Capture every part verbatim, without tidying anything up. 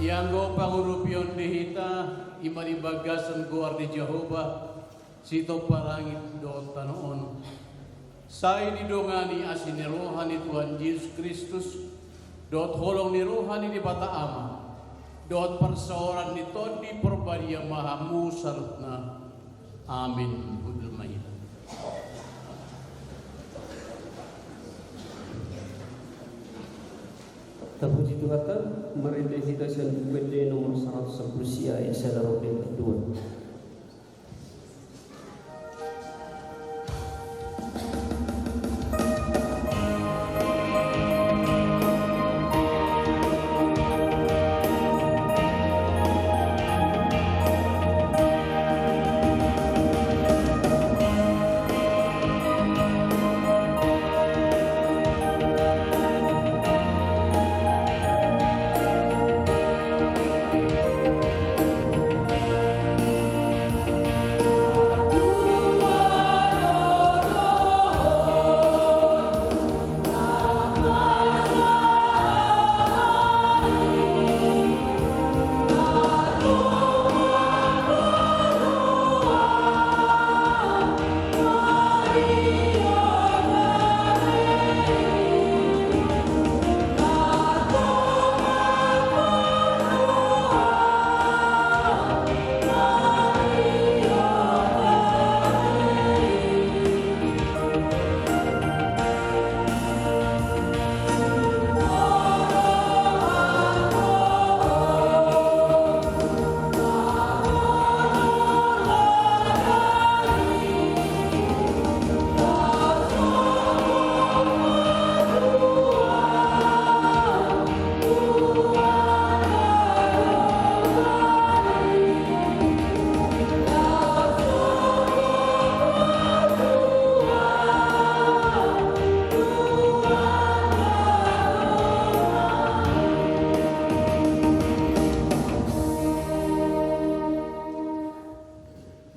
Anggo pangurupion di hita, i ma di bagasan goar ni Jahowa, sitompa langit dohot tano on. Sai didongani asi ni roha ni Tuhan Jesus Kristus, dohot holong ni roha ni Debata Ama, dohot parsaoran ni Tondi Porbadia ma hamu saluhutna. Amin. Hundul ma hita. Tapuji Tuhanta, marende hita sian Buku Ende nomor saratus sampulu sia, ayat sada ro pe dua.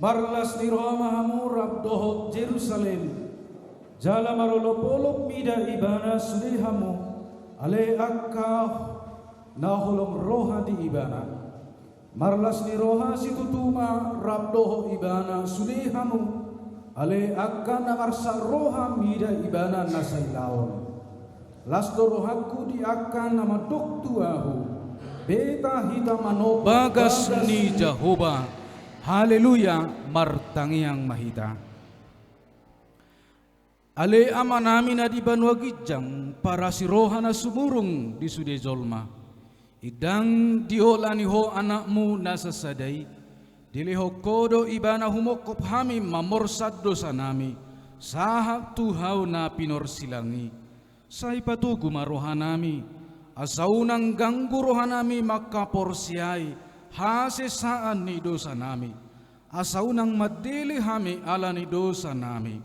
Marlas ni roha ma hamu rap dohot Jerusalem, jala marolopolop mida ibana sude hamu, ale angka na holong roha di ibana. Marlas ni roha situtu ma rap dohot ibana sude hamu, ale angka na marsak roha mida ibana na sailaon. Las do rohangku di angka na mandok tu ahu, beta hita manomba bagas ni Jahowa. Haleluya, martangiang ma hita. Ale Amanami na di banua ginjang, parasi roha na sumurung di sude jolma. Indang diolani Ho Anakmu na sasada i, dilehon Ho do ibana humongkop hami mamorsan dosanami, sahat tu hau na pinorsilang i. Sai patogu ma rohanami, asa unang ganggu rohanami mangkaporseai hasesaan ni dosanami, asa unang mandele hami ala ni dosanami.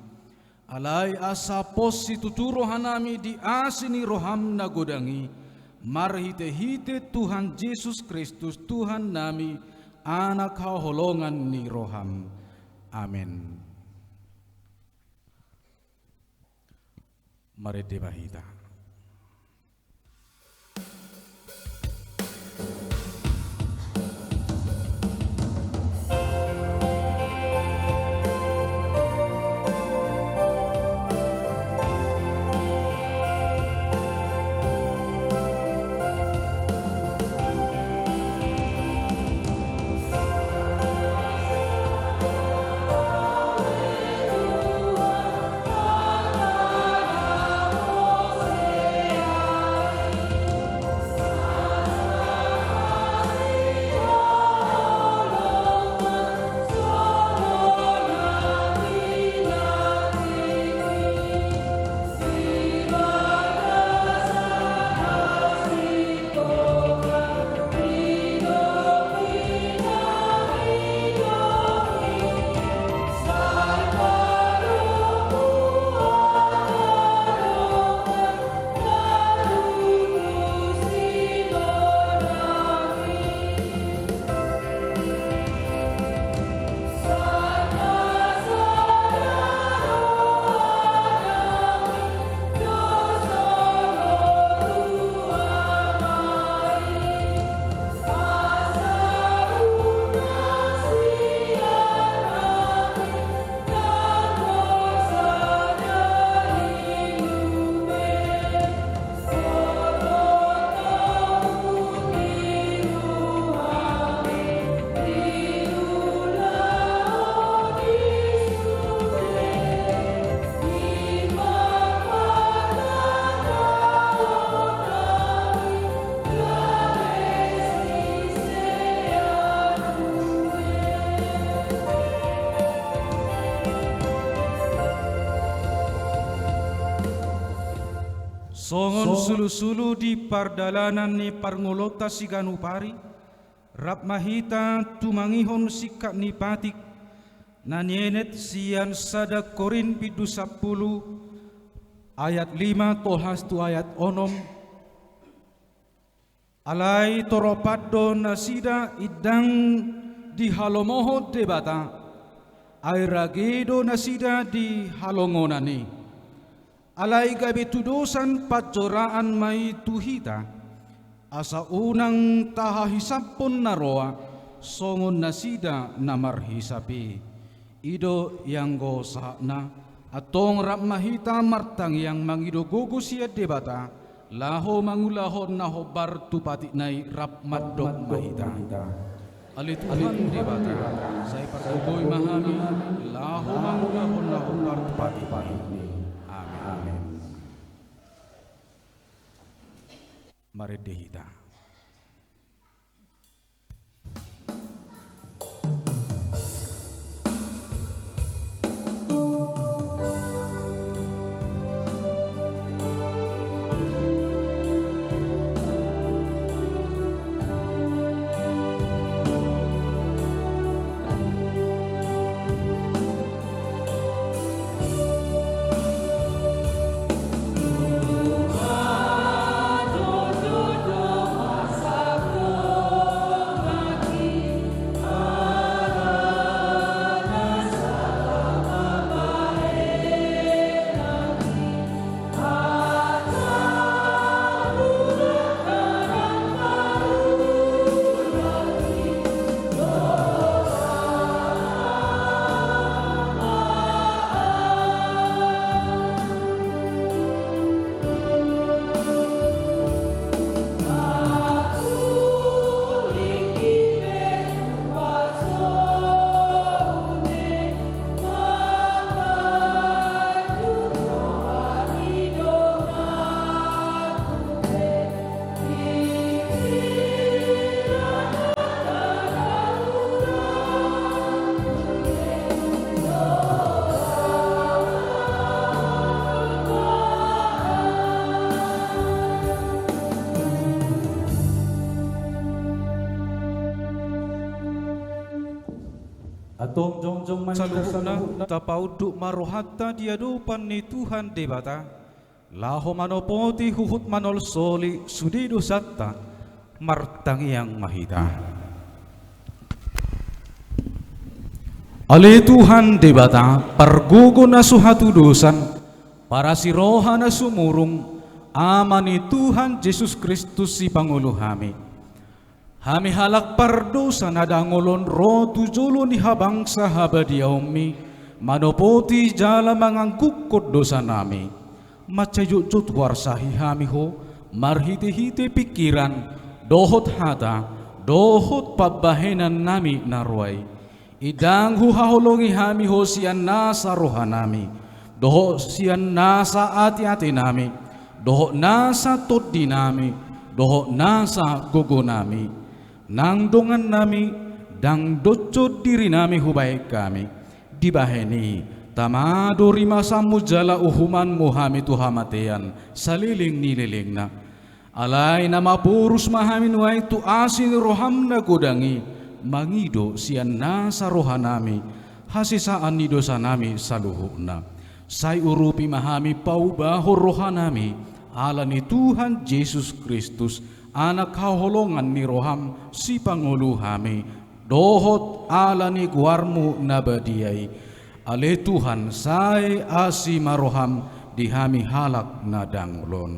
Alai asa pos situtu rohanami di asi ni roham na godang i, marhitehite Tuhan Jesus Kristus Tuhannami, Anak haholongan ni roham. Amen. Marende ma hita. Songon sulusulu di pardalanan ni parngoluonta siganup ari, rap ma hita tumangihon singkat ni patik na nienet sian sada Korint bindu sampulu ayat lima tolhas tu ayat onom. Alai toropan do nasida indang dihalomohon Debata, ai rage do nasida di halongonan i. Alai gabe tudosan panjoraan ma i tu hita, asa unang tahahisaphon na roa songon nasida na marhisap i. I do ianggo sahatna, antong rap ma hita martangiang mangido gogo sian Debata, laho mangulahon na hombar tu patikna i, rap mandok ma hita. Ale Tuhan Debata, sai pargogoi ma hami, laho mangulahon na hombar tu patikmi. Amen. Marende hita. Antong jongjong ma hita saluhutna, saluhutna, tapaunduk ma rohanta di adopan ni Tuhan Debata, laho manopoti huhut manolsoli sude dosanta. Martangiang ma hita. Ale Tuhan Debata, pargogo na so hatudosan, parasi roha na sumurung, Ama ni Tuhan Jesus Kristus sipangolu hami. Hami halak pardosa na dangol on ro tu jolo ni habangsa habadiaonmi, manopoti jala manganggukkon dosanami. Mansai jotjot huarsahi hami ho, marhitehite pingkiran, dohot hata, dohot pambahenannami na roa i. Indang huhaholongi hami ho sian nasa rohanami, dohot sian nasa ateatenami, dohot nasa tondinami, dohot nasa gogonami. Nang dongannami, ndang doshon dirinami hubahen hami. Dibahen i, tama do rimasanmu jala uhumanmu hami tu hamatean saleleng ni lelengna. Alai na maporus ma hami nuaeng tu asi ni roham na godang i, mangido sian nasa rohanami hasesaan ni dosanami saluhutna. Sai urupi ma hami paubahon rohanami ala ni Tuhan Jesus Kristus, Anak haholongan ni roham sipangolu hami, dohot ala ni goarmu na badia i. Ale Tuhan, sai asi ma roham di hami halak na dangol on.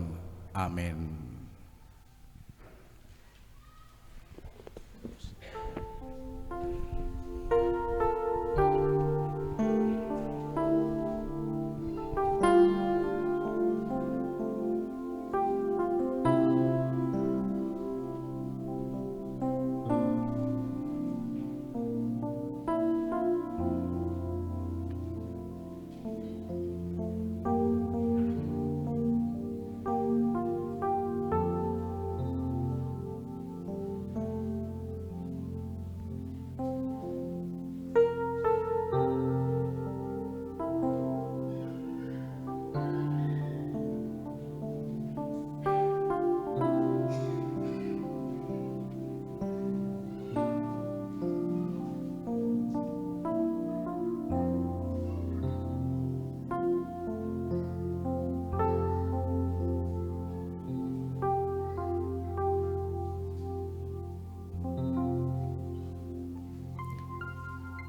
Amen.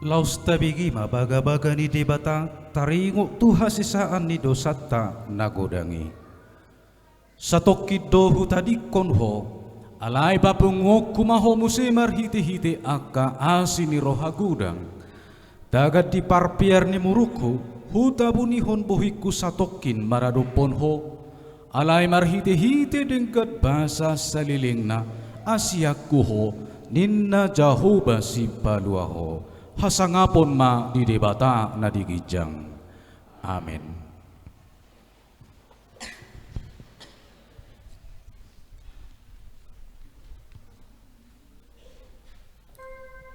Laos tabege ma bagabaga ni Debata taringot tu hasesaan ni dosanta na godang i. Satongkin do hutadingkon ho, alai papunguonku ma ho muse marhitehite angka asi ni roha godang. Tagan di parpear ni murukhu, hutabunihon bohingku satongkin maradophon ho, alai marhitehite denggan basa salelengna, asianku ho, ninna Jahowa Sipalua ho. Hasangapon ma di Debata na di ginjang. Amen.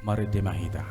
Marende ma hita.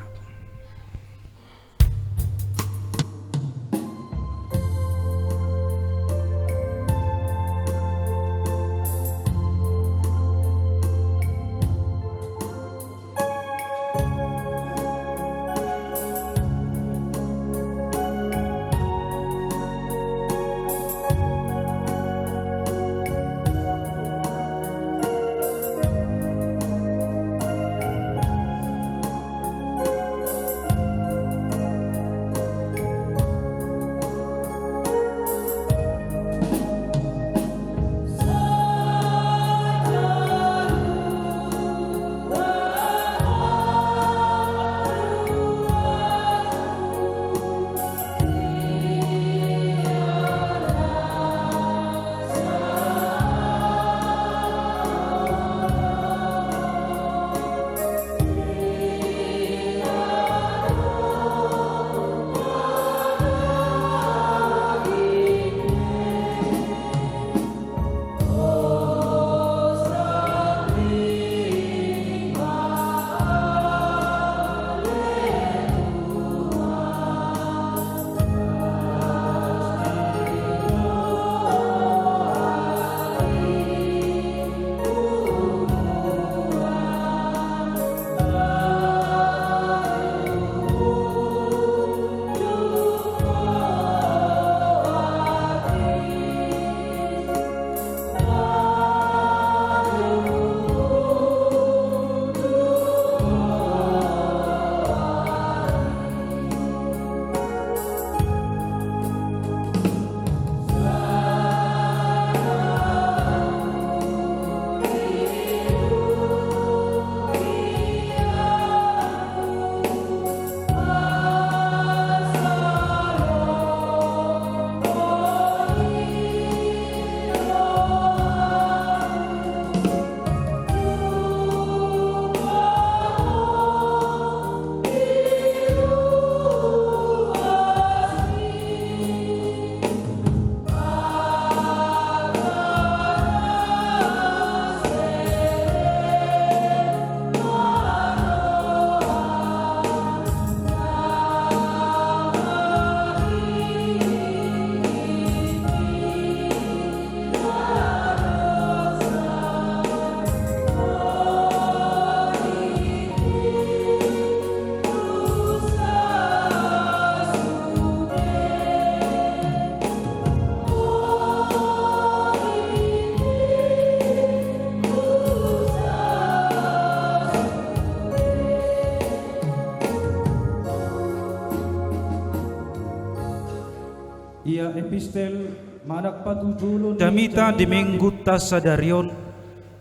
Ia epistel manang patujolo ni jamita di minggunta sadari on,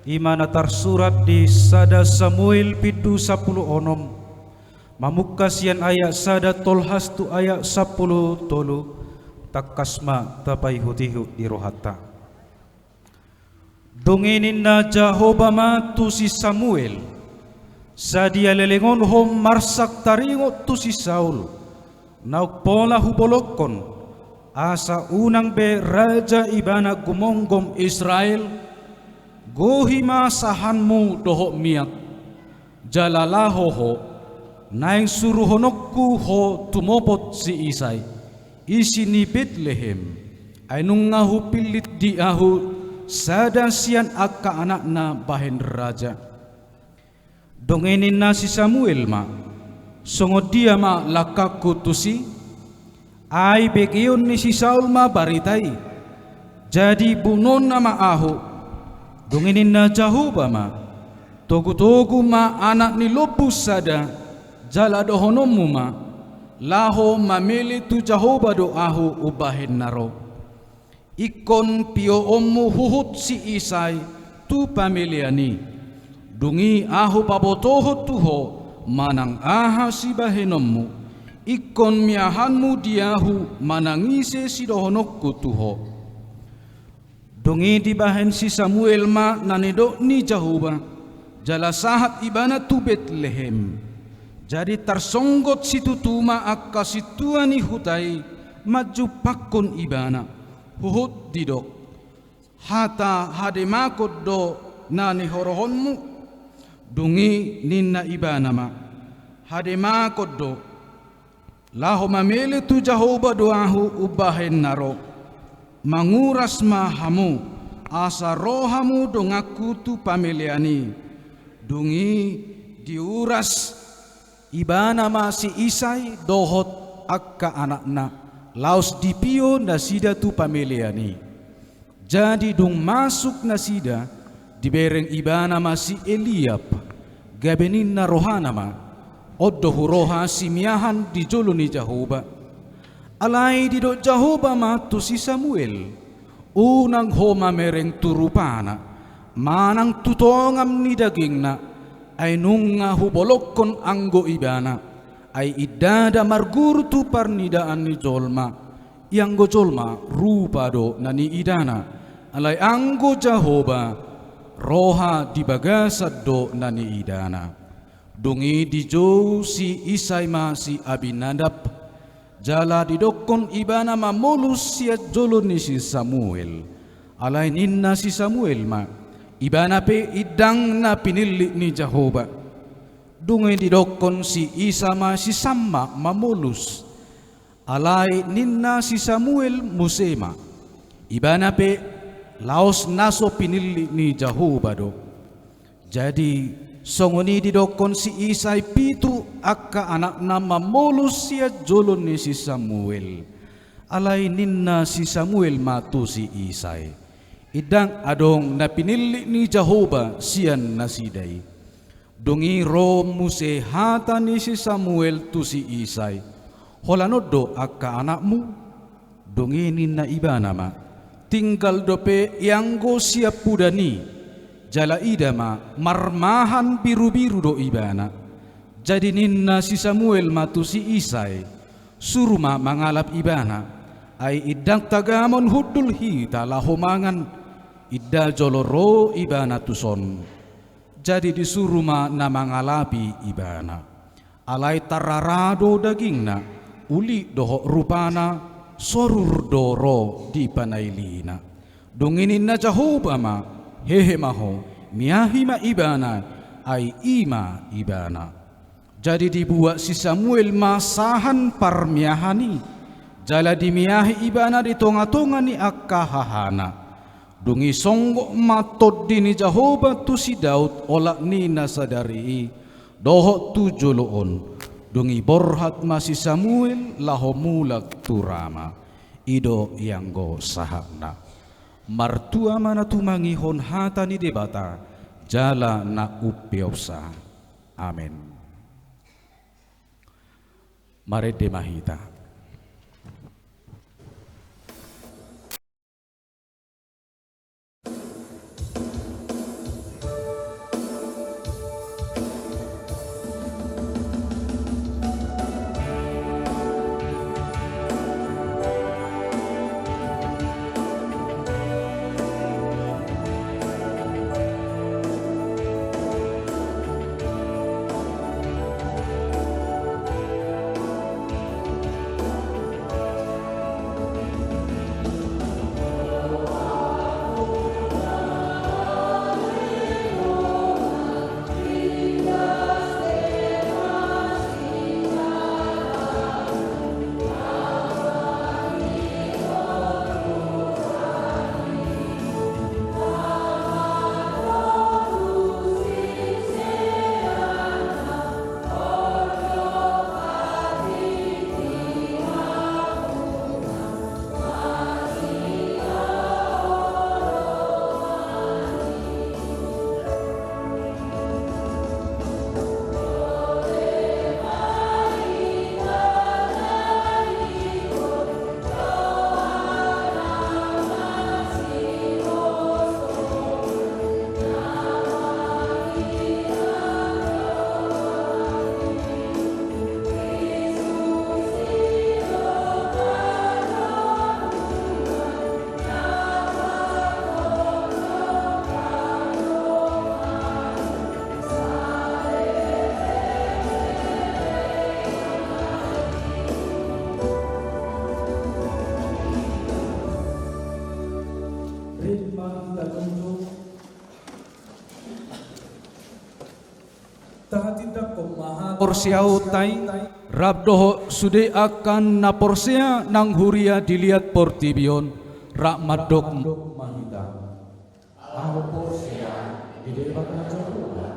i ma na tarsurat di sada Samuel bindu sampulu onom, mamungka sian ayat sada tolhas tu ayat sampulu tolu. Tangkas ma tapaihutihut di rohanta. Dung i ninna Jahowa ma tu si Samuel: Sadia leleng on ho marsak taringot tu si Saul, naung pola hubolongkon, asa unang be raja ibana gumomgom Israel? Gohi ma sahanmu dohot miak, jala laho ho, naeng suruhononku ho tumopot si Isai, isi ni Betlehem, ai nunga hupillit di ahu sada sian angka anakna bahen raja. Dung i ninna si Samuel ma: Songon dia ma langkangku tusi? Ai begeon ni si Saul ma barita i, jadi bunuonna ma ahu. Dung i ninna Jahowa ma: Togutogu ma anak ni lombu sada, Jala dohononmu ma: Laho mamele tu Jahowa do ahu umbahen na ro. Ingkon pioonmu huhut si Isai tu pamelean i. Dung i ahu pabotohon tu ho manang aha sibahenonmu, ingkon miahanmu di ahu manang ise sidohononku tu ho. Dung i dibahen si Samuel ma na nidok ni Jahowa, jala sahat ibana tu Betlehem. Jadi tarsonggot situtu ma angka sintua ni huta i manjumpangkon ibana, huhut didok: Hata hademakon do na nihorohonmu? Dung i ninna ibana ma: Hademakon do. Laho mamele tu Jahowa do ahu umbahen na ro. Manguras ma hamu, asa ro hamu donganku tu pamelean i. Dung i diuras ibana ma si Isai dohot angka anakna, laos dipio nasida tu pamelean i. Jadi dung masuk nasida, dibereng ibana ma si Eliab, gabe ninna rohana ma: On do huroha simiahan di jolo ni Jahowa. Alai didok Jahowa ma tu si Samuel: Unang ho mamereng tu rupana, manang tu tongam ni dagingna, ai nunga hubolongkon anggo ibana, ai indada marguru tu parnidaan ni jolma. Ianggo jolma rupa do na niidana, alai anggo Jahowa roha di bagasan do na niidana. Dung i dijou si Isai ma si Abinadab, jala didokkon ibana mamolus sian jolo ni si Samuel. Alai ninna si Samuel ma: Ibana pe indang na pinillit ni Jahowa. Dung i didokkon si Isai ma si Samma mamolus. Alai ninna si Samuel muse ma: Ibana pe laos na so pinillit ni Jahowa do. Jadi songon i didokkon si Isai pitu angka anakna mamolus sian jolo ni si Samuel. Alai ninna si Samuel ma tu si Isai: Indang adong na pinillit ni Jahowa sian nasida i. Dung i ro muse hata ni si Samuel tu si Isai: Holan on do angka anakmu? Dung i ninna ibana ma: Tinggal dope ianggo siampudan i, jala ida ma, marmahan birubiru do ibana. Jadi ninna si Samuel ma tu si Isai: Suru ma mangalap ibana, ai indang tagamon hundul hita laho mangan, inda jolo ro ibana tuson. Jadi disuru ma na mangalapi ibana. Alai tarrara do dagingna, uli dohot rupana, sorur do ro di panailina. Dung i ninna Jahowa ma: Hehe ma ho, miahi ma ibana, ai i ma ibana. Jadi dibuat si Samuel ma sahan parmiahan i, jala dimiahi ibana di tongatonga ni angka hahana. Dung i songgot ma tondi ni Jahowa tu si Daud olat ni na sadari i, dohot tu jolo on. Dung i borhat ma si Samuel laho mulak tu Rama. I do ianggo sahatna. Martua ma na tumangihon hata ni Debata, jala na umpeopsa. Amen. Marende ma hita. Tahatindangkon ma hata porseaonta i, rap dohot sude angka na porsea nang huria di liat portibi on, rap mandok ma hita. Ahu porsea di Debata Jahowa,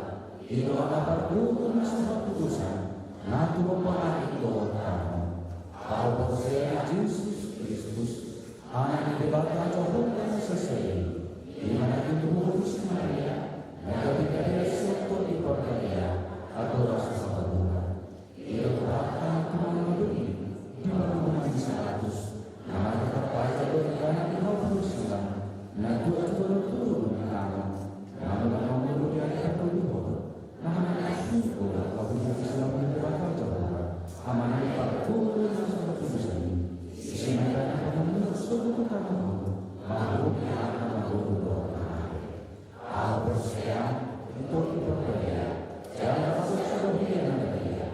i do na parguru na so haputusan, na tumompa langit dohot tano. Ahu porsea Jesus Kristus, Anak ni Debata Jahowa na sasada i, i ma na tintu huhut si Maria, na gabe gabe sotto di Parbadia, adoras sababuka. Ia berkata kepada Nabi, di bangunan di seratus, na mengatakan pada berkata di hal Yerusalem, na dua juga turun di tanah, namun namun kemudian yang kedua, Nah, na sugo lagu di Islam di Debata Jahowa, Anak ni Debata Jahowa na sasada i, isi na dana na menurut suku tu kamu, mahu di anak mahu doa. Ahu porsea, untuk di Parbadia, jangan masuk sudah dia na dia.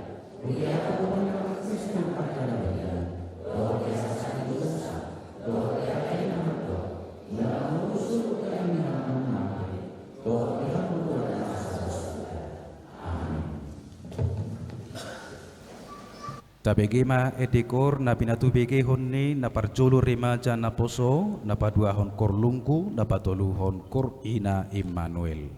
Dia aku punya Kristen akan dia. Doa dia sasada dosa, doa dia akan doa. Ia mengurus suku kami yang mati. Doa dia aku punya sasada. Tabege ma endekor na pinatubegehon ni na parjolo remaja naposo, na paduahon kor lunggu, na patoluhon kor ina Immanuel.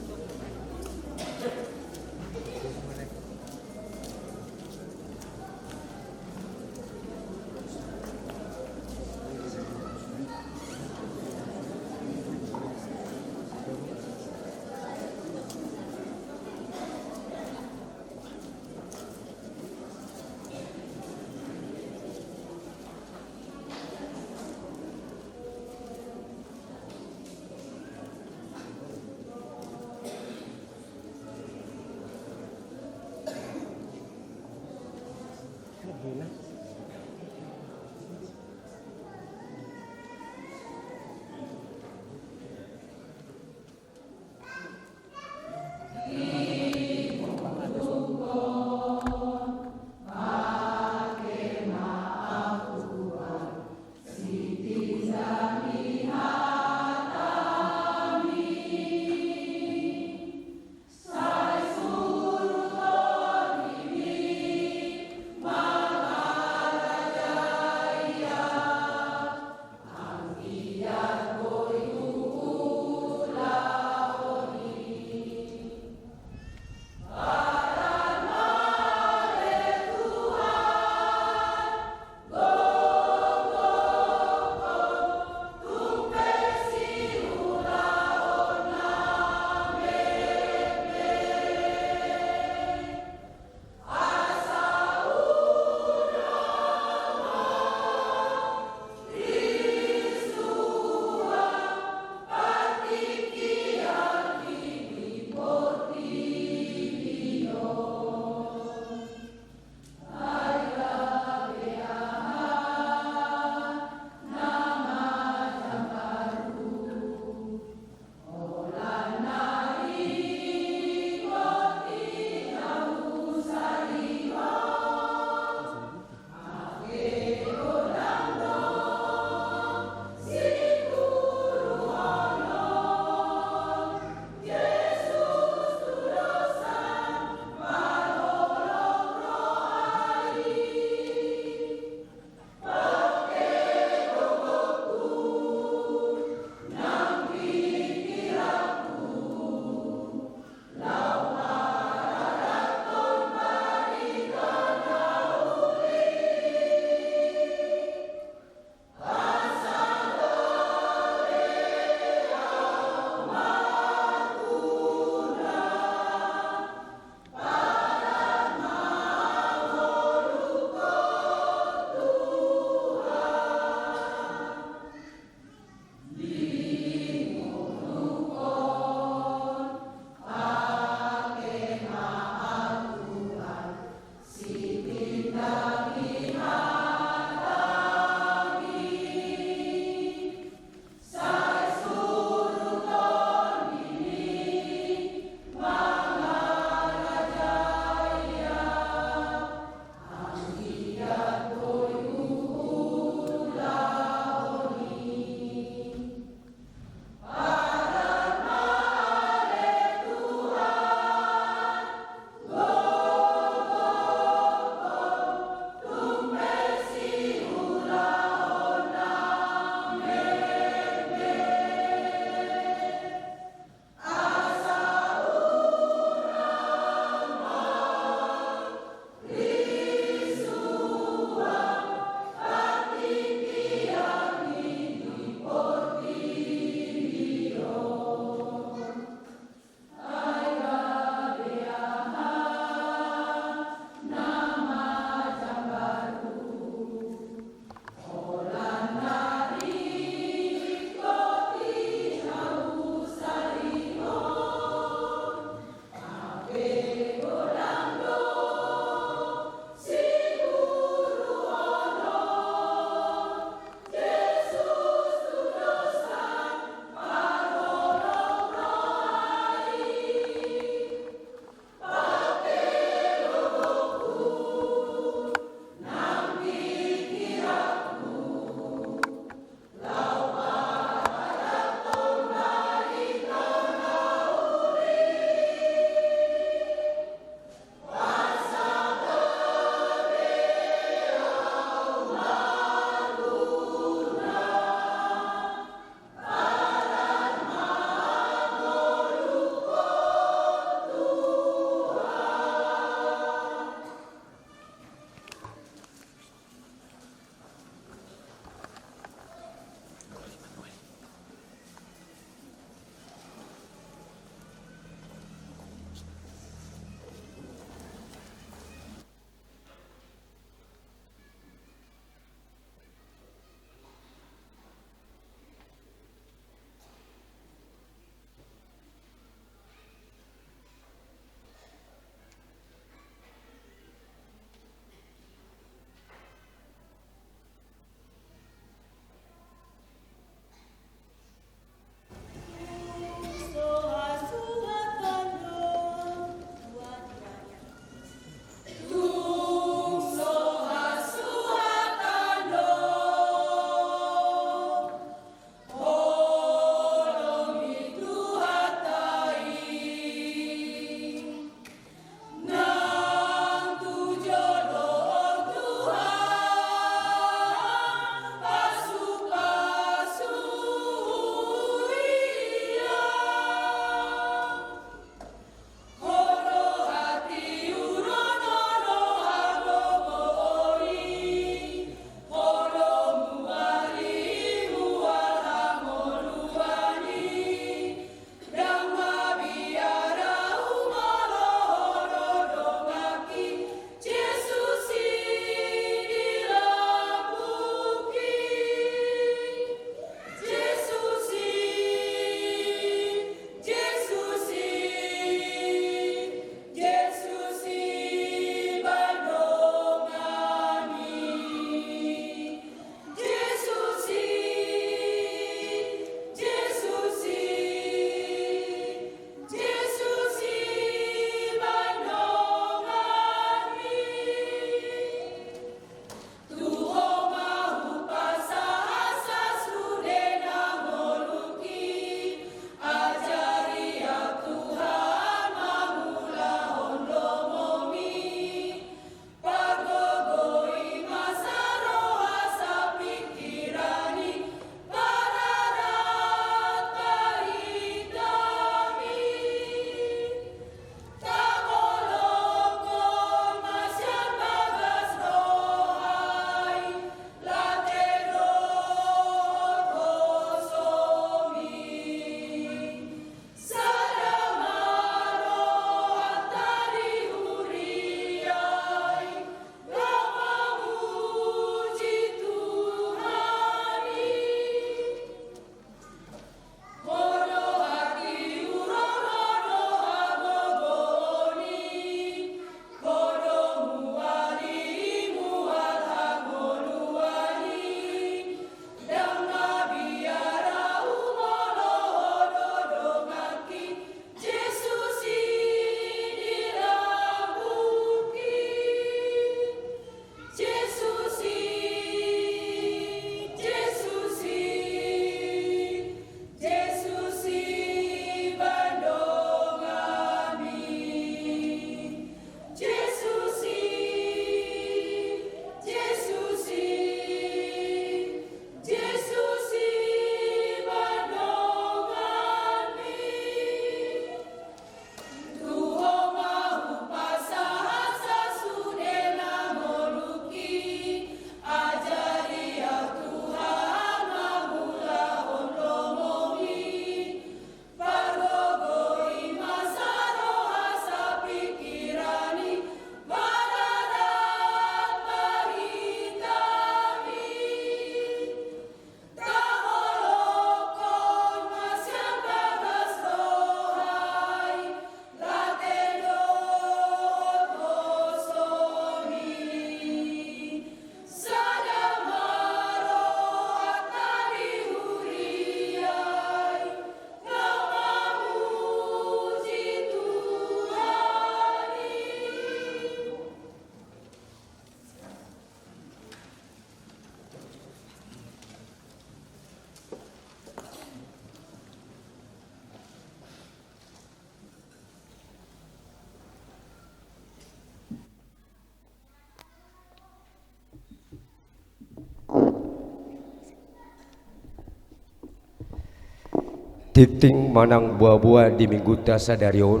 Tingting manang boaboa di minggunta sadari on,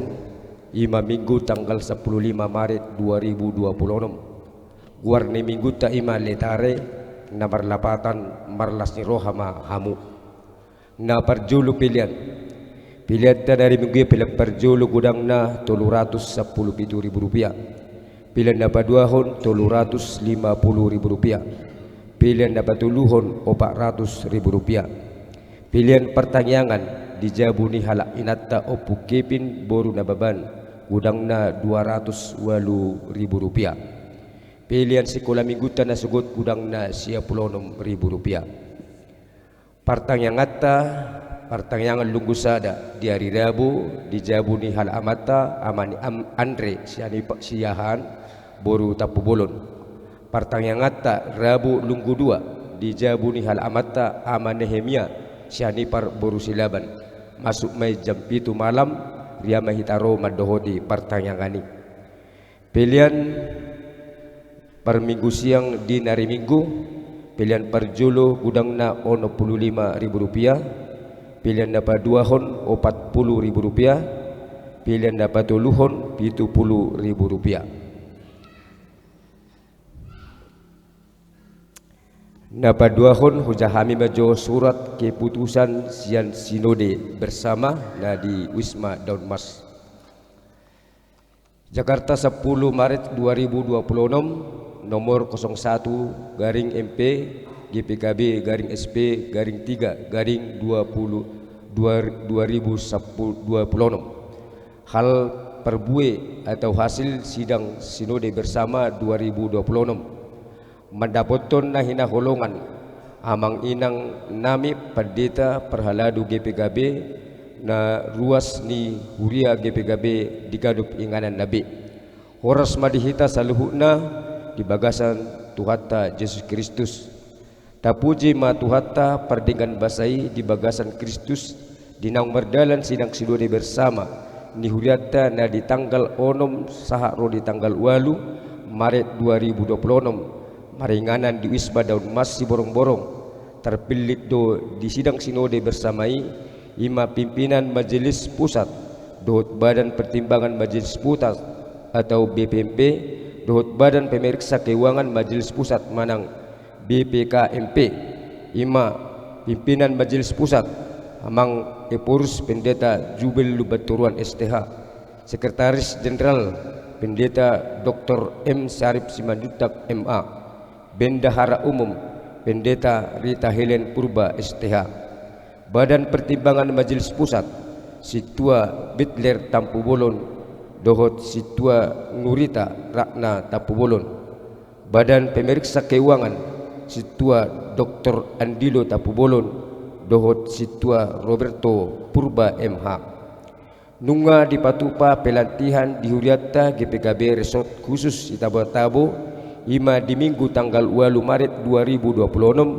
i ma minggu tanggal sampulu lima Maret dua ribu dua pulu onom. Goar ni minggunta i ma Letare, na marlapatan marlas ni roha ma hamu. Na parjolo pelean. Peleanta na di minggu i, pelean parjolo godangna tolu ratus sampulu pitu ribu rupiah. Pelean na paduahon tolu ratus lima pulu ribu rupiah. Pelean na patoluhon opat ratus ribu rupiah. Pelean partangiangan di jabu ni halak inanta Ompu Kepin boru Nababan, godangna dua ratus ualu ribu rupiah. Pelean sikola minggunta na sogot godangna sia pulu onom ribu rupiah. Partangianganta, partangiangan lunggu sada di ari Rabu di jabu ni halak amanta, ama ni Am-, Andre Sianipa-, Siahaan boru Tampubolon. Partangianganta Rabu lunggu dua di jabu ni halak amanta, ama Nehemia Sianipar boru Silaban. Masuk ma i jam pitu malam, ria ma hita ro mandohoti partangiangan i. Pelean parminggu siang di na ari Minggu, pelean parjolo godangna onom pulu lima ribu rupiah, pelean na paduahon opat pulu ribu rupiah, pelean na patoluhon pitu pulu ribu rupiah. Na paduahon, hujaha hami ma jo surat keputusan sian Sinode Bersama na di Wisma Daun Mas. Jakarta, sampulu Maret dua ribu dua pulu onom, nomor kosong satu garing M P, G P K B garing S P garing tiga garing dua puluh, dua, dua ribu sampulu, dua puluh onom. Hal parbue atau hasil sidang Sinode Bersama dua ribu dua puluh onom. Mandapothon na hinaholongan amang inang nami pandita parhalado G P K B na ruas ni huria G P K B di ganup inganan na be. Horas ma di hita saluhutna di bagasan Tuhanta Jesus Kristus. Tapuji ma Tuhanta pardenggan basa i di bagasan Kristus, di naung mardalan sidang Sinode Bersama ni hurianta na di tanggal onom sahat ro di tanggal ualu Maret dua ribu dua puluh onom, maringanan di Wisma Daun Mas Siborongborong. Tarpillit do di sidang Sinode Bersama i, i ma pimpinan Majelis Pusat dohot Badan Pertimbangan Majelis Pusat atau B P M P, dohot Badan Pemeriksa Keuangan Majelis Pusat manang B P K M P, i ma pimpinan Majelis Pusat, Amang Ephorus Pendeta Jubel Lumbantoruan S T H, Sekretaris Jenderal Pendeta Doktor M Syarif Simanjuntak M A, Bendahara Umum Pendeta Rita Helen Purba S T H, Badan Pertimbangan Majelis Pusat, Sintua Bitler Tampubolon dohot Sintua Nurita Ratna Tampubolon, Badan Pemeriksa Keuangan, Sintua Doktor Andilo Tampubolon dohot Sintua Roberto Purba M H. Nunga dipatupa pelantihan di hurianta G P K B Resort Khusus Sitabotabo, i ma di Minggu tanggal ualu Maret dua ribu dua puluh onom,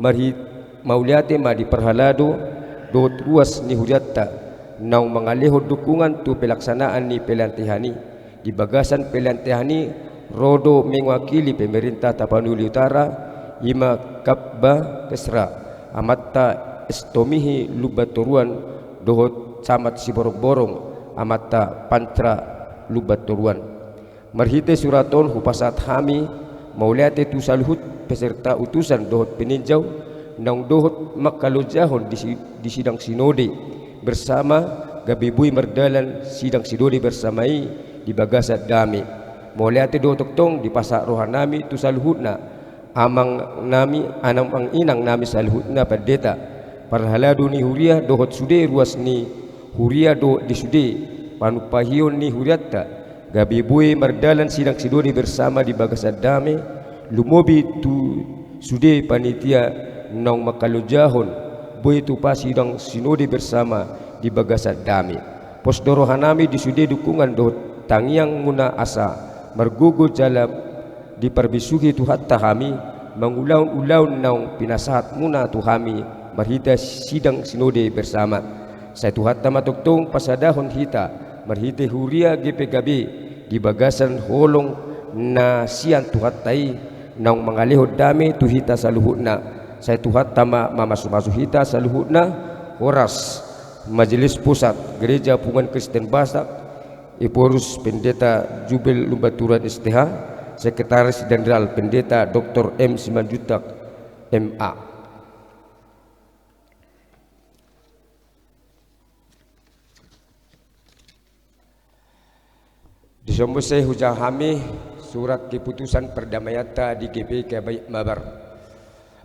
marhi-, mauliate ma di parhalado dohot ruas ni hurianta naung mangalehon dukungan tu pelaksanaan ni pelantihan i. Di bagasan pelantihan i ro do mewakili pemerintah Tapanuli Utara, i ma Kabba Kesra, Amanta Estomihi Lumbantoruan, dohot Camat Siborongborong, Amanta Pantra Lumbantoruan. Marhite surat on hupasahat hami mauliate tu saluhut peserta utusan dohot peninjau naung dohot mangkalojahon di si-, di sidang Sinode Bersama, gabe boi mardalan sidang Sinode Bersama i di bagasan dame. Mauliate do tongtong dipasahat rohanami tu saluhutna, amang nami, amang inang nami saluhutna pandita, parhalado ni huria dohot sude ruas ni huria dohot di sude panumpahion ni hurianta, gabe boi mardalan sidang Sinode Bersama di bagasan dame, lumobi tu sude panitia naung mangkalojahon boi tupa sidang Sinode Bersama di bagasan dame. Pos do rohanami di sude dukungan dohot tangiangmuna asa margogo jala diparbisuhi Tuhanta hami mangulahon ulaon naung pinasahatmuna tu hami marhite sidang Sinode Bersama. Sai Tuhanta ma tongtong pasadahon hita marhite huria G P K B di bagasan holong na sian Tuhanta i naung mangalehon dame tu hita saluhutna. Sai Tuhanta ma mamasumasu hita saluhutna. Horas. Majelis Pusat Gereja Punguan Kristen Batak, Ephorus Pendeta Jubel Lumbanturuan S T H, Sekretaris Jenderal Pendeta Doktor M Simanjuntak, M A. Dison muse hujaha hami surat keputusan perdamaianta di G P K B Mabar.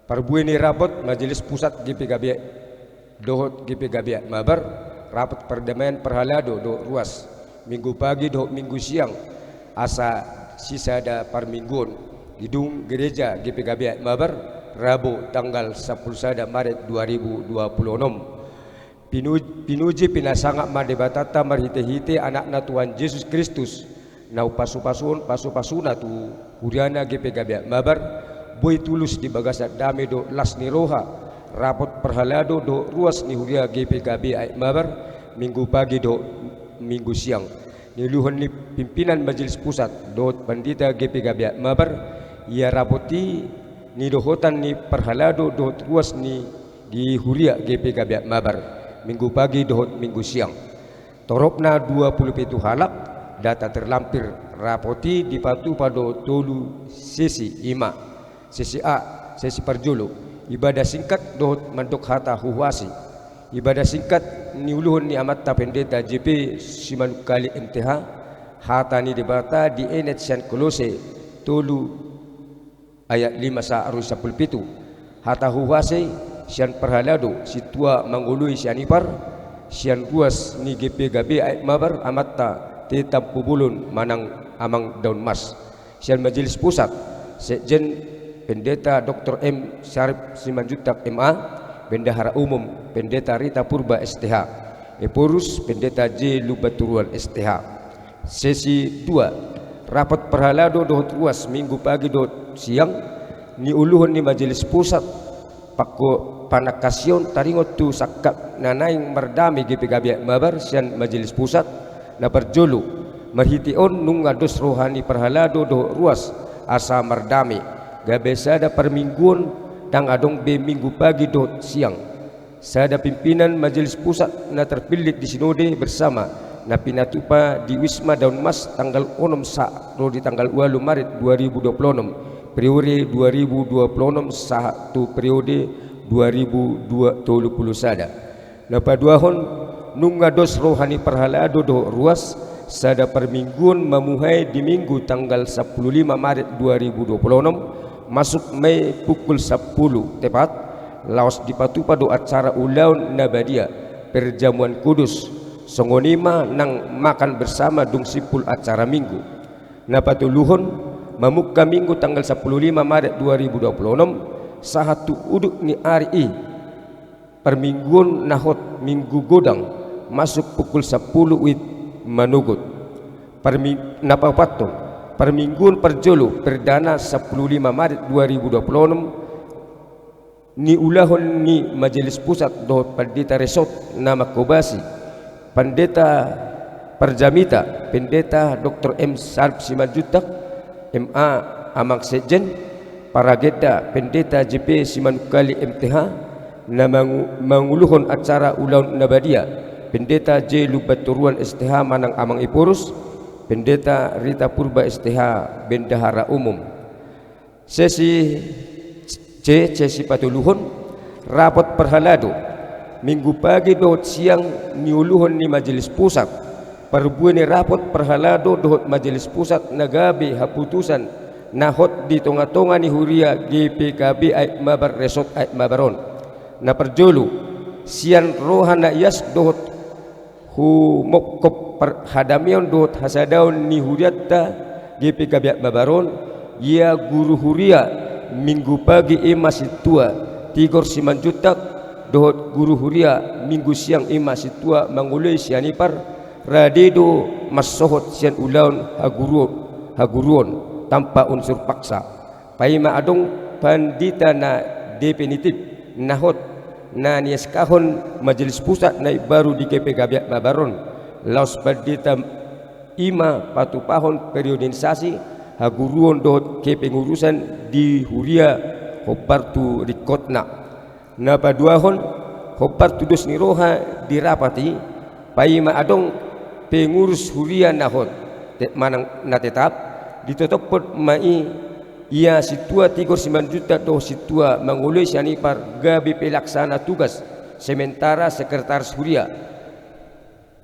Parbue ni rapot Majelis Pusat G P K B dohot G P K B Mabar, rapot perdamaian parhalado dohot ruas, Minggu pagi dohot Minggu siang, asa sisada parmingguon, gedung gereja G P K B Mabar, Rabu tanggal sampulu sada Maret dua ribu dua puluh onom. Pinu-, pinuji pinasangap ma Debatanta marhite-hite Anakna Tuhan Jesus Kristus, na umpasupasu-, pasupasuna tu huriana G P K B Mabar, boi tulus di bagasan dame dohot las ni roha, rapot parhalado dohot ruas ni huria G P K B Mabar, Minggu pagi dohot Minggu siang. Niuluhon ni pimpinan Majelis Pusat dohot pandita G P K B Mabar, ia rapot i nidohotan ni parhalado dohot ruas ni di huria G P K B Mabar, Minggu pagi dohot Minggu siang. Toropna dua pulu pitu halak, data terlampir, rapot i dipatupa do tolu sesi, i ma: sesi A, sesi parjolo, ibadah singkat dohot mandok hata huhuasi. Ibadah singkat niuluhon ni Amanta Pendeta J P Simanungkalit M T H, hata ni Debata dienet sian Kolose tolu ayat lima sahat ro sampulu pitu. Hata huhuasi sian parhalado, sintua mangoloi sian ipar, sian ruas ni G P K B Mabar, Amanta T Tampubolon manang Amang Daun Mas. Sian Majelis Pusat, Sekjen Pendeta Doktor M Syarif Simanjuntak M A, Bendahara Umum Pendeta Rita Purba S T H, Ephorus Pendeta J Lumbanturuan S T H. Sesi dua, rapot parhalado dohot ruas Minggu pagi dohot siang, niuluhon ni Majelis Pusat, pangko-, panangkasion taringot tu sangkap na naeng mardame G P K B Mabar sian Majelis Pusat. Na parjolo, marhite on nunga dos roha ni parhalado dohot ruas asa mardame, gabe sada parmingguon, ndang adong be Minggu pagi dohot siang. Sada pimpinan Majelis Pusat na terpilih di Sinode Bersama, na pinatupa di Wisma Daun Mas tanggal onom sahat ro di tanggal ualu Maret dua ribu dua puluh onom, periode dua ribu dua puluh onom sahat tu periode dua ribu dua puluh sada. Na paduahon, nunga dos roha ni parhalado dohot ruas, sada parmingguon mamuhai di Minggu tanggal sampulu lima Maret dua ribu dua puluh onom, masuk ma i pukul sampulu tepat, laos dipatupa do acara ulaon na badia, perjamuan kudus, songon i ma nang makan bersama dung simpul acara Minggu. Na patoluhon, mamungka Minggu tanggal sampulu lima Maret dua ribu dua puluh onom, sahat tu udut ni ari i, parmingguon na hot Minggu godang, masuk pukul sampulu wit manogot. Parmi-, na paopathon, parmingguon parjolo perdana sampulu lima Maret dua ribu dua puluh onom, niulahon ni Majelis Pusat dohot pandita resort na manghobasi, Pandita Parjamita, Pendeta Doktor M Syarif Simanjuntak, M A, Amang Sekjen, Paragenda, Pendeta J P Simanungkalit M T H, na mangu-, manguluhon acara ulaon na badia, Pendeta J Lumbanturuan S T H manang Amang Ephorus, Pendeta Rita Purba S T H, Bendahara Umum. Sesi C, sesi patoluhon, rapot parhalado. Minggu pagi dohot siang niuluhon ni Majelis Pusat. Parbue ni rapot parhalado dohot Majelis Pusat na gabe haputusan na hot di tongatonga ni huria G P K B Aek Mabar Resort Aek Mabar on. Na parjolo, sian roha na ias dohot humongkop par-, hadameon dohot hasadaon ni hurianta G P K B Aek Mabar on, ia guru huria Minggu pagi i ma sintua Tigor Simanjuntak, dohot guru huria Minggu siang i ma sintua mangoloi sian ipar, rade do mansohot sian ulaon haguruon, haguruon tanpa unsur paksa. Paima adong pandita na definitif, na hot, na nieskahon Majelis Pusat na imbaru di G P K B Aek Mabar on, laos pandita i ma patupahon periodisasi haguruon dohot kepengurusan di huria hombar tu ringkotna. Na paduahon, Hombar tu dos ni roha di rapat i, paima adong pengurus huria na hot, te-, manang na tetap, ditotophon ma i, ia Sintua Tigor Simanjuntak dohot Sintua Mangoloi Sianipar gabe pelaksana tugas sementara sekretaris huria.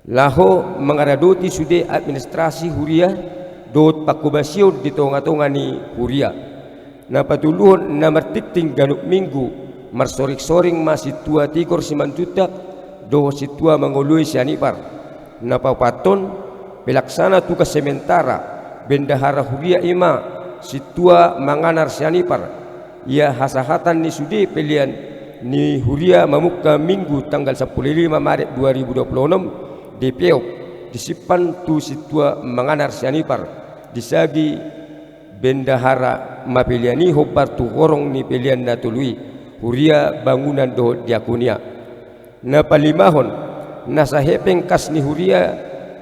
Laho mangaradoti sude administrasi huria dohot panghobasion di tonga-tonga ni huria. Na patoluhon na martingting ganup minggu, marsoring-soring ma Sintua Tigor Simanjuntak dohot Sintua Mangoloi Sianipar. Na paopathon, pelaksana tugas sementara bendahara huria i ma Sintua Manganar Sianipar. Ia hasahatan ni sude pelean ni huria mamungka minggu tanggal sampulu lima Maret dua ribu dua puluh onom, dipeop, disimpan tu Sintua Manganar Sianipar, disagi bendahara ma pelean i hombar tu horong ni pelean na tolu i, huria, bangunan dohot diakonia. Na palimahon, nasa hepeng kas ni huria,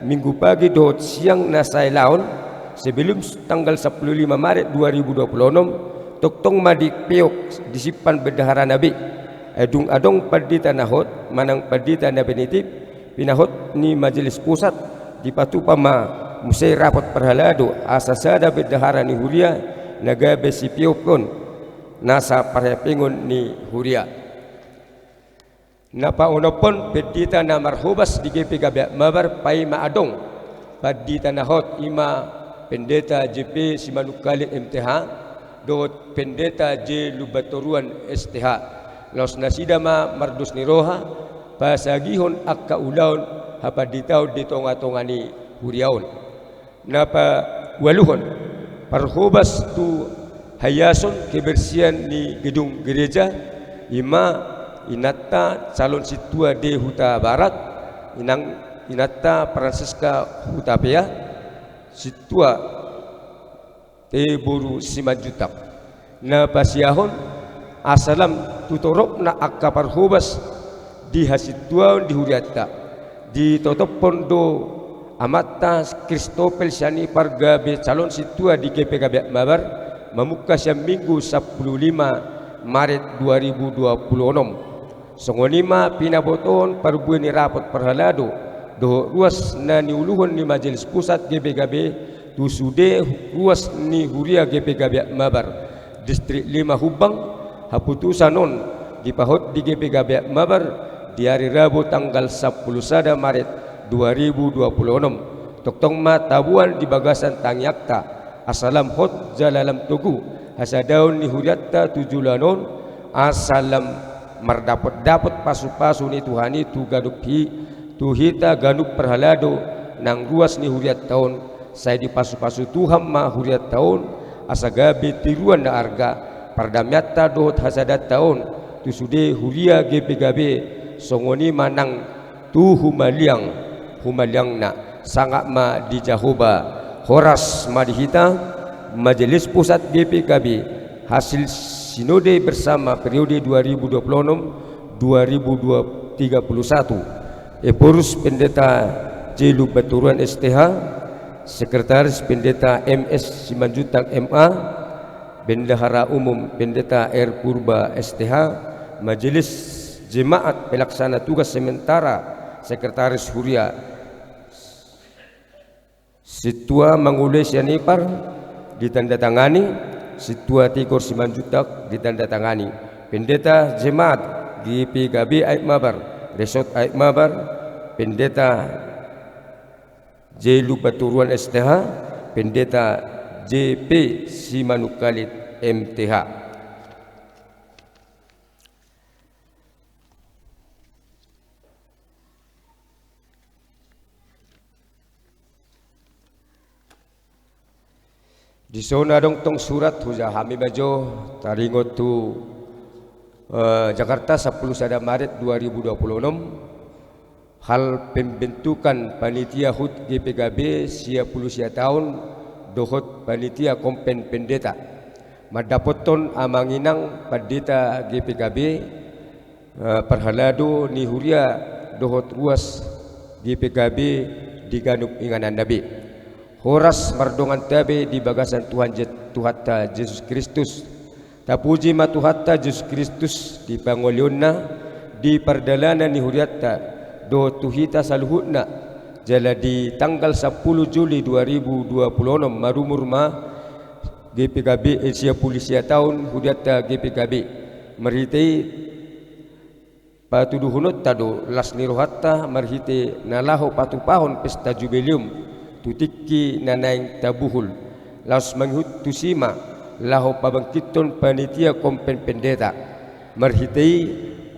minggu pagi dohot siang na saelaon, sebelum tanggal sampulu lima Maret dua ribu dua puluh onom, tongtong ma dipeop, disimpan bendaharana be. Ai dung adong pandita na hot, manang pandita na benitif, pinahot ni majelis pusat, dipatupa ma muse rapat parhalado, asa sada bendahara ni huria, na gabe sipeop on, nasa parhepengon ni huria. Na paonomhon, pendeta na marhobas di G P K B Atmabar, paima adong pandita na hot, i ma Pendeta J P Simanungkalit M T H dohot Pendeta J Lumbantoruan S T H. Laos nasida ma mardos ni roha pasagihon angka ulaon hapanditaon di tonga-tonga ni huria on. Na paualuhon, parhobas tu haiason kebersihan ni gedung gereja, i ma inanta calon sintua D Hutabarat, inang, inanta Francisca Hutapea, sintua T boru Simanjuntak. Na pasiahon, asa lam tu toropna angka parhobas di hasintuaon di hurianta, ditotophon do amanta Christopel Sianipar gabe calon sintua di G P K B Atmabar, mamungka sian Minggu sampulu lima Maret dua ribu dua puluh onom. Songon i ma pinabotohon parbue ni rapat parhalado dohot ruas na niuluhon ni Majelis Pusat G P K B tu sude ruas ni huria G P K B Atmabar, Distrik lima Humbang. Haputusan on dipahot di G P K B Atmabar di ari Rabu tanggal sampulu sada Maret dua ribu dua puluh onom. Tongtong ma taboan di bagasan tangiangta, asa lam hot jala lam togu hasadaon ni hurianta tu joloan on, asa lam mardapot-dapot pasu-pasu ni Tuhan i tu ganup hi-, tu hita ganup parhalado nang ruas ni hurianta on. Sai dipasu-pasu Tuhan ma hurianta on, asa gabe tiruan na arga, pardameianta dohot hasadaanta on tu sude huria G P K B, songon i ma nang tu humaliang, humaliangna. Sangap ma di Jahowa. Horas ma di hita, Majelis Pusat G P K B, hasil Sinode Bersama periode dua ribu dua puluh enam dua ribu tiga puluh satu. Ephorus Pendeta J Lumbantoruan S T H, Sekretaris Pendeta M S Simanjuntak M A, Bendahara Umum Pendeta R Purba S T H, Majelis Jemaat Pelaksana Tugas Sementara, Sekretaris Huria, Sintua Mangoloi Sianipar ditandatangani, Sintua Tigor Simanjuntak ditandatangani, Pendeta Jemaat G P K B Aek Mabar, Resort Aek Mabar, Pendeta J Lumbantoruan S T H, Pendeta J P Simanungkalit M T H. Dison adong tong surat, hujaha hami ma jo taringot tu, eh, Jakarta, sampulu sada Maret dua ribu dua puluh enam, hal pembentukan panitia hut G P K B sia pulu sia taon dohot panitia kompen pendeta. Mandapothon amang inang pandita G P K B, eh, parhalado ni huria dohot ruas G P K B di ganup ingananna be. Horas mardongan tabe di bagasan Tuhan Je-, Tuhanta Jesus Kristus. Tapuji ma Tuhanta Jesus Kristus di pangolionna, di pardalanan ni hurianta dohot tu hita saluhutna. Jala di tanggal sampulu Juli dua ribu dua puluh onom marumur ma G P K B, eh, sia pulu sia taon hurianta G P K B. Marhite i patuduhononta do las ni rohanta marhite na laho patupahon pesta jubileum tu tingki na naeng tabuhul. Laos mangihut tusi ma laho pabangkithon panitia kompen pendeta. Marhite i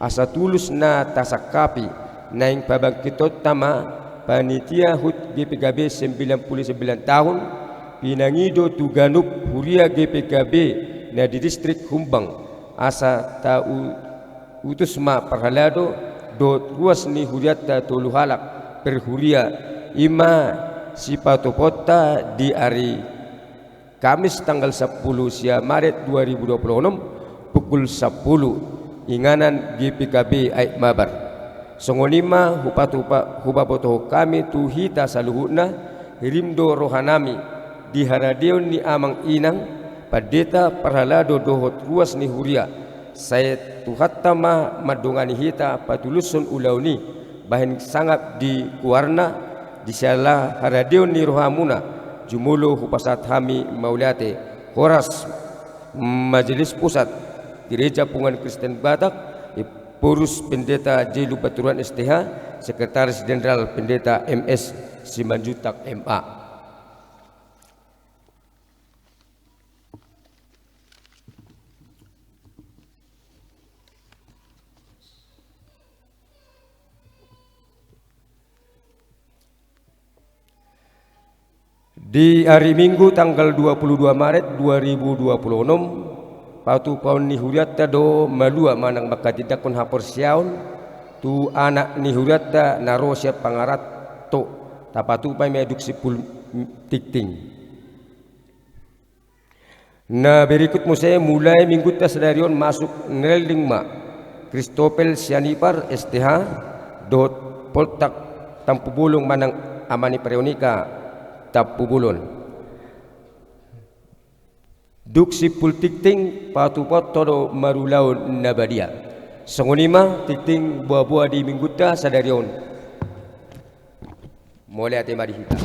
asa tulus na tasangkapi, naeng pabangkithonta ma panitia hut G P K B sembilan puluh sembilan tahun, pinangido tu ganup huria G P K B na di distrik Humbang, asa tau utus ma parhalado dohot ruas ni hurianta tolu halak per huria, i ma sipatupaonta di ari Kamis tanggal sampulu sia Maret dua ribu dua puluh onom pukul sampulu, inganan G P K B Aek Mabar. Songon i ma hupatupa-, hupabotohon hami tu hita saluhutna, hirim do rohanami di haradeon ni amang inang, pandeta, parhalado dohot ruas ni huria. Sai Tuhanta ma mandongani hita patulushon ulaon i, bahen sangap di goarna, di siala haradeon ni rohamuna, jumolo hupasahat hami mauliate. Horas, Majelis Pusat Gereja Punguan Kristen Batak, Ephorus Pendeta J. Lumbanturuan S T H, Sekretaris Jenderal Pendeta M S Simanjuntak M A. Di ari Minggu tanggal dua puluh dua Maret dua ribu dua puluh onom, patupaon ni hurianta do malua manang manghatindanghon haporseaon tu anak ni hurianta na ro sian pangaranto, tapatupa i ma Duk Simpul Tingting. Na berikut muse, mulai Minggunta sadari on masuk na leleng ma Kristopel Sianipar S T H dohot Poltak Tampubolon manang Amani Veronika Tampubolon. Duk Simpul Tingting, patupaonta do marulaon na badia. Songon i ma Tingting boaboa di Minggunta sadari on. Mauliate ma di hita.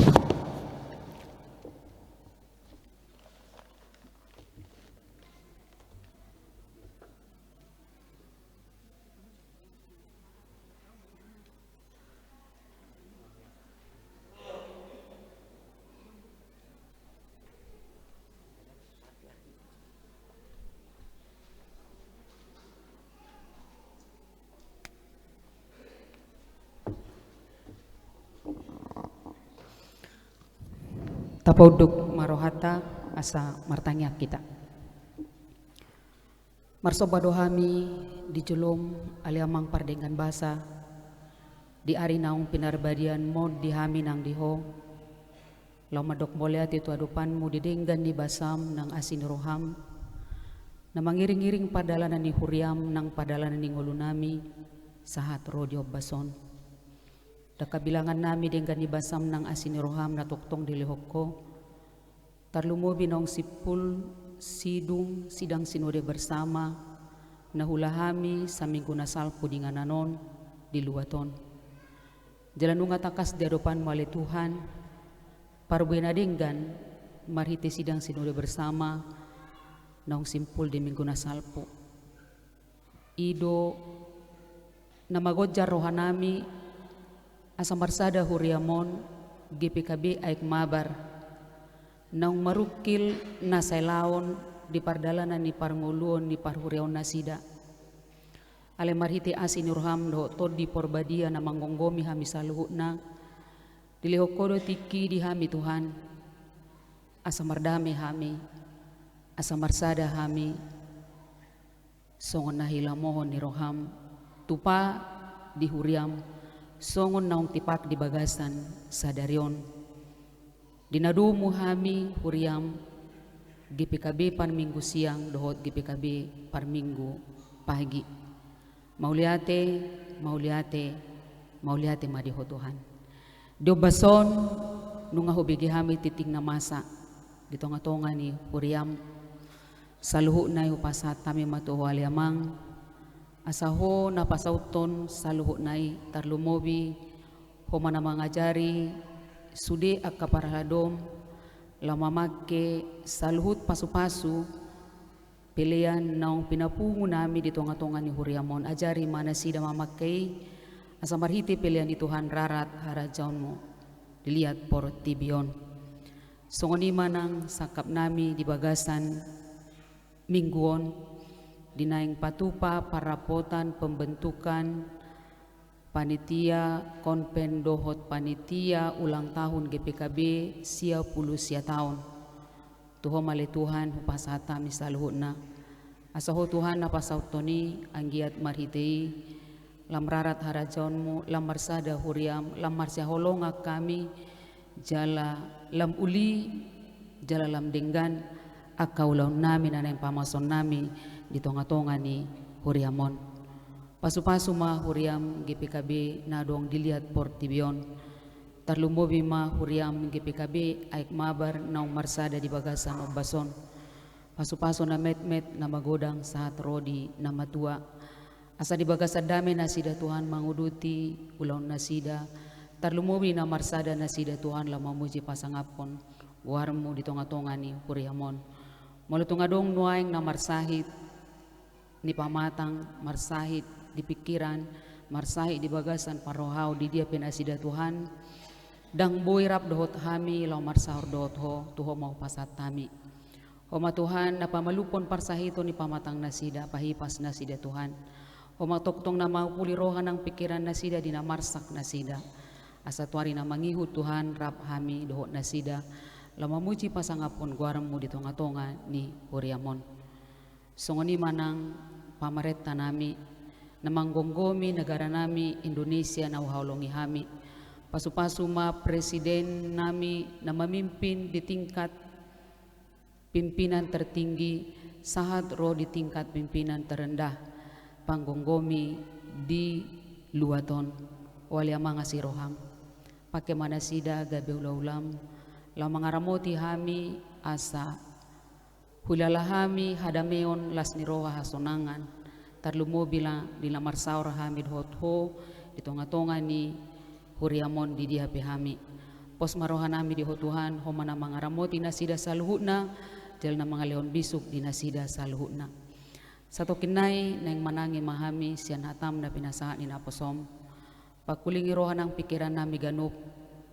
Tapaunduk ma rohanta asa martangiang hita. Marsomba do hami di jolom, ale Amang pardenggan basa, di ari naung pinarbadianmon di hami nang di Ho, laho mandok mauliate tu adopanMu di denggan ni basaM nang asi ni rohaM, na mangiringiring pardalanan ni huriaM nang pardalanan ni ngolunami, sahat ro di ombas on. Ndang habilangannami denggan ni basaM nang asi ni rohaM na tongtong dilehon Ho, tarlumobi naung simpul sidung sidang sinode bersama, na huula hami saminggu na salpu di inganan on, di luat on. Jala nunga tangkas di adopanMu ale Tuhan, parbue na denggan, marhite sidang sinode bersama, naung simpul di minggu na salpu. I do na magonjar rohanami, asa marsada huriaM on, G P K B Aek Mabar, naung marungkil na sai laon di pardalanan ni parngoluon ni parhuriaon nasida. Ale marhite asi ni rohaM dohot Tondi Porbadia na manggomgomi hami saluhutna, dilehon Ho do tingki di hami Tuhan, asa mardame hami, asa marsada hami, songon na hilamohon ni rohaM, tupa di huriaM, songon naung tipak di bagasan sadari on. Di na domu hami huriaM, G P K B parminggu siang dohot G P K B parminggu pagi. Mauliate, mauliate, mauliate ma di Ho Tuhan. Di ombas on, nunga hubege hami tingting na masa di tongatonga ni huriaM. Saluhutna i hupasahat hami ma tu Ho ale Amang, Asa Ho na pasauthon saluhutna i, tarlumobi Ho ma na mangajari sude angka parhalado-M laho mamangke saluhut pasupasu pelean naung pinapungu nami di tongatonga ni huria-M on. Ajari ma nasida mamangke i, asa marhite pelean ni Tuhan rarat harajaon-Mu di liat portibi on. Songon i ma nang sangkap nami di bagasan minggu on, di naeng patupa parrapotan pembentukan panitia konven dohot panitia ulang tahun G P K B sia pulu sia taon. Tu Ho ma ale Tuhan hupasahat hami saluhutna. Asa Ho Tuhan na pasauthon i, anggiat marhite i lam rarat harajaon-Mu, lam marsada huria-M, lam marsihaholongan hami, jala lam uli, jala lam denggan angka ulaon nami na naeng pamasuon nami di tongatonga ni huria-M on. Pasupasu ma huria-M G P K B na adong di liat portibi on. Tarlumobi ma huria-M G P K B Aek Mabar naung marsada di bagasan ombas on. Pasupasu na metmet, na magodang sahat ro di na matua. Asa di bagasan dame nasida Tuhan manguduti ulaon nasida, tarlumobi na marsada nasida Tuhan laho mamuji pasangaphon goar-Mu di tongatonga ni huria-M on. Molo tung adong nuaeng na marsahit ni pamatang, marsahit di pingkiran, marsahit di bagasan parrohaon, di dia pe nasida Tuhan, ndang boi rap dohot hami laho marsaor dohot Ho, tu Ho ma hupasahat hami. Ho ma Tuhan na pamalumhon parsahiton ni pamatang nasida, pahipas nasida Tuhan. Ho ma tongtong na mangapuli roha nang pingkiran nasida di na marsak nasida. Asa tu ari na mangihut Tuhan rap hami dohot nasida laho mamuji pasangaphon goar-Mu di tongatonga ni huria-M on. Songon i ma nang pamarenta nami na manggomgomi negara nami Indonesia na huhaholongi hami. Pasupasu ma presiden nami na mamimpin di tingkat pimpinan tertinggi sahat ro di tingkat pimpinan terendah, panggomgomi di luat on. O ale Amang, asi roha-M, pangke ma nasida gabe hulahula-M laho mangaramoti hami asa huhilala hami hadameon, las ni roha, hasonangan, tarlumobi la di na marsaor hami dohot Ho di tongatonga ni huria-M on di dia pe hami. Pos ma roha nami di Ho Tuhan, Ho ma na mangaramoti nasida saluhutna, jala na mangalehon bisuk di nasida saluhutna. Satongkin nai naeng manangi ma hami sian hata-M na pinasahat ni naposo-M. Pangkulingi roha nang pingkiran nami ganup,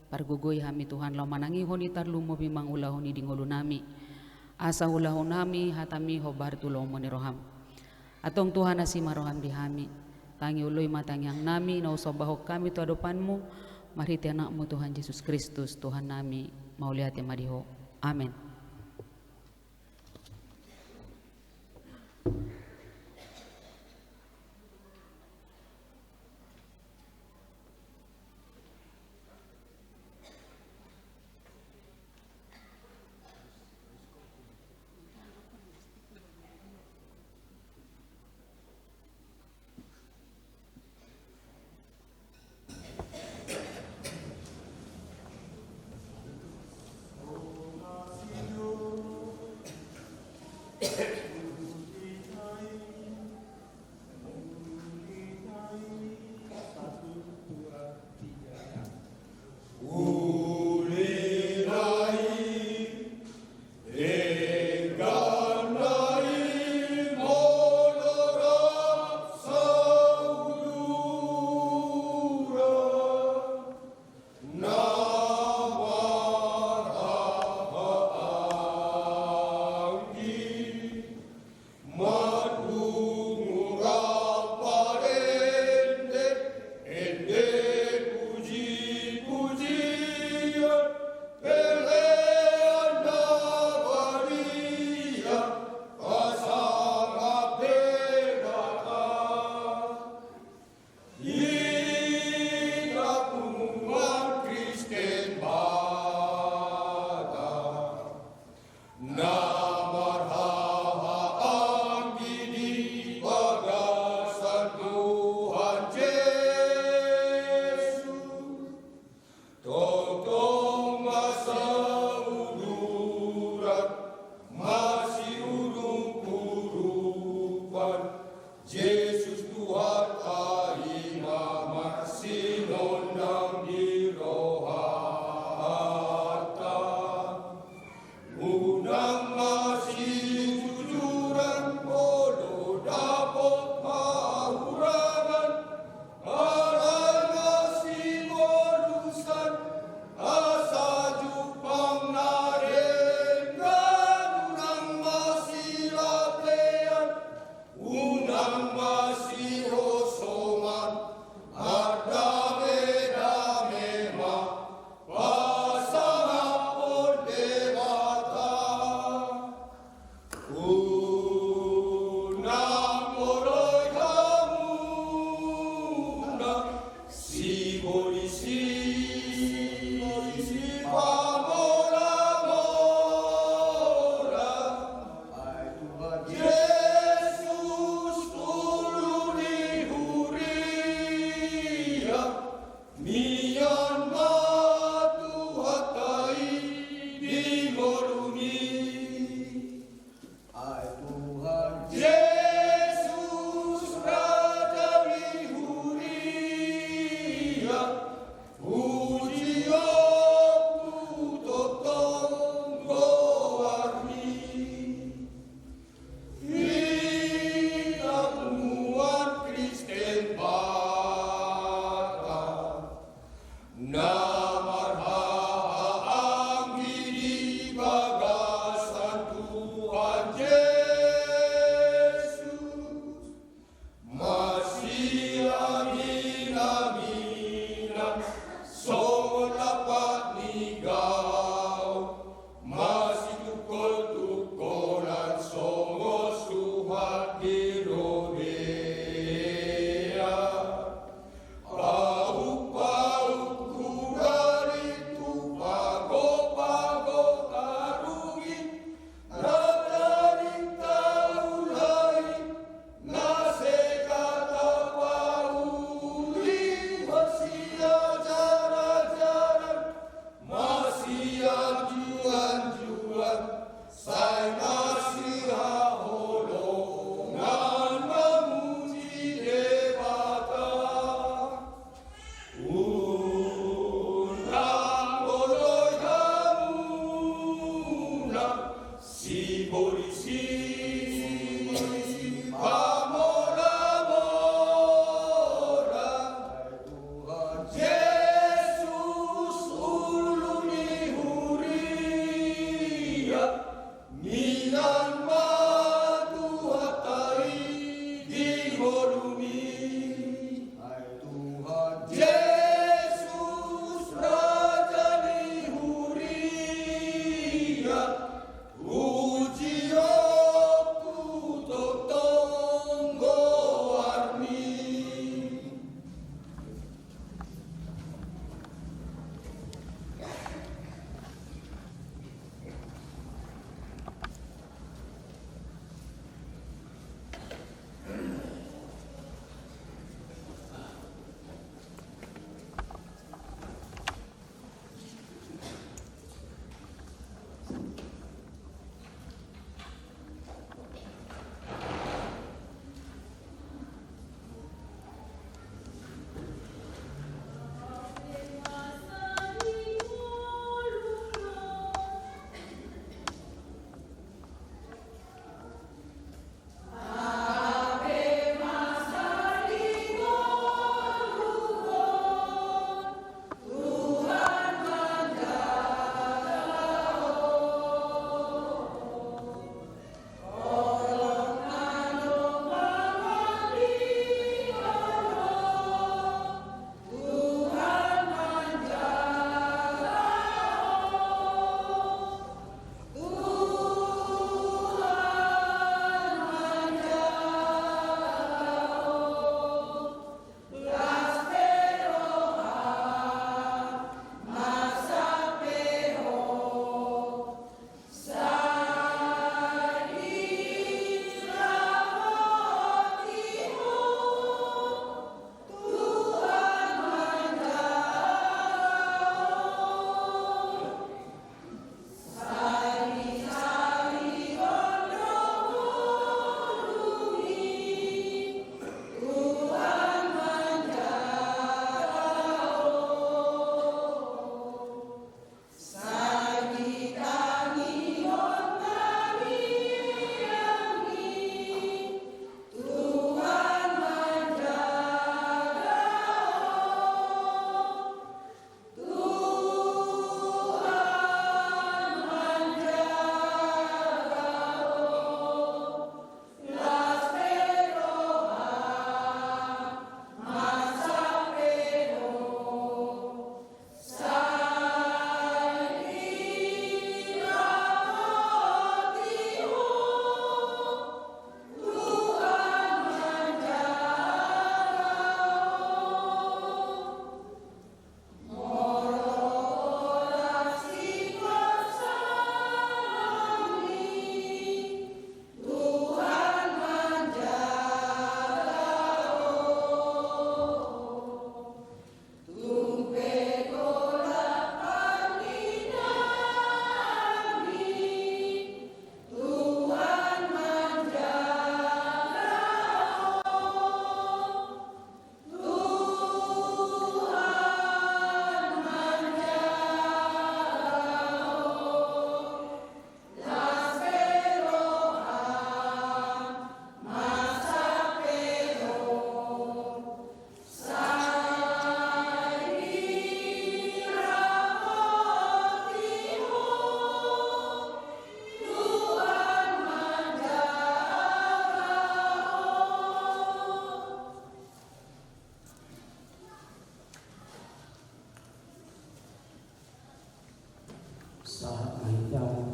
pargogoi hami Tuhan laho manangihon i, tarlumobi mangulahon i di ngolu nami. Asa ulaon nami hata-Mi hombar tu lomo ni roha-M. Antong Tuhan, asi ma roha-M di hami. Tangi oloi ma tangiang nami na husombahon hami tu adopan-Mu, marhite Anak-Mu Tuhan Jesus Kristus Tuhan nami. Mauliate ma di Ho. Amen. Hita punguan Kristen Batak na marhahaanggi di bagasan Tuhan Jesus, tongtong ma sauduran masiurupuruppan Jesus tu Unang masijujuran molo dapot hahurangan, alai masimolusan asa jumpang na denggan. Unang masilatean, unang masihosongan, mardame-dame ma pasangaphon Debata. Unang moloi hamuna sibolis, sipamola-mola. Jesus ulu ni huria, mian ma Tuhanta i di ngolumi. Ai Tuhan Jesus, Raja ni huria, pujion tu tongtong goarmi. Hita umat Kristen Batak na marhahaanggi di bagasan Tuhan Jesus, masiangin-anginan songon lampak ni gaol, masitungkol-tungkolan songon suhat di lobea. Pauk-pauk hudari tu pago-pago tarungin, na tarinta ulai, na sega tapauli, masiajar-ajaran, masianjuan-juan, sai masihaholongan mamuji Debata. Unang moloi hamuna sibolis, sipamola-mola. Jesus ulu ni huria, mian ma Tuhanta i di ngolumi. Ai Tuhan Jesus, Raja ni huria, pujion tu tongtong goarmi.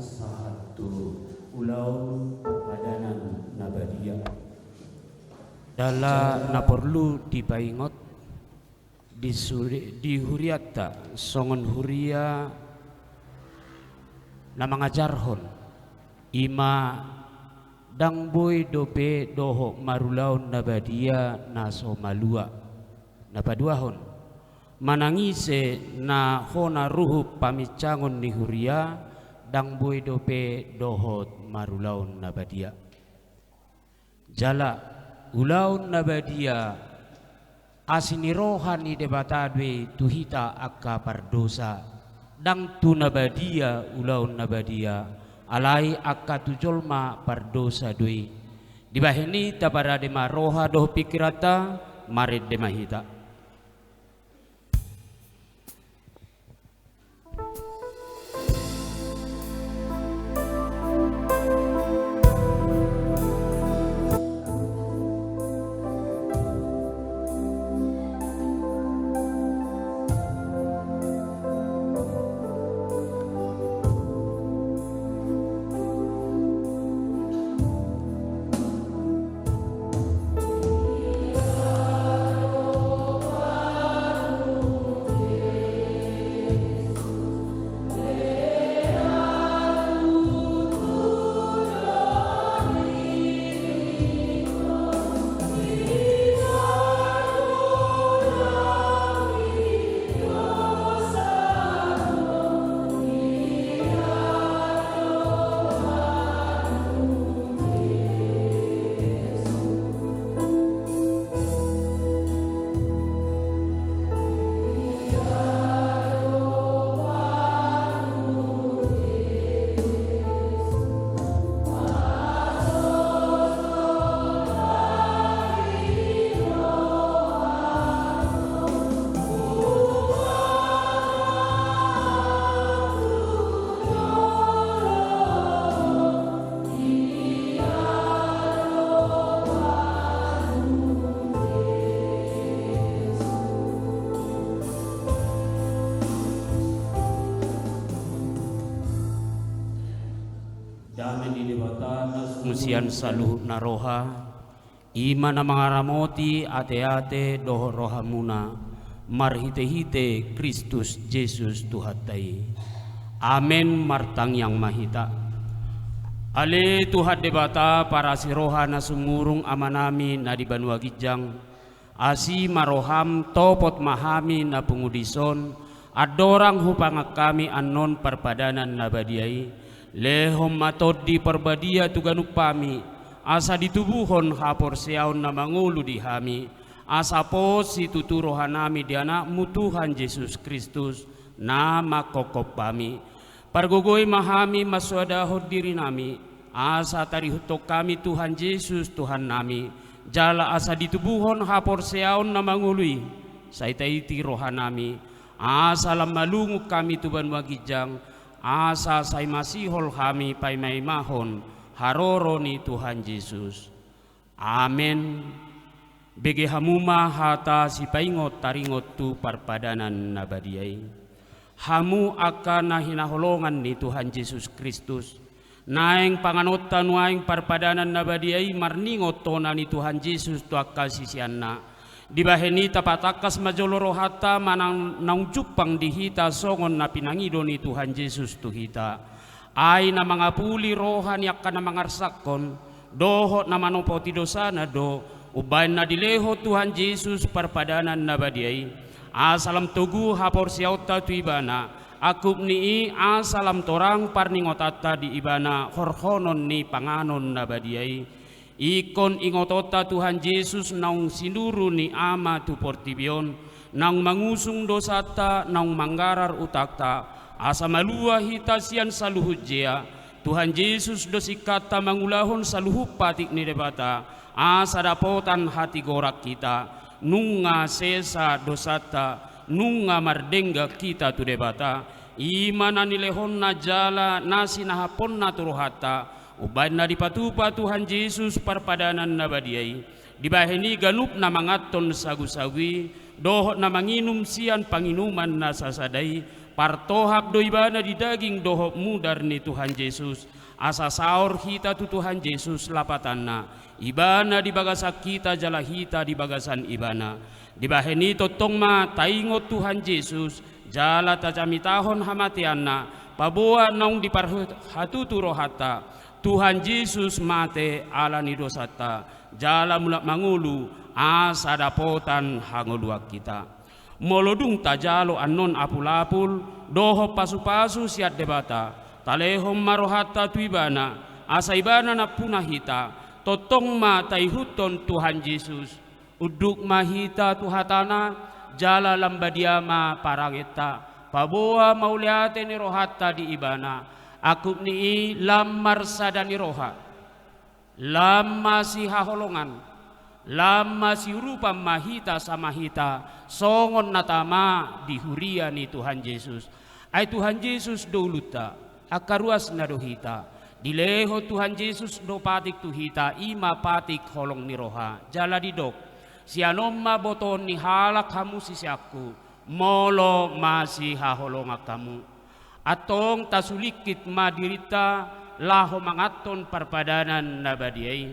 Sahat tu ulaon padanan na badia. Jala na porlu dipaingot di suri-, di hurianta songon huria na mangajarhon, i ma ndang boi dope dohot marulaon na badia na so malua. Na paduahon, manang ise na hona ruhup paminsangon ni huria, ndang boi dope dohot marulaon na badia. Jala ulaon na badia, asi ni roha ni Debata do i tu hita angka pardosa. Ndang tu na badia ulaon na badia, alai angka tu jolma pardosa do i. Dibahen i taparade ma roha dohot pingkiranta, marende ma hita. Dame ni Debata na sian saluhut na roha, i ma na mangaramoti ateate dohot rohamuna, marhitehite Kristus Jesus Tuhanta i. Amen. Martangiang ma hita. Ale Tuhan Debata, parasi roha na sumurung, Amanami na di banua ginjang, asi ma roham, topot ma hami na pungu dison, andorang hupangan hami annon parpadanan na badia i. Lehon ma Tondi Parbadia tu ganup hami, asa ditubuhon haporseaon na mangolu di hami, asa pos situtu rohanami di Anakmu Tuhan Jesus Kristus, na manghophop hami. Pargogoi ma hami mansoadahon dirinami, asa tarihuthon hami Tuhan Jesus Tuhannami, jala asa ditubuhon haporseaon na mangolu i, sai taiti rohanami, asa lam malungun hami tu banua ginjang, asa sai masihol hami paimaimahon haroro ni Tuhan Jesus. Amen. Bege hamu ma hata sipaingot taringot tu parpadanan na badia i. Hamu angka na hinaholongan ni Tuhan Jesus Kristus, naeng panganonta nuaeng parpadanan na badia i marningot tona ni Tuhan Jesus tu angka siseanna. Dibahen i tapatangkas ma jolo rohanta manang naung jumpang di hita songon na pinangido ni Tuhan Jesus tu hita. Ai na mangapuli roha ni angka na mangarsakhon dohot na manopoti dosana do umbahen na dilehon Tuhan Jesus parpadanan na badia i, asa lam togu haporseaonta tu Ibana, angkup ni i asa lam torang parningotanta di Ibana horhonon ni panganon na badia i. Ingkon ingotonta Tuhan Jesus naung sinuru ni Ama tu portibi on, naung mangusung dosanta, naung manggarar utangta, asa malua hita sian saluhut jea. Tuhan Jesus do singkatta mangulahon saluhut patik ni Debata, asa dapotan hatigoran hita. Nunga sesa dosanta, nunga mardenggan hita tu Debata. I ma na nilehonna jala na sinahaponna tu rohanta, umbahen na dipatupa Tuhan Jesus parpadanan na badia i. Dibahen i ganup na manganhon sagusagu i dohot na manginum sian panginuman na sasada i Partohap do Ibana di daging dohot mudar ni Tuhan Jesus, asa saor hita tu Tuhan Jesus lapatanna, Ibana di bagasan hita jala hita di bagasan Ibana. Dibahen i tongtong ma taingot Tuhan Jesus, jala tajamitahon hamateanna, paboa naung diparhatutu rohanta, Tuhan Jesus mate ala ni dosanta, jala mulak mangolu, asa dapotan hangoluan hita. Molo dung tajalo annon apulapul dohot pasupasu sian Debata, talehon ma rohanta tu Ibana, asa Ibana nampuna hita, tongtong ma taihuthon Tuhan Jesus. Unduk ma hita tu hatana, jala lam badia ma parangenta, paboa mauliate ni rohanta di Ibana, angkup ni i lam marsada ni roha. Lam masihaholongan, lam masiurupan ma hita sama hita, songon na tama di huria ni Tuhan Jesus. Ai Tuhan Jesus do ulunta, angka ruasna do hita. Dilehon Tuhan Jesus do patik tu hita, i ma patik holong ni roha. Jala didok, sian on ma botoon ni halak hamu siseanku, molo masihaholongan hamu. Antong tasulingkit ma dirinta laho manganhon parpadanan na badia i.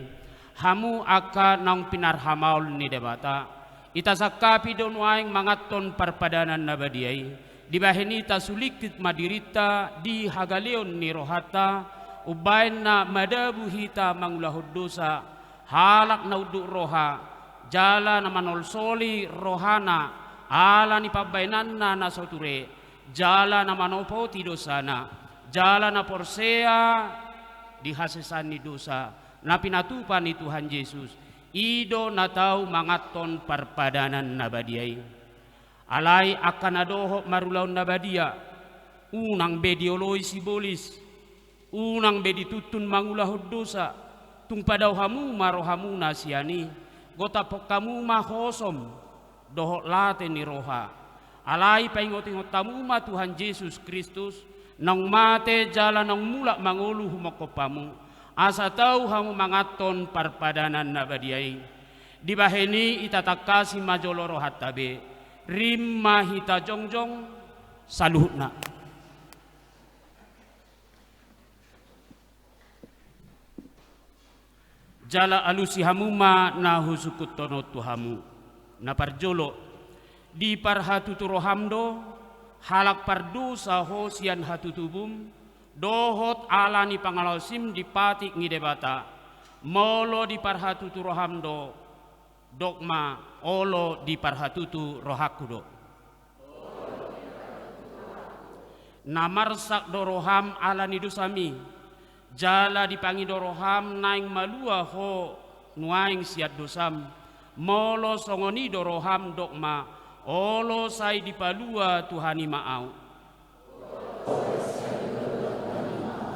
Hamu angka naung pinarhamaol ni Debata, itasangkapi do nuaeng manganhon parpadanan na badia i. Dibahen i tasulingkit ma dirinta di hagaleon ni rohanta, umbahen na madabu hita mangulahon dosa, halak na unduk roha, jala na manolsoli rohana ala ni pambahenanna na so ture, jala na manopoti dosana, jala na porsea di hasesaan ni dosa na pinatupa ni Tuhan Jesus, i do na tau manganhon parpadanan na badia i. Alai angka na dohot marulaon na badia, unang be dioloi sibolis, unang be dituntun mangulahon dosa, tung padao hamu ma rohamuna sian i, gotaphon hamu ma hosom dohot late ni roha. Alai paingotingot hamu ma Tuhan Jesus Kristus, naung mate jala naung mulak mangolu humongkop hamu, asa tau hamu manganhon parpadanan na badia i. Dibahen i itatangkasi ma jolo rohanta be, rim ma hita jongjong saluhutna. Jala alusi hamu ma na husungkunhon on tu hamu. Na parjolo, diparhatutu roham do, halak pardosa ho sian hatutubum, dohot ala ni pangalaosim di patik ni Debata, molo diparhatutu roham do, dok ma, olo diparhatutu rohangku do. Na marsak do roham ala ni dosami, jala dipangido roham naeng malua ho nuaeng sian dosam, molo songon i do roham dok ma, olo sai dipalua Tuhan i ma ahu.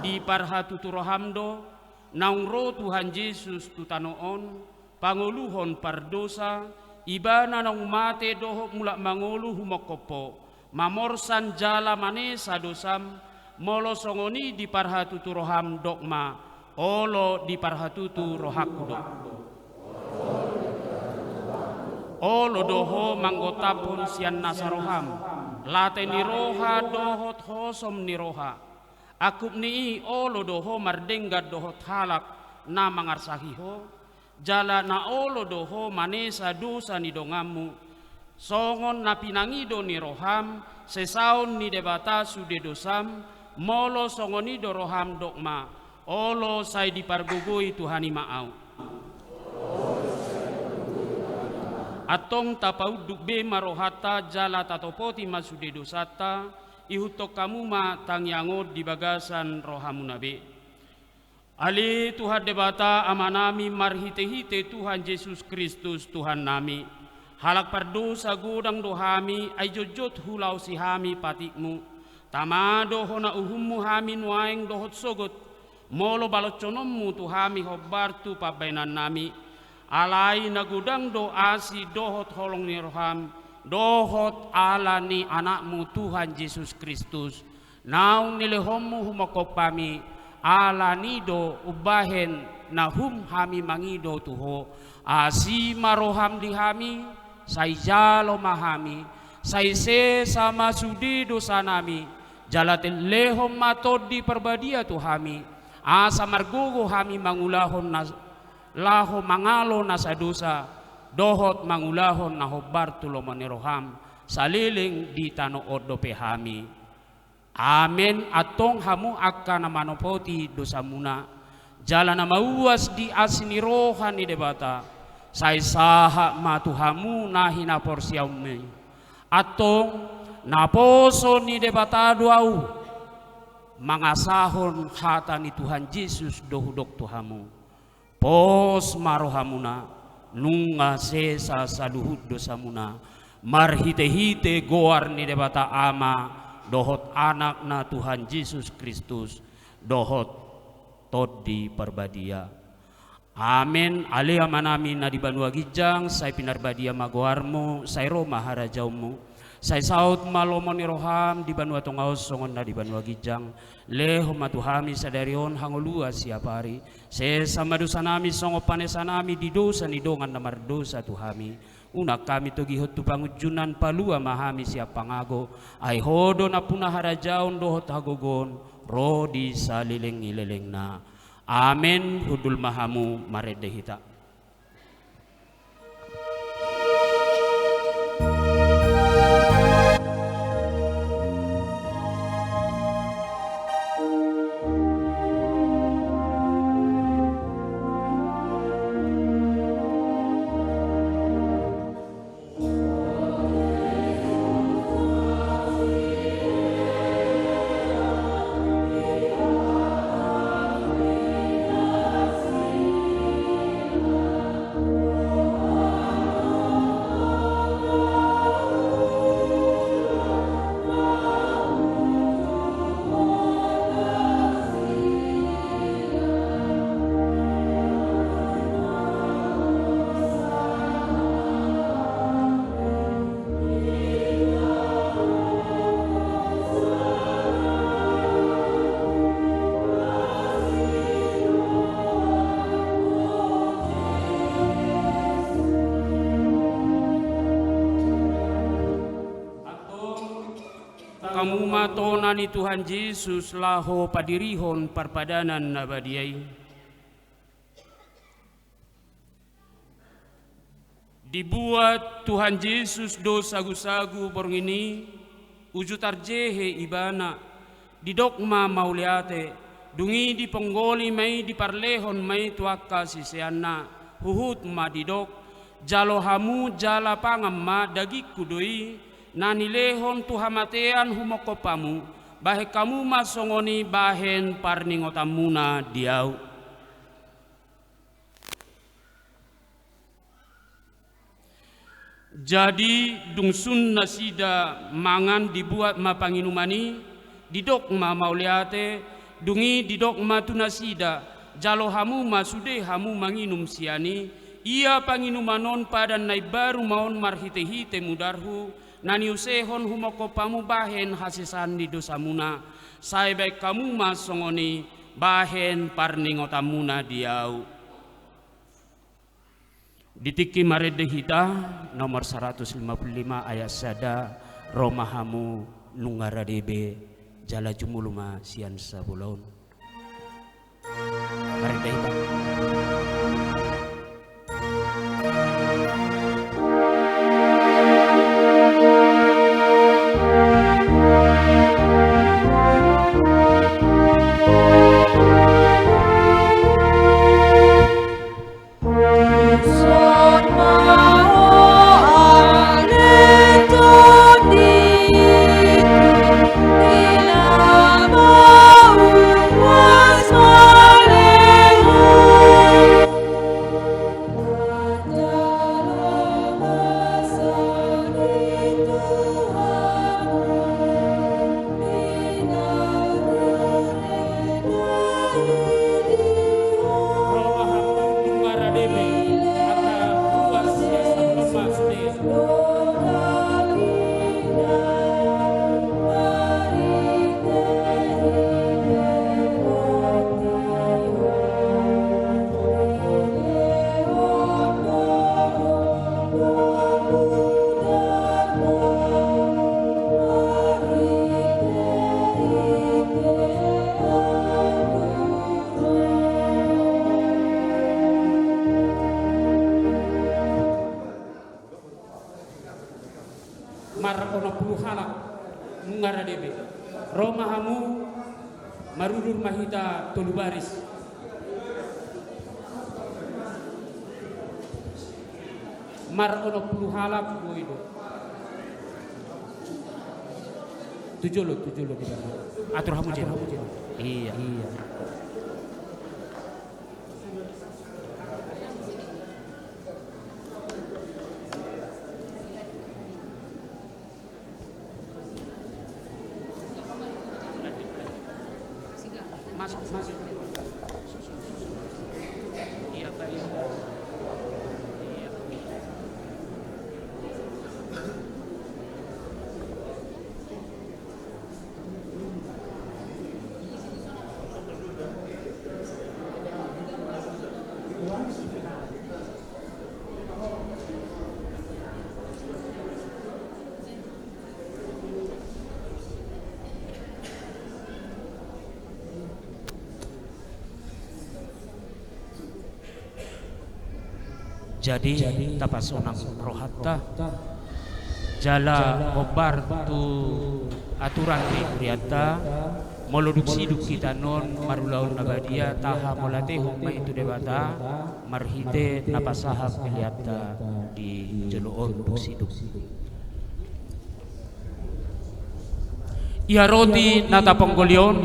Diparhatutu roham do, naung ro Tuhan Jesus tu tano on, pangoluhon pardosa, Ibana naung mate dohot mulak mangolu humongkop ho, mamorsan jala manesa dosam, molo songon i diparhatutu roham dok ma, olo diparhatutu rohangku do. Olo do ho manggotaphon sian nasa roham, late ni roha dohot hosom ni roha. Angkup ni i olo do ho mardenggan dohot halak na mangarsahi ho, jala na olo do ho manesa dosa ni donganmu, songon na pinangido ni roham sesaon ni Debata sude dosam, molo songon i do roham dok ma, olo sai dipargogoi Tuhan i ma ahu. Antong tapaunduk be ma rohanta jala tatopoti ma sude dosanta, ihuthon hamu ma tangiang on di bagasan rohamuna be. Ale Tuhan Debata Amanami marhitehite Tuhan Jesus Kristus Tuhannami, halak pardosa godang do hami, ai jotjot hulaosi hami patikmu. Tama do hona uhummu hami nuaeng dohot sogot, molo baloshononmu tu hami hombar tu pambahenannami. Alai na godang do asi dohot holong ni roham, dohot ala ni Anakmu Tuhan Jesus Kristus, naung nilehonmu humongkop hami, ala ni i do umbahen na hum hami mangido tu ho. Asi ma roham di hami, sai jalo ma hami, Sai sesa ma sude dosanami, jala lehon ma Tondi Parbadia tu hami, asa margogo hami mangulahon na, laho mangalo nasa dosa, dohot mangulahon na hombar tu lomo ni roham, saleleng di tano on dope hami. Amen. Antong hamu angka na manopoti dosamuna, jala na mauas di asi ni roha ni Debata, sai sahat ma tu hamu na hinaporseaonmi. Antong, naposo ni Debata do ahu, mangasahon hata ni Tuhan Jesus do hudok tu hamu. Pos ma rohamuna, nunga sesa saluhut dosamuna, marhitehite goar ni Debata Ama, dohot Anakna Tuhan Jesus Kristus, dohot Tondi Parbadia. Amen. Ale Amanami na di banua ginjang, sai pinarbadia ma goarmu, sai ro ma harajaonmu, sai saut ma lomo ni roham di banua tonga on songon na di banua ginjang. Lehon ma tu hami sadari on hangoluan siapari. Sesa ma dosanami songon panesanami di dosa ni dongan na mardosa tu hami. Unang hami togihon tu pangunjunan, palua ma hami sian pangago. Ai Ho do nampuna harajaon dohot hagogoon, ro di saleleng ni lelengna. Amen. Hundul ma hamu marende hita. Antong, tangkas hamu ma tona ni Tuhan Jesus laho padirihon parpadanan na badia i. Dibuat Tuhan Jesus do sagusagu borngin i, uju tarjehe Ibana, didok ma mauliate, dung i diponggoli ma i, diparlehon ma i tu angka siseanna, huhut ma didok: Jalo hamu jala pangan ma, dagingku do i, na nilehon tu hamatean humongkop hamu, bahen hamu ma songon i bahen parningotanmuna di ahu. Jadi, dung sun nasida mangan, dibuat ma panginuman i, didok ma mauliate, dung i didok ma tu nasida: Jalo hamu ma sude hamu manginum sian i, ia panginuman on padan na imbaru ma on marhitehite mudarhu, na niusehon humongkop hamu bahen hasesaan ni dosamuna, sai bahen hamu ma songon i bahen parningotanmuna di ahu. Di tingki marende hita, nomor saratus lima pulu lima ayat sada, ro ma hamu nunga rade be, jala jumolo ma sian sabola on. Marende hita. Onom pulu halak nunga rade be. Ro ma hamu, marudur ma hita tolu baris. Mar onom pulu halak boi do. Tu jolo, tu jolo di bawah. Atur hamu jolo. Iya. Iya. Masuk, masuk. Iya, Pak, iya. Iya. Jadi, tapasonang rohanta jala hombar tu aturan ni hurianta. Molo dung sidung hita on marulaon na badia, tahamauliatehon ma i tu Debata marhite na pasahat peleanta di jolo on dung sidung. Ia roti na taponggoli on,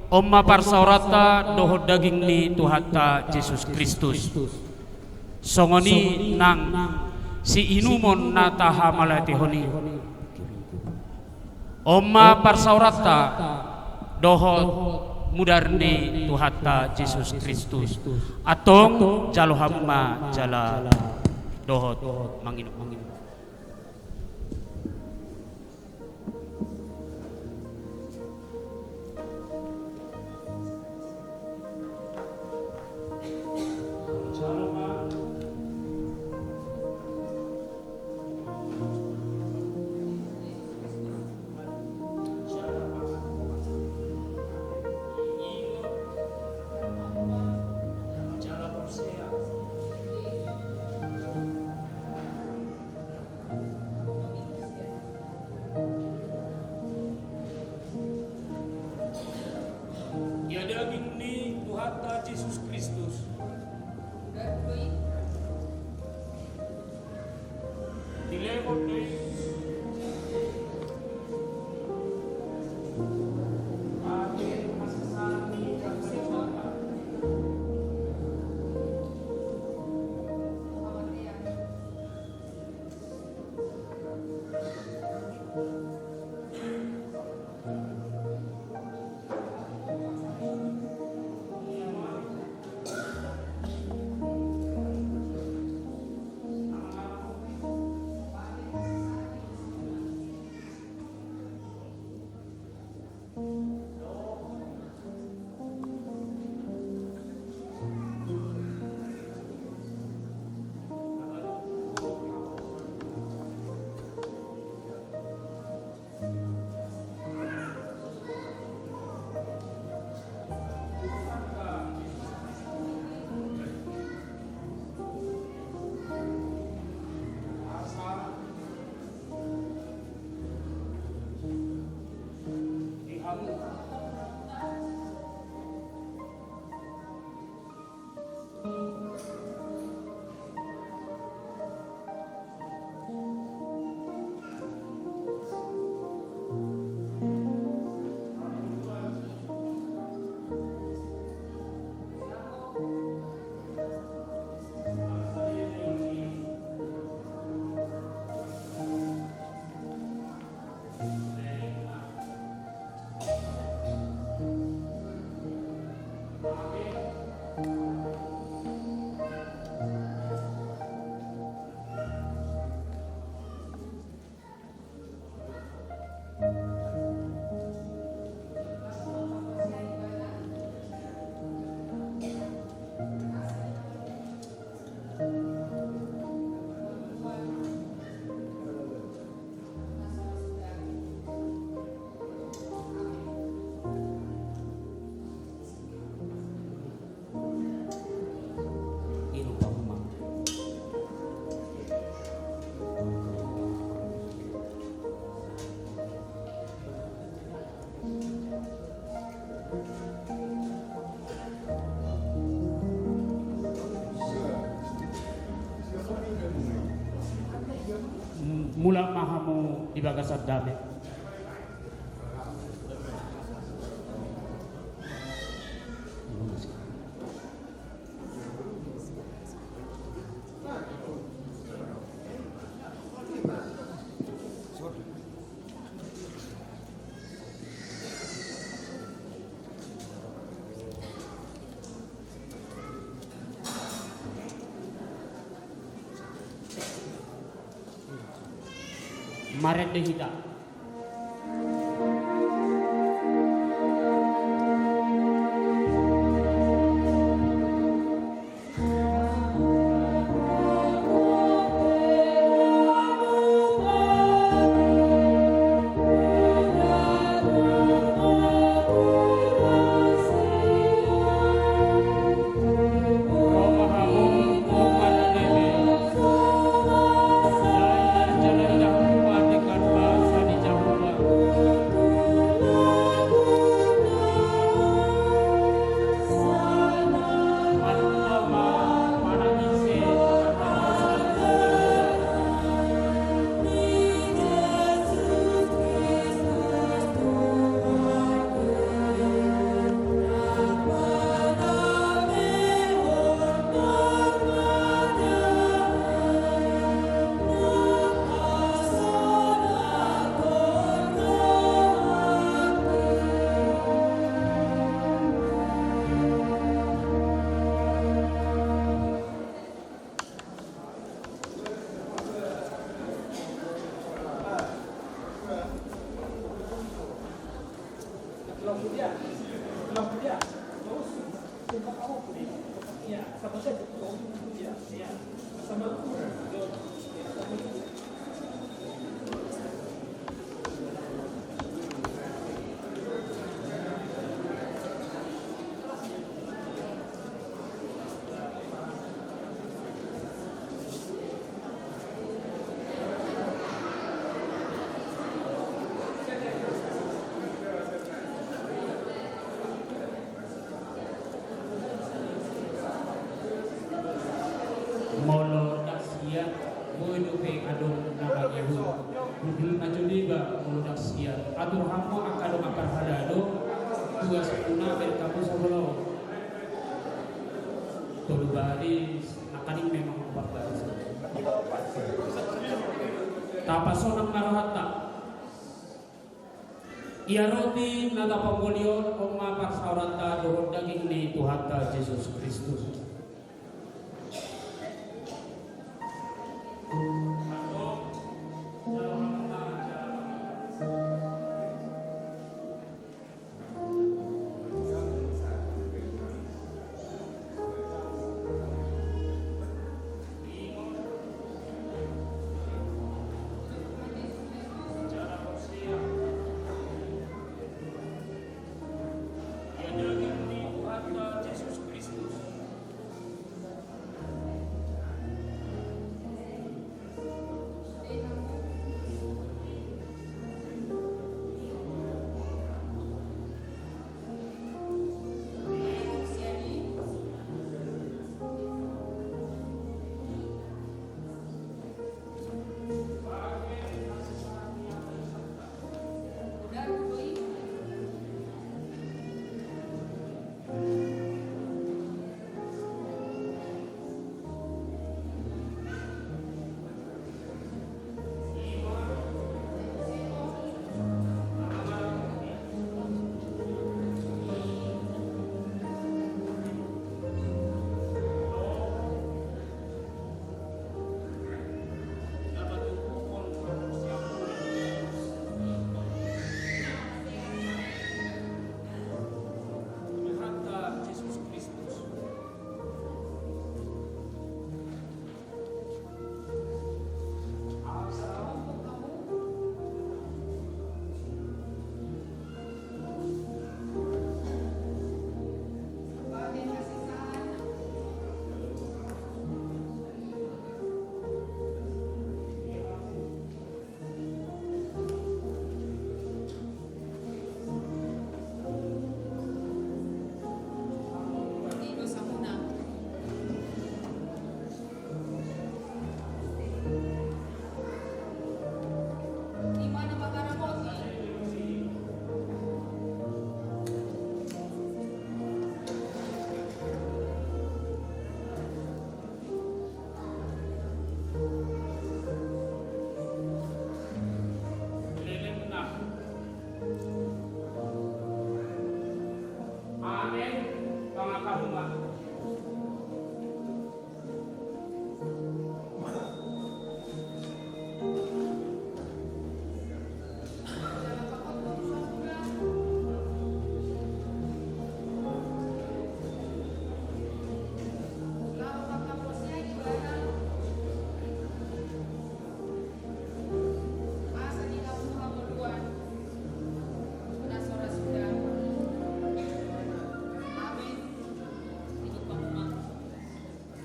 on ma parsaoranta dohot daging ni Tuhanta Jesus Kristus. Songon i nang siinumon na tahamauliatehon i. On ma parsaoranta dohot mudar ni Tuhanta Jesus Kristus. Antong jalo hamu ma jala dohot manginum. Ia daging ni Tuhanta Jesus Kristus. Dilehon do i. Bagasan dame. Marende hita. Molo ndang siat, boi dope adong na mangihut. Bungkil ma jo deba molo ndang siat. Atur hamu angka dongan parhalado, tugas muna berkamu sabola on. Tolu baris, nangkaning memang parbaris. Tapasonang ma rohanta. Ia roti na tapamoli on, on ma parsaoranta dohot daging ni Tuhanta Jesus Kristus. Ia daging ni Tuhanta Jesus Kristus.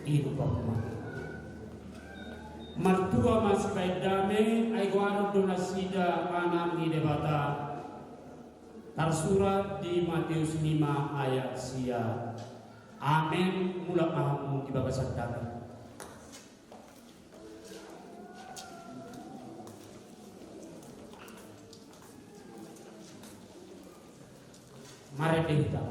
Ido pakuman. Martua ma sibaen dame, ai goaron do nasida anak ni Debata. Tarsurat di Mateus lima ayat sia. Amen. Mulak ma hamu di bagasan dame. Marende hita.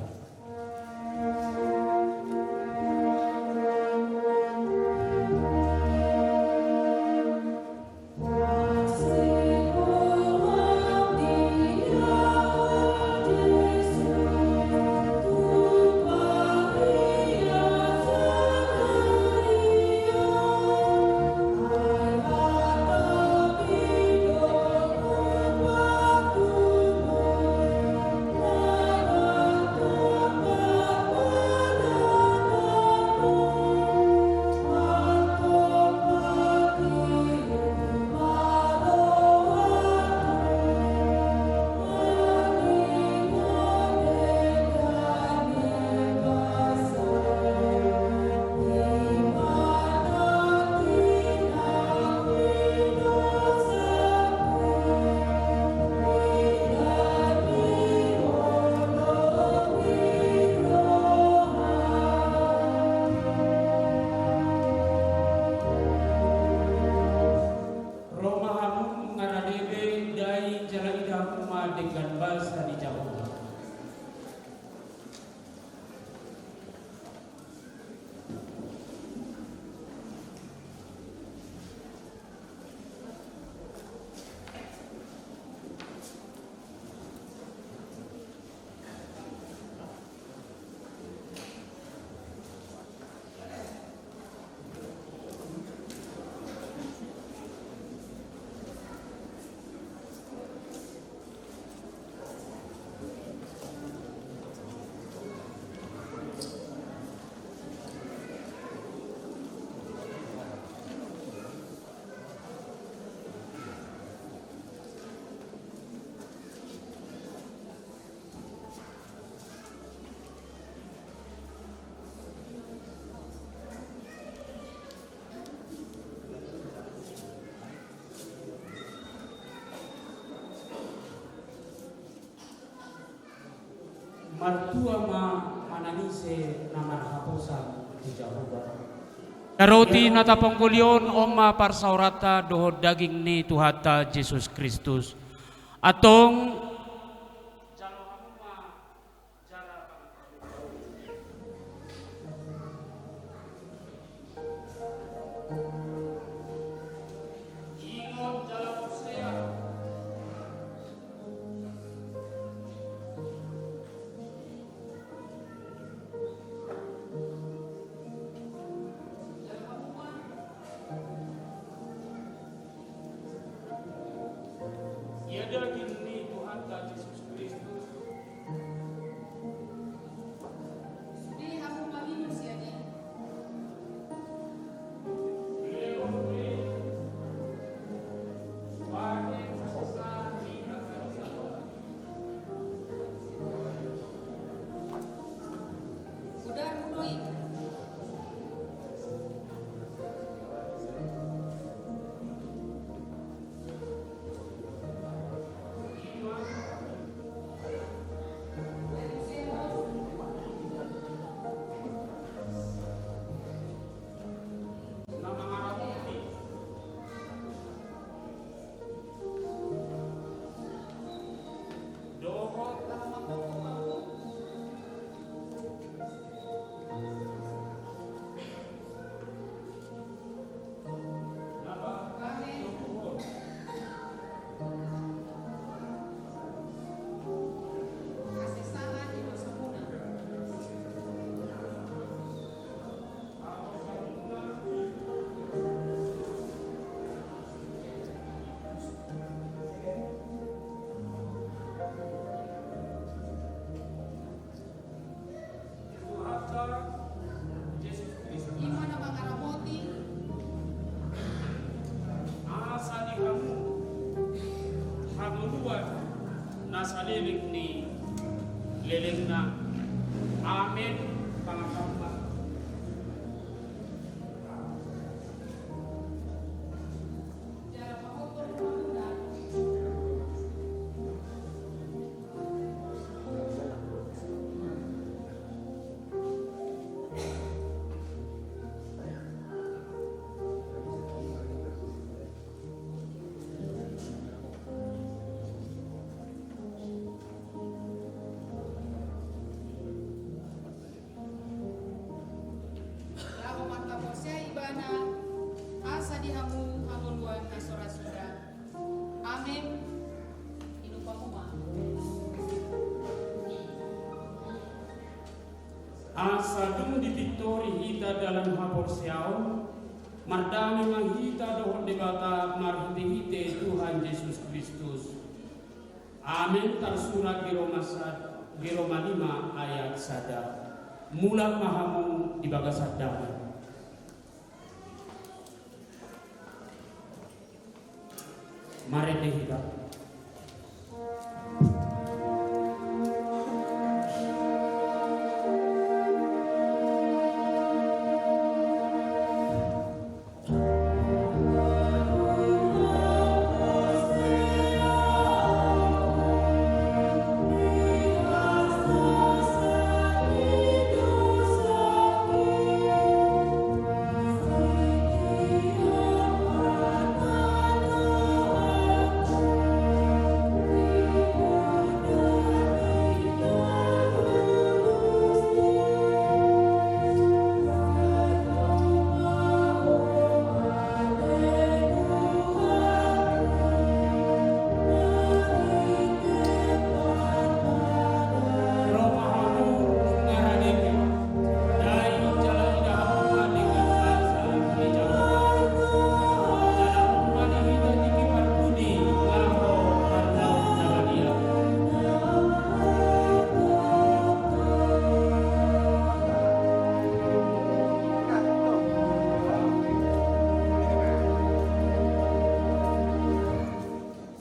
Ro ma hamu, nunga rade be, dai jala ida hamu ma denggan basa ni Jahowa. Martua ma manangise na marhaposan di Jahowa. Roti na taponggoli on, on ma parsaoranta dohot daging ni Tuhanta Jesus Kristus. Antong, jalo hamu ma jala pangan. Ingot jala porsea. Ia daging ni Tuhanta Jesus Kristus. Sude hamu maminum sian i. Ima na mangaramoti. Asa di hamu hangoluan na saleleng ni lelengna. Amen. Pangan hamu ma. Asa di hamu hangoluan na so ra suda. Amen. Inum hamu ma. Asa dung dipintori hita dalan haporseaon, mardame ma hita dohot Debata marhitehite Tuhan Jesus Kristus. Amen. Tarsurat di Roma sad-, di Roma lima ayat sada. Mulak ma hamu di bagasan dame. Marende hita.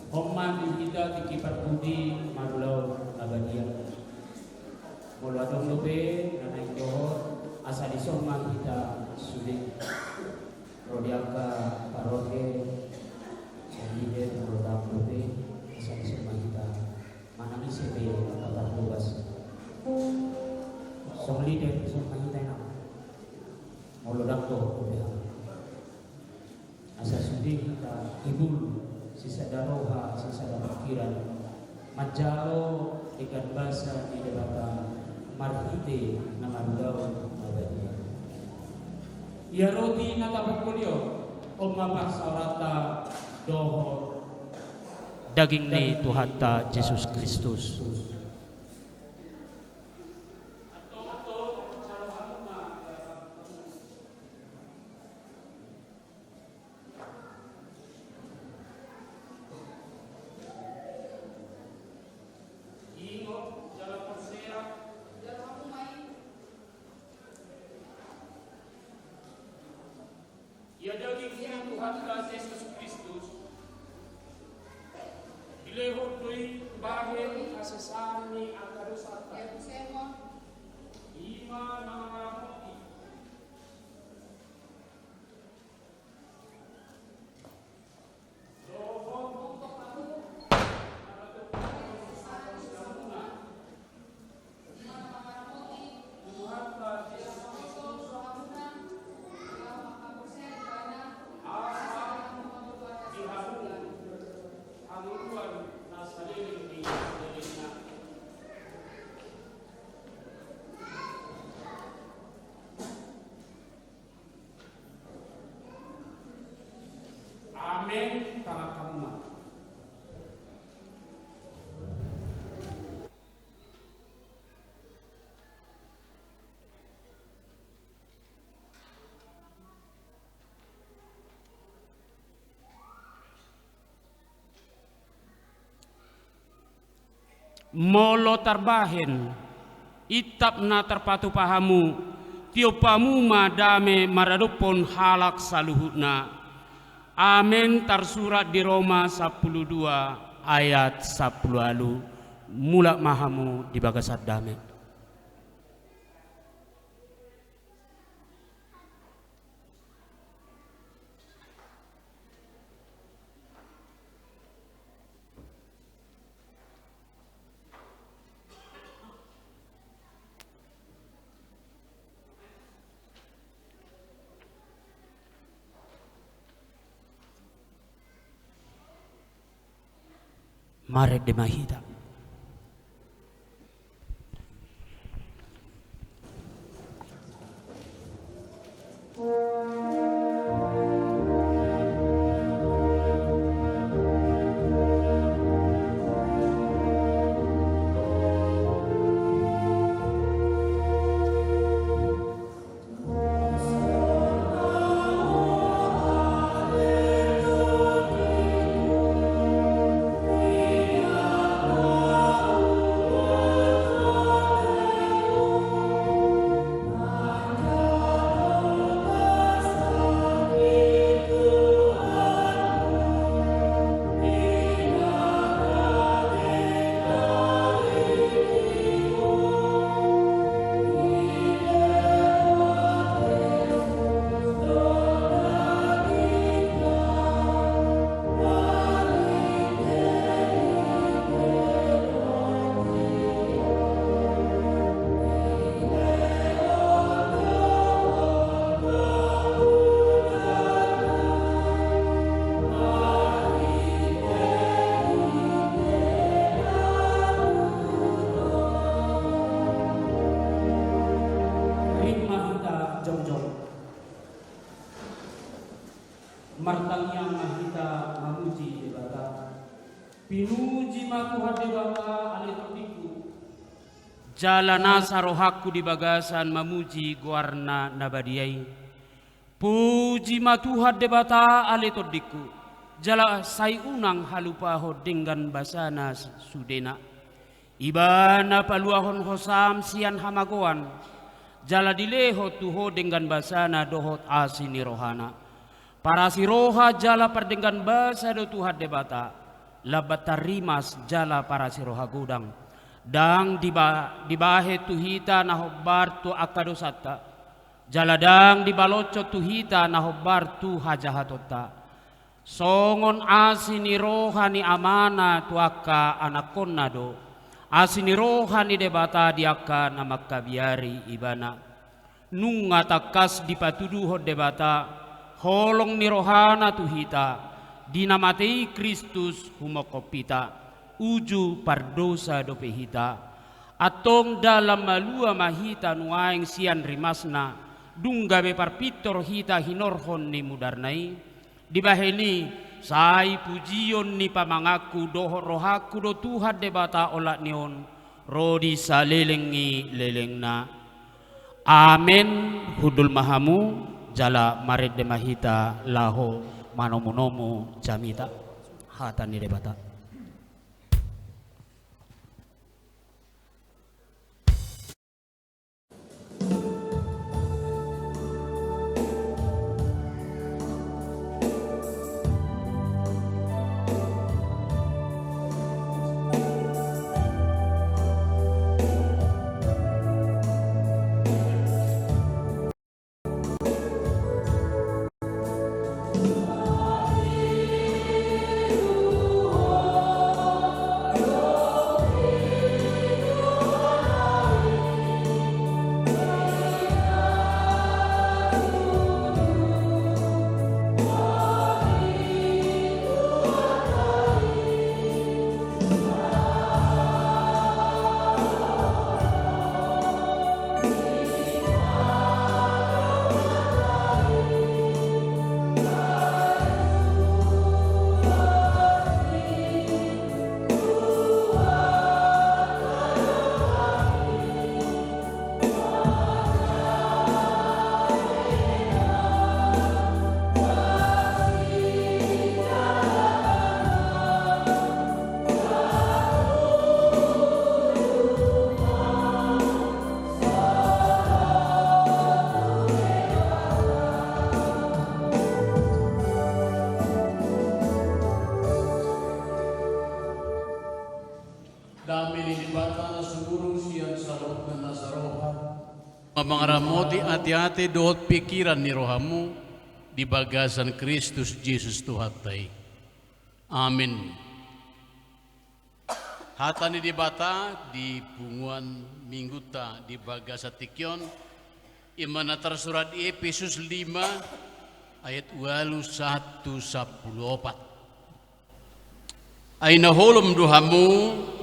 On ma di hita tingki parpudi marulaon na badia. Molo adong dope na naeng dohot, asa dison ma hita sude. Ro di angka parroke, songon i pe molo adong dope, asa dison ma hita. Manang ise pe angka parhobas. Songon i pe dison ma hita, inang. Molo adong dope hita. Asa sude hita hibul, sisada roha, sisada pingkiran, manjalo denggan basa ni Debata marhite na marulaon na badia. Ia roti na tapungkoli on, on ma parsaoranta dohot daging ni Tuhanta Jesus Kristus. Ia daging ni Tuhanta Jesus Kristus, dilehon do i bahen hasesaan ni angka dosanta. I ma na mangaramoti. Amen. Tangan hamu ma. Molo tarbahen, intap na tarpatupa hamu, tiop hamu ma dame maradophon halak saluhutna. Amen. Tarsurat di Roma sampulu dua ayat sampulu ualu. Mulak ma hamu di bagasan dame. Marende ma hita. Martangiang ma hita mamuji Debata. Pinuji ma Tuhan Debata ale tondingku. Jala nasa rohangku di bagasan mamuji goarna na badia i. Puji ma Tuhan Debata ale tondingku. Jala sai unang halupahon denggan basana sudena. Ibana paluahon ho sam sian hamagoan, jala dilehon tu ho denggan basana dohot asi ni rohana. Parasi roha jala pardenggan basa do Tuhan Debata, lambat tarrimas jala parasi roha godang. Ndang diba-, dibahen tu hita na hombar tu angka dosanta, jala ndang dibaloshon tu hita na hombar tu hajahatonta. Songon asi ni roha ni amana tu angka anakkonna do, asi ni roha ni Debata di angka na mangkabiari ibana. Nunga tangkas dipatuduhon Debata holong ni rohana tu hita, di na mate i Kristus humongkop hita, uju pardosa dope hita. Antong dalan malua ma hita nuaeng sian rimasna, dung gabe parpintor hita hinorhon ni mudarna i. Dibahen i, sai pujion ni pamanganku dohot rohangku do Tuhan Debata olat ni on, ro di saleleng ni lelengna. Amen. Hundul ma hamu, jala marende ma hita laho manomunomu jamita. Hata ni Debata. Dame ni Debata na sumurung sian saluhutna nasa roha, ma mangaramoti ateate dohot pingkiran ni rohamu di bagasan Kristus Jesus Tuhanta i. Amin. Hata ni Debata di punguan Minggunta di bagasan tingki on, i ma na tarsurat di Epesus lima ayat ualu sahat tu sampulu opat. Ai na holom do hamu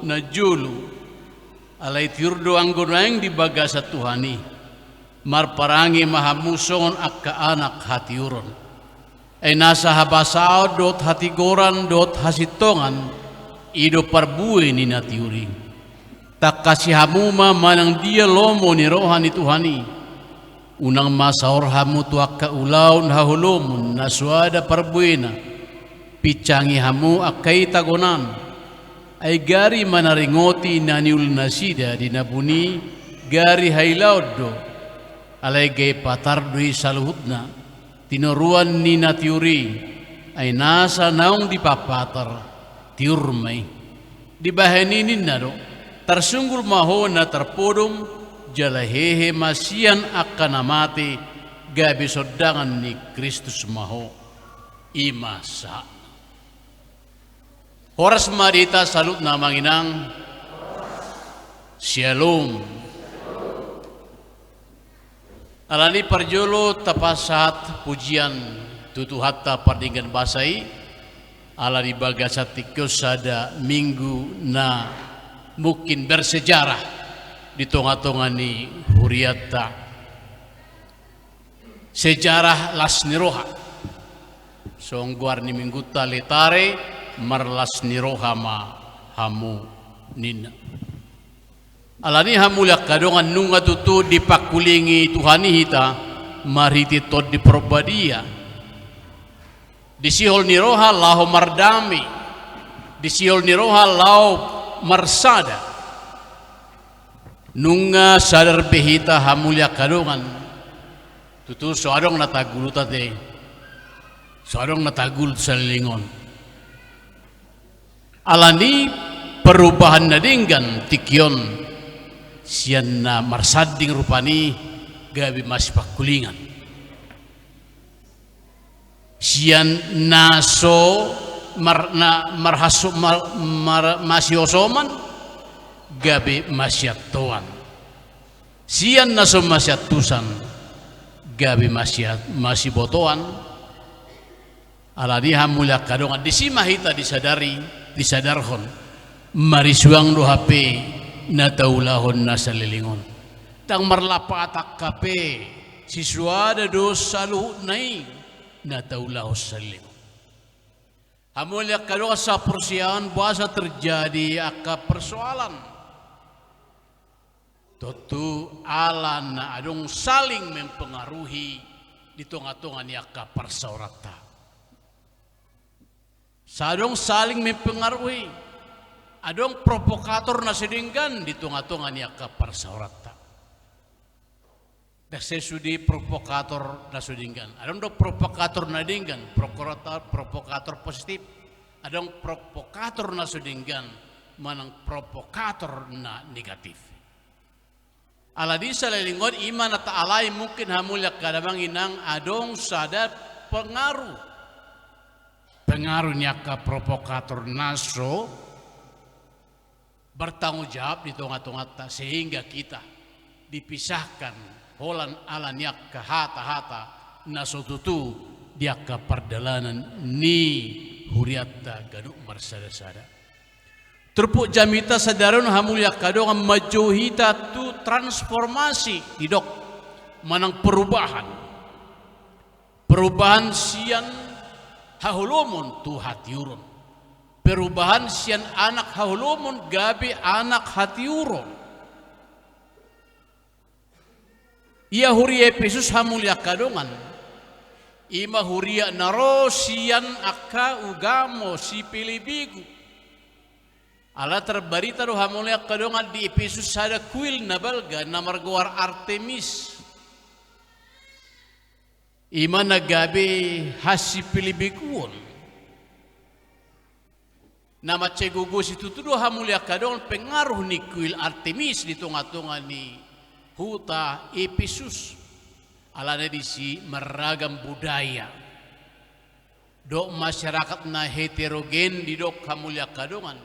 na jolo, alai tiur do anggo naeng di bagasan Tuhan i. Marparange ma hamu songon angka anak hatiuron. Ai nasa habasaon dohot hatigoran dohot hasintongan, i do parbue ni na tiur i. Tangkasi hamu ma manang dia lomo ni roha ni Tuhan i. Unang ma saor hamu tu angka ulaon haholomon na soada parbuena. Pincangi hamu angka i tagonan. Ai gari ma na ringoti na niul nasida di na buni, gari hailaon do. Alai gabe patar do i saluhutna. Tinoruan ni na tiur i, ai nasa naung dipapatar, tiur ma i. Dibahen i ninna do, tarsunggul ma ho na tarpodom, jala hehe ma sian angka na mate, gabe sondangan ni Kristus ma ho. I ma sahatna. Horas ma di hita saluhutna amang inang. Syalom. Alani parjolo tapasahat pujian tu Tuhanta pardenggan basa i, ala di bagasan tingki on sada minggu na mungkin bersejarah di tongatonga ni hurianta. Sejarah las ni roha. Songon goar ni minggunta Laetare, marlas ni roha ma hamu ninna. Alani i hamu angka dongan, nunga tutu dipangkulingi Tuhan i hita marhite Tondi Parbadia. Disihol ni roha laho mardame, disihol ni roha laho marsada. Nunga sadar be hita hamu angka dongan, tutu so adong na tagulut ate, so adong na tagulut saleleng on. Alani perubahan na denggan tingki on, sian na marsanding rupani gabe masipangkulingan. Sian na so mar-, na marhaso-, mar-, mar-, masihosoman, gabe masiantoan. Sian na so masiantusan, gabe masia-, masibotoan. Alani i hamu angka dongan, disi ma hita disadari, disadarhon. Marisuang do hape na taulahon na saleleng on. Ndang marlapatak hape, sisoada do saluhutna i na taulahon saleleng on. Hamu angka dongan saporseaon, boasa terjadi angka persoalan? Tontu ala na adong saling mempengaruhi di tonga-tonga ni angka parsaoranta. Sai adong saling mempengaruhi. Adong provokator na so denggan di tonga-tonga ni angka parsaoranta. Ndang sai sude provokator na so denggan. Adong do provokator na denggan, provokator, provokator positif. Adong provokator na so denggan, manang provokator na negatif. Alani i saleleng on, i ma na taalai mungkin hamu angka damang inang, adong sada pengaruh. Pengaruh ni angka provokator na so bertanggung jawab di tonga-tonganta, sehingga kita dipisahkan holan ala ni angka hata-hata na so tutu di angka pardalanan ni hurianta ganup marsada-sada. Turpuk jamita sadari on hamu angka dongan, manjou hita tu transformasi didok, manang perubahan. Perubahan sian haholomon tu hatiuron. Perubahan sian anak haholomon gabe anak hatiuron. Ia huria Epesus hamu angka dongan, i ma huria na ro sian angka ugamo sipelebegu. Ala tarbarita do hamu angka dongan, di Epesus sada kuil na balga na margoar Artemis. I ma na gabe hasipelebeguon. Na mansai gogo situtu do hamu angka dongan pengaruh ni kuil Artemis di tonga-tonga ni huta Epesus. Alana disi marragam budaya. Dohot masyarakat na heterogen didok hamu angka dongan.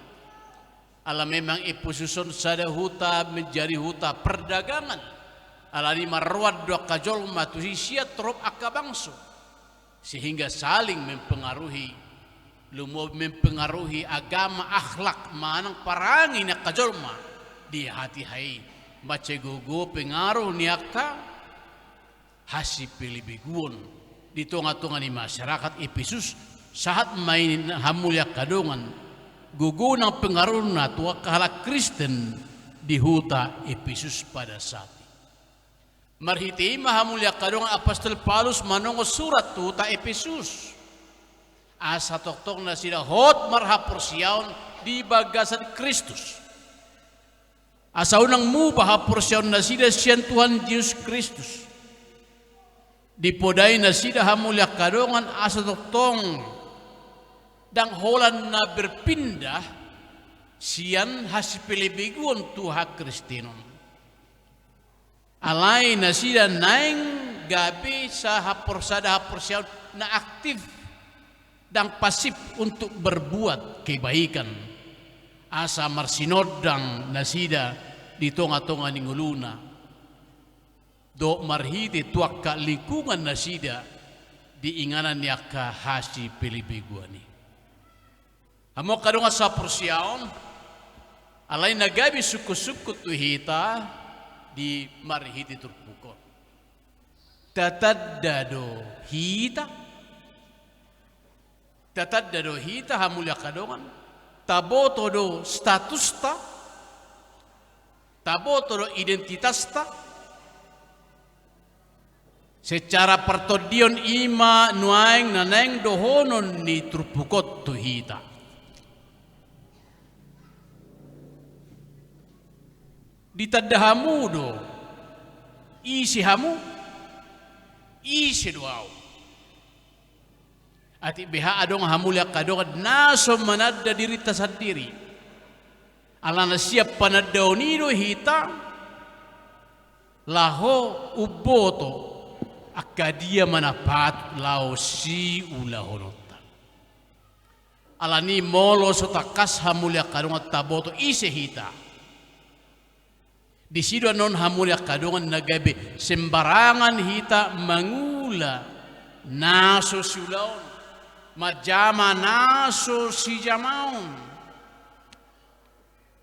Ala memang Epesus on sada huta menjadi huta perdagangan. Alani marroan do angka jolma tusi sian torop angka bangso. Sehingga saling mempengaruhi, lumobi mempengaruhi agama, akhlak, manang parange ni angka jolma di hatiha i. Mansai gogo pengaruh ni angka hasipelebeguon di tonga-tonga ni masyarakat Epesus, sahat ma i hamu angka dongan, gogo nang pengaruhna tu angka halak Kristen di huta Epesus pada saat i. Marhite i ma hamu angka dongan apostel Paulus manongos surat tu huta Epesus. Asa tongtong nasida hot marhaporseaon di bagasan Kristus. Asa unang muba haporseaon nasida sian Tuhan Jesus Kristus. Dipodai nasida hamu angka dongan asa tongtong ndang holan na berpindah sian hasipelebeguon tu hakristenon. Alai nasida naeng gabe sa hapor-, sada haporseaon na aktif dan pasif untuk berbuat kebaikan. Asa marsinondang nasida di tonga-tonga ni ngoluna. Dohot marhite tu angka lingkungan nasida di inganan ni angka hasipelebeguon i. Hamu angka dongan saporseaon, alai na gabe sungkun-sungkun tu hita di marhite turpuk on. Tatanda do hita Tatanda do hita hamu angka dongan, taboto do statusta, taboto do identitasta. Secara partondion i ma nuaeng na naeng dohonon ni turpuk on tu hita. Ditanda hamu do, ise hamu, ise do ahu. Atik beha adong hamu angka dongan na so mananda dirinta sandiri. Alana sian panandaon i do hita laho umboto angka dia ma na patut laho siulahononta. Alani molo so tangkas hamu angka dongan taboto ise hita. Disi do annon hamu angka dongan na gabe sembarangan hita mangula na so siulaon, manjama na so sijamaon,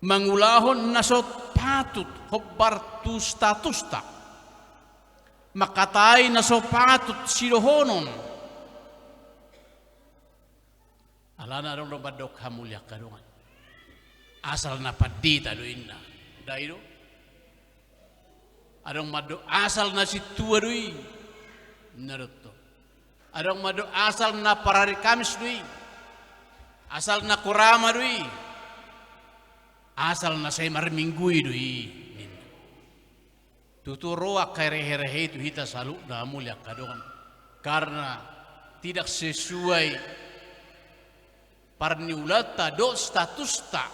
mangulahon na so patut hombar tu statusta, mangkatai na so patut sidohonon. Alana adong do mandok hamu angka dongan, asal na pandita do inna, ndai do. Adong mandok asal na sintua do i, inna do tong. Adong mandok asal na parari Kamis do i, asal na korama do i, asal na sai marminggu i do i, ninna. Tutu ro angka herehe-herehe i tu hita saluhutna hamu angka dongan. Karena tidak sesuai parniulanta dohot statusta,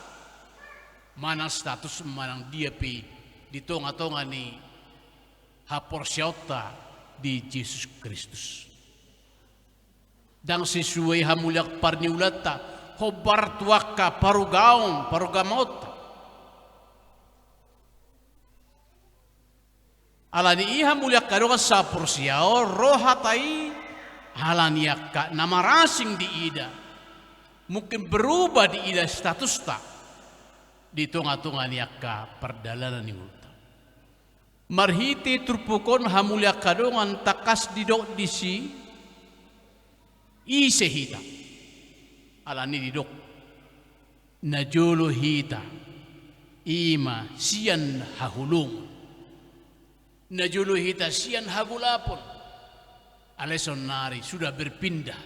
manang status manang dia pe di tonga-tonga ni haporseaonta di Jesus Kristus. Ndang sesuai hamu angka parniulanta hombar tu angka parugaon, parugamaonta. Alani i hamu angka dongan saporseaon, ro hata i alani angka na marasing diida, mungkin berubah diida statusta di tonga-tonga ni angka pardalanan ni ngolunta. Marhite turpuk on hamu angka dongan tangkas didok disi, ise hita. Alani didok, najolo hita, i ma sian haholomon. Najolo hita sian hagolapon. Alai saonnari sudah berpindah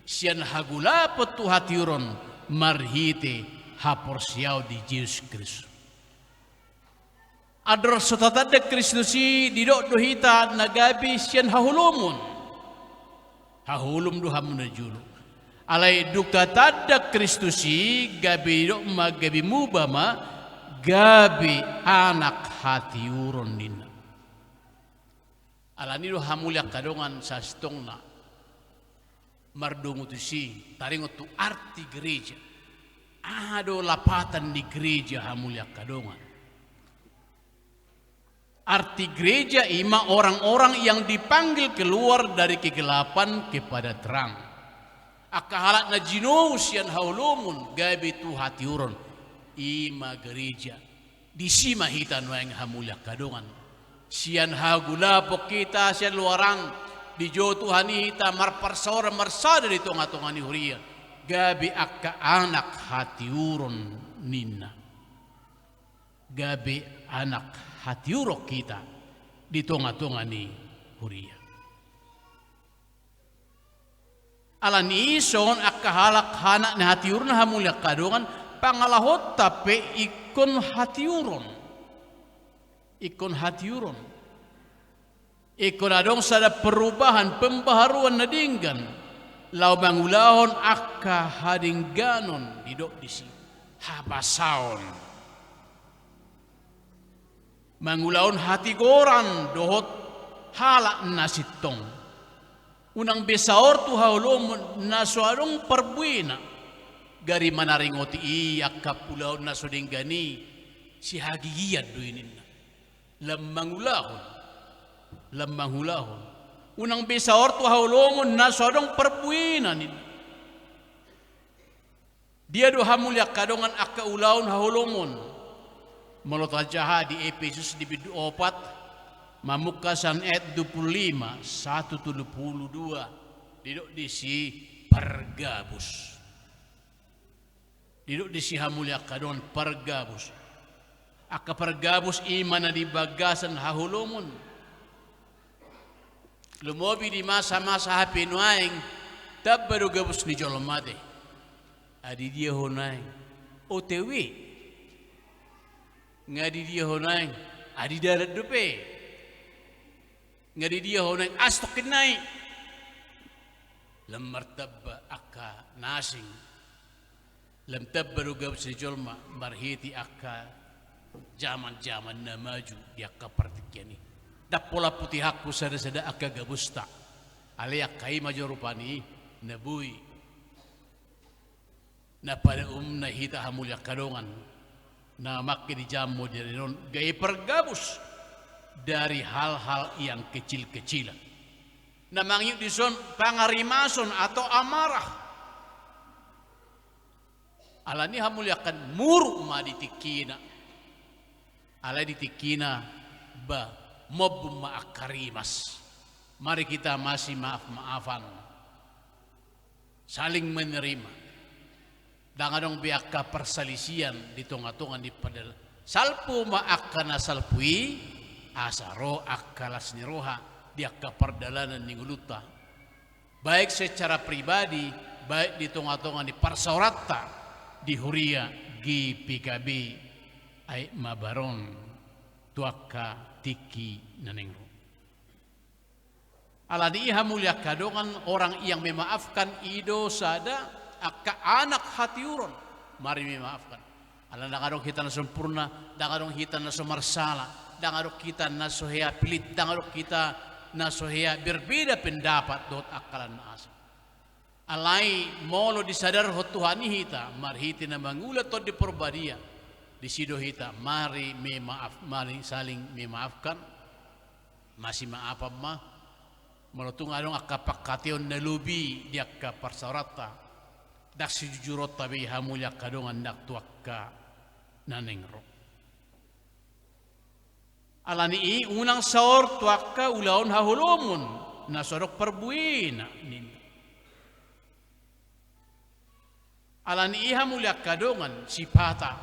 sian hagolapon tu hatiuron marhite haporseaon di Jesus Kristus. Andor so tatanda Kristus i didok do hita na gabe sian haholomon. Haholom do hamu najolo. Alai dung tatanda Kristus i gabe didok ma gabe muba ma gabe anak hatiuron ninna. Alani do hamu angka dongan sasintongna. Mardomu tusi, taringot tu arti gereja. Aha do lapatan ni gereja hamu angka dongan. Arti gereja i ma orang-orang yang dipanggil keluar dari kegelapan kepada terang. Angka halak na jinou sian haholomon gabe tu hatiuron. I ma gereja. Disi ma hita nuaeng hamu angka dongan. Sian hagolapon hita sian luaran, dijou Tuhan i hita marparsaoran marsada di tonga-tonga ni huria. Gabe angka anak hatiuron ninna. Gabe anak hatiuron hita di tonga-tonga ni huria. Alani i songon angka halak anak ni hatiuron hamu angka dongan, pangalahonta pe ingkon hatiuron. Ingkon hatiuron. Ingkon adong sada perubahan, pembaharuan na denggan. Laho mangulahon angka hadengganon didok disi. Habasaon. Mangulahon hatigoran dohot halak na sintong. Unang be saor tu haholomon na so adong parbuena. Gari manaringoti i angka ulaon na so denggan i, sihagigian do i ninna. Lam mangulahon. Lam mangulahon. Unang be saor tu haholomon na so adong parbuena ninna. Dia do hamu angka dongan angka ulaon haholomon. Molo tajaha di Epesus di bindu opat, mamungka sian ayat dua puluh lima, sahat tu tolu puluh dua, didok disi pargabus. Didok disi hamu angka dongan pargabus. Angka pargabus i ma na di bagasan haholomon. Lumobi di masa-masa hape nuaeng, tamba do gabus ni jolma te. Adi dia ho naeng? O T W. Nga di dia ho naeng? Adi dalan dope. Nga di dia ho naeng? Astokkin nai. Lam martamba angka na asing. Lam tamba do gabus ni jolma marhite angka jaman-jaman na maju di angka partingkian i. Ndang pola putihonku sada-sada angka gabusta. Alai angka i ma jo rupani na boi. Na pada umumna hita hamu angka dongan na mangke di jaman modern on gabe pargabus dari hal-hal yang kecil-kecilan. Na mangiut dison pangarimason atau amarah. Alani hamu angka dongan muruk ma di tingkina. Alai di tingkina ba mobbun ma angka rimas. Mari kita masimaaf-maafan. Saling menerima. Ndang adong be angka parsalisian di tonga-tonga ni pardalanan. Salpu ma angka na salpu i, asa ro angka las ni roha di angka pardalanan ni ngolunta. Baik secara pribadi, baik di tonga-tonga ni parsaoranta di huria G P K B, Aek Mabar on, tu angka tingki na naeng ro. Alani i hamu angka dongan, orang yang memaafkan i do sada angka anak hatiuron. Mari memaafkan. Alana ndang adong hita na sempurna, ndang adong hita na so marsala, ndang adong hita na so hea pilit, ndang adong hita na so hea berbeda pendapat dohot angka na asing. Alai molo disadarhon Tuhan i hita marhite na mangula Tondi Parbadia, disi do hita mari memaaf, mari saling memaafkan. Masimaafan ma. Molo tung adong angka pangkataion na lobi di angka parsaoranta, ndang sijujuronta be hamu angka dongan nang tu angka na naeng ro. Alani i unang saor tu angka ulaon haholomon na so adong parbuena ninna. Alani i hamu angka dongan, sipata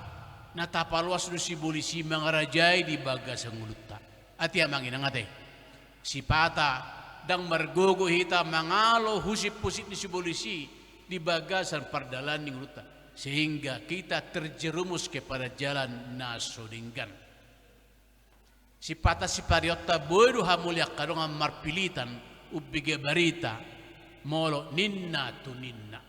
na tapaloas do sibolis i mangarajai di bagasan ngolunta. Ate amang inang ate. Sipata ndang margogo hita mangalo husip-husip ni sibolis i di bagasan pardalanan ni ngolunta, sehingga kita terjerumus kepada jalan na so denggan. Sipata siparionta boi do hamu angka dongan marpilitan umbege barita molo ninna tu ninna.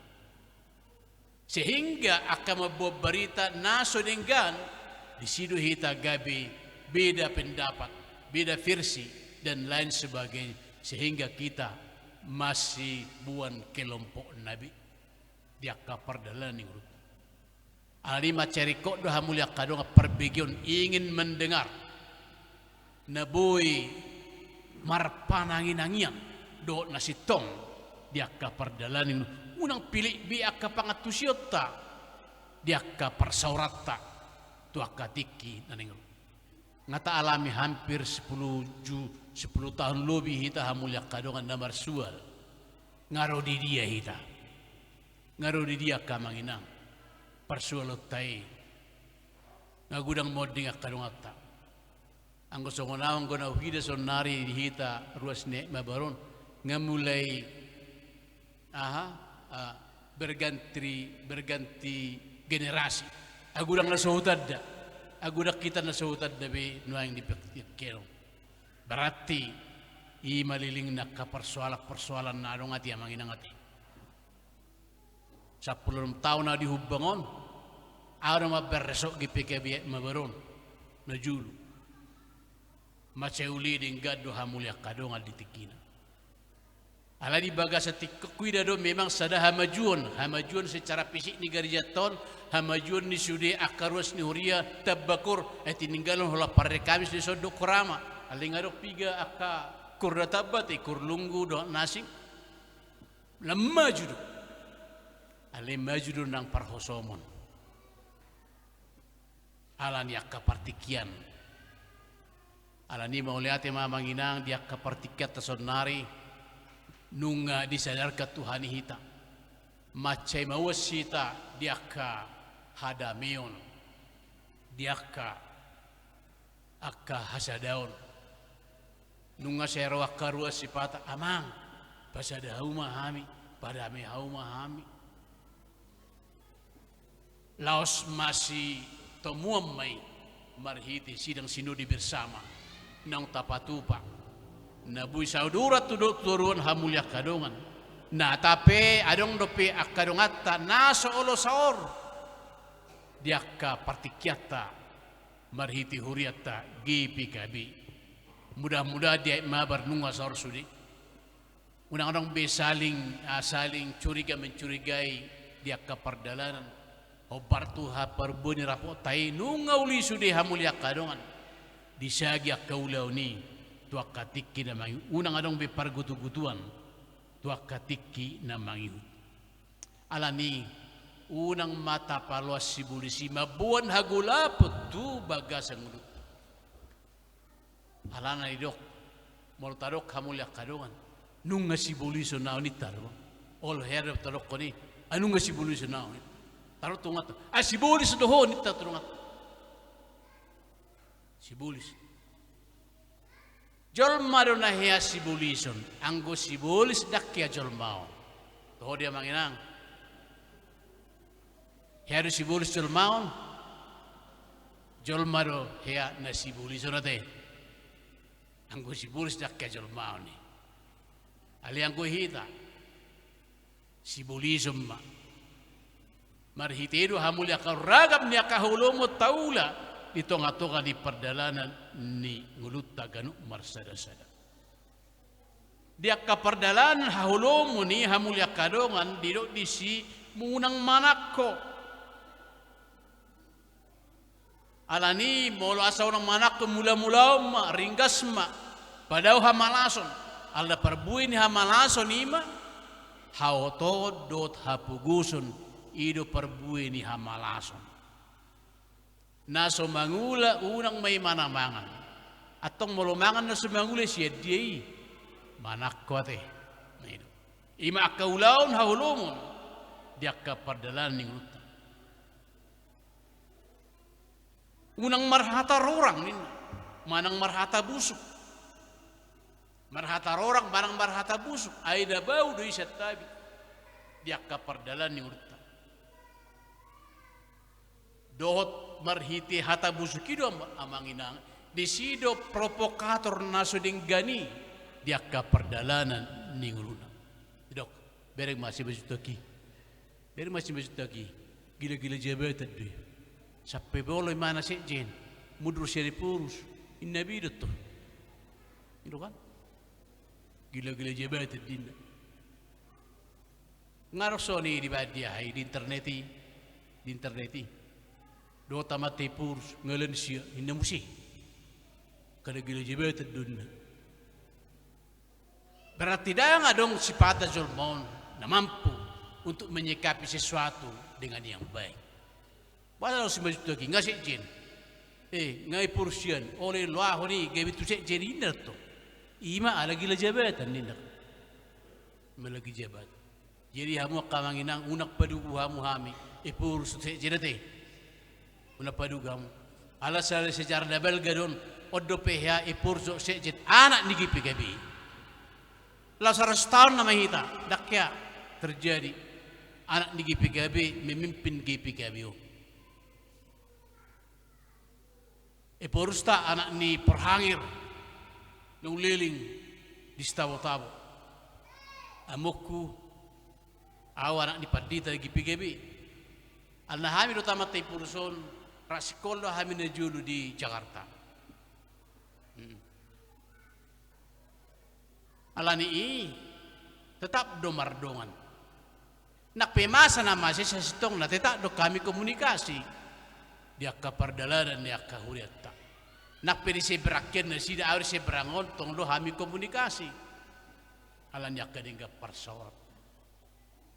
Sehingga angka mamboan barita na so denggan, disi do hita gabe beda pendapat, beda versi, dan lain sebagainya, sehingga kita masiboan kelompok na be di angka pardalanan ni ngolunta. Alani i mansai ringkot do hamu angka dongan parbegeon ingin mendengar na boi marpanangi-nangian dohot na sintong di angka pardalanan, unang pilit be angka pangantusionta di angka parsaoranta tu angka tingki na naeng ro. Nga taalami hampir sepuluh ju-, sepuluh tahun lobi hita hamu angka dongan na marsual. Nga ro di dia hita? Nga ro di dia angka amang inang parsualonta i? Nga godang monding angka donganta. Anggo songon au, anggo na huida saonari di hita ruas ni Aek Mabar on, nga mulai aha, ah, berganti, berganti generasi. Agodang na so hutanda, agodang hita na so hutanda be nuaeng di pe-, pe-, kero. Berarti i ma lelengna angka parsoalan-parsoalan na adong ate amang inang ate. Sampulu onom taon au di Humbang on, au do mambaen resort G P K B Aek Mabar on na jolo. Mansai uli denggan do hamu angka dongan di tingkina. Alai di bagasan tingkina huida do memang sada hamajuon, hamajuon secara fisik ni garejanta on, hamajuon ni sude angka ruas ni huria tamba kur, eh, tininggalhon holan parkamis dison dohot kur ama. Alai nga adong piga angka kur na tamba te, kur lunggu dohot na asing. Lam maju do. Alai maju do nang parhosomon. Alani angka partingkian. Alani mauliate ma amang inang di angka partingkianta saonari, nunga disadarkan Tuhan i hita. Mansai mauas hita di angka hadameon, di angka, angka hasadaon. Nunga sai ro angka ruas sipata, "Amang, pasada hamu ma hami, padame hamu ma hami." Laos masitomuan ma i marhite sidang sinode bersama naung tapatupa, na boi sauduran tu do-, tu toruan hamu angka dongan. Na, tapi adong dope angka donganta na so olo saor di angka partingkianta marhite hurianta G P K B. Mudah-mudahan di aek mabar nunga saor sude. Unang adong be saling, ah, saling curiga mencurigai di angka pardalanan. Hombar tu haparbuan ni rapotta i, nunga uli sude hamu angka dongan. Disagi angka ulaon i tu angka tingki na mangihut. Unang adong be pargutu-gutuan tu angka tingki na mangihut. Alani, unang ma tapaloas sibolis i mamboan hagolapon tu bagasan ngolunta. Alana didok, molo tadok hamu angka dongan, nunga sibolison ahu ninta do. Olo, hea do tadokkon i, "Ah, nunga sibolison ahu ninta." Tadok tu donganta, "Ah, sibolis do ho ninta tu donganta." Sibolis. Jolma do na hea sibolison, anggo sibolis ndang hea jolma on. Toho dia, Amang Inang? Hea do sibolis jolma on? Jolma do hea na sibolison ate. Anggo sibolis ndang hea jolma on i. Alai anggo hita, sibolison ma. Marhite i do hamu angka ragam ni angka haholomon taula di tonga-tonga ni pardalanan ni ngolunta ganup marsada-sada. Di angka pardalanan haholomon i hamu angka dongan, didok disi, unang manangko. Alani, molo asa unang manangko, mula-mulaon ma, ringgas ma, padao hamalason. Ala parbue ni hamalason i ma haotoon dohot hapogoson, i do parbue ni hamalason. Na so mangula unang ma i manang mangan. Antong molo mangan na so mangula, sian dia i? Manangko ate. Nah, i do. I ma angka ulaon haholomon di angka pardalanan ni ngolunta. Unang marhata rorang ninna, manang marhata busuk. Marhata rorang manang marhata busuk, ai na bau do i santabi di angka pardalanan ni ngolunta. Dohot marhite hata busuk i do, Am-, Amang Inang, disi do provokator na so denggan i di angka pardalanan ni ngoluna. Didok, bereng ma simajutak i. Bereng ma simajutak i. Gila-gila jabatan do i. Sampe molo imana sekjen, mundur sian Ephorus, inna be i do tong. I do kan? Gila-gila jabatan ninna. Nga adong songon i dibaen di aha i, di internet i, di internet i. Dohot amanta Ephorus, nga lansia, inna muse. Kada gila jabatan do ninna. Berarti ndang adong sipata jolma on na mampu untuk menyikapi sesuatu dengan yang baik. Boasa do simajutak i, nga sekjen. Eh, nga Ephorus sian, olo loahon i gabe tu sekjen, inna do tong. I ma ala gila jabatan ninna. Ala gila jabatan. Jadi hamu angka Amang Inang, unang padugu hamu hami Ephorus tu sekjen ate. Unang padugu hamu. Ala sala sejarah na balga do on, on dope hea Ephorus dohot sekjen anak ni G P K B. Laos saratus taon nama hita, ndang hea terjadi anak ni G P K B memimpin G P K B on. Ephorus ta anak ni Porhangir, naung leleng di Sitabotabo. Amongku, au anak ni pandita G P K B. Alana hami dohot amanta Ephorus on, rap singkop do hami najolo di Jakarta. Hmm. Alani i, tetap do mardongan. Nang pe masa na masesa sintongna tetap do hami komunikasi. Di angka pardalanan ni angka hurianta. Nang pe di seberang hian nasida, au di seberang on tong do hami komunikasi. Alani angka denggan parsaoran.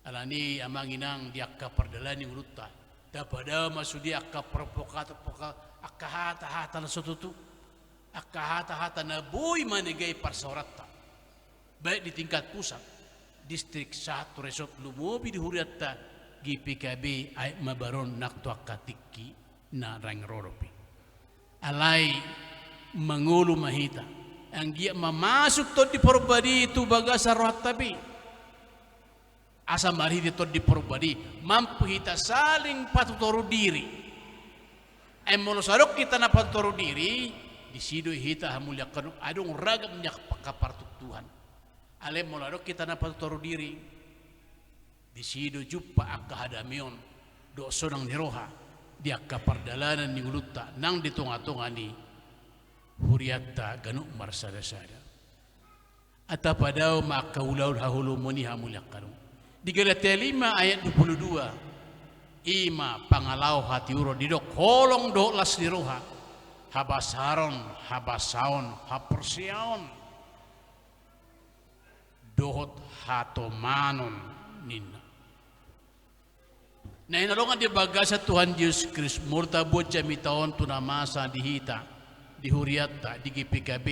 Alani i Amang Inang di angka pardalanan ni ngolunta. Tapadao ma sude angka provokator, provoka-, angka hata-hata na so tutu. Angka hata-hata na boi manegai parsaoranta. Baik di tingkat pusat, distrik sahat tu resort lumobi di hurianta G P K B Aek Mabaron nang tu angka tingki na naeng ro dope. Alai mangolu ma hita, anggiat ma masuk Tondi Porbadia i tu bagasan rohanta be. Asa marhite Tondi Porbadia i mampu hita saling patutoru diri. Ai molo so adong hita na patutoru diri, disi do hita hamuliakan adong ragam ni angka partuktuhan. Alai molo adong hita na patutoru diri, disi do jumpa angka hadameon dohot sonang ni roha di angka pardalanan ni ngolunta nang di tongatonga ni hurianta ganup marsadasada. Asa padao ma angka ulaon haholomon i hamuliakan. Di Galatia lima ayat dua puluh dua, i ma pangalaho hatiuron didok holong dohot las ni roha, habasaron, habasaon, haporseaon, dohot hatomanon ninna. Na hinalongan di bagasan Tuhan Jesus Kristus, molo tabuat jamita on tu na masa di hita, di hurianta, di G P K B,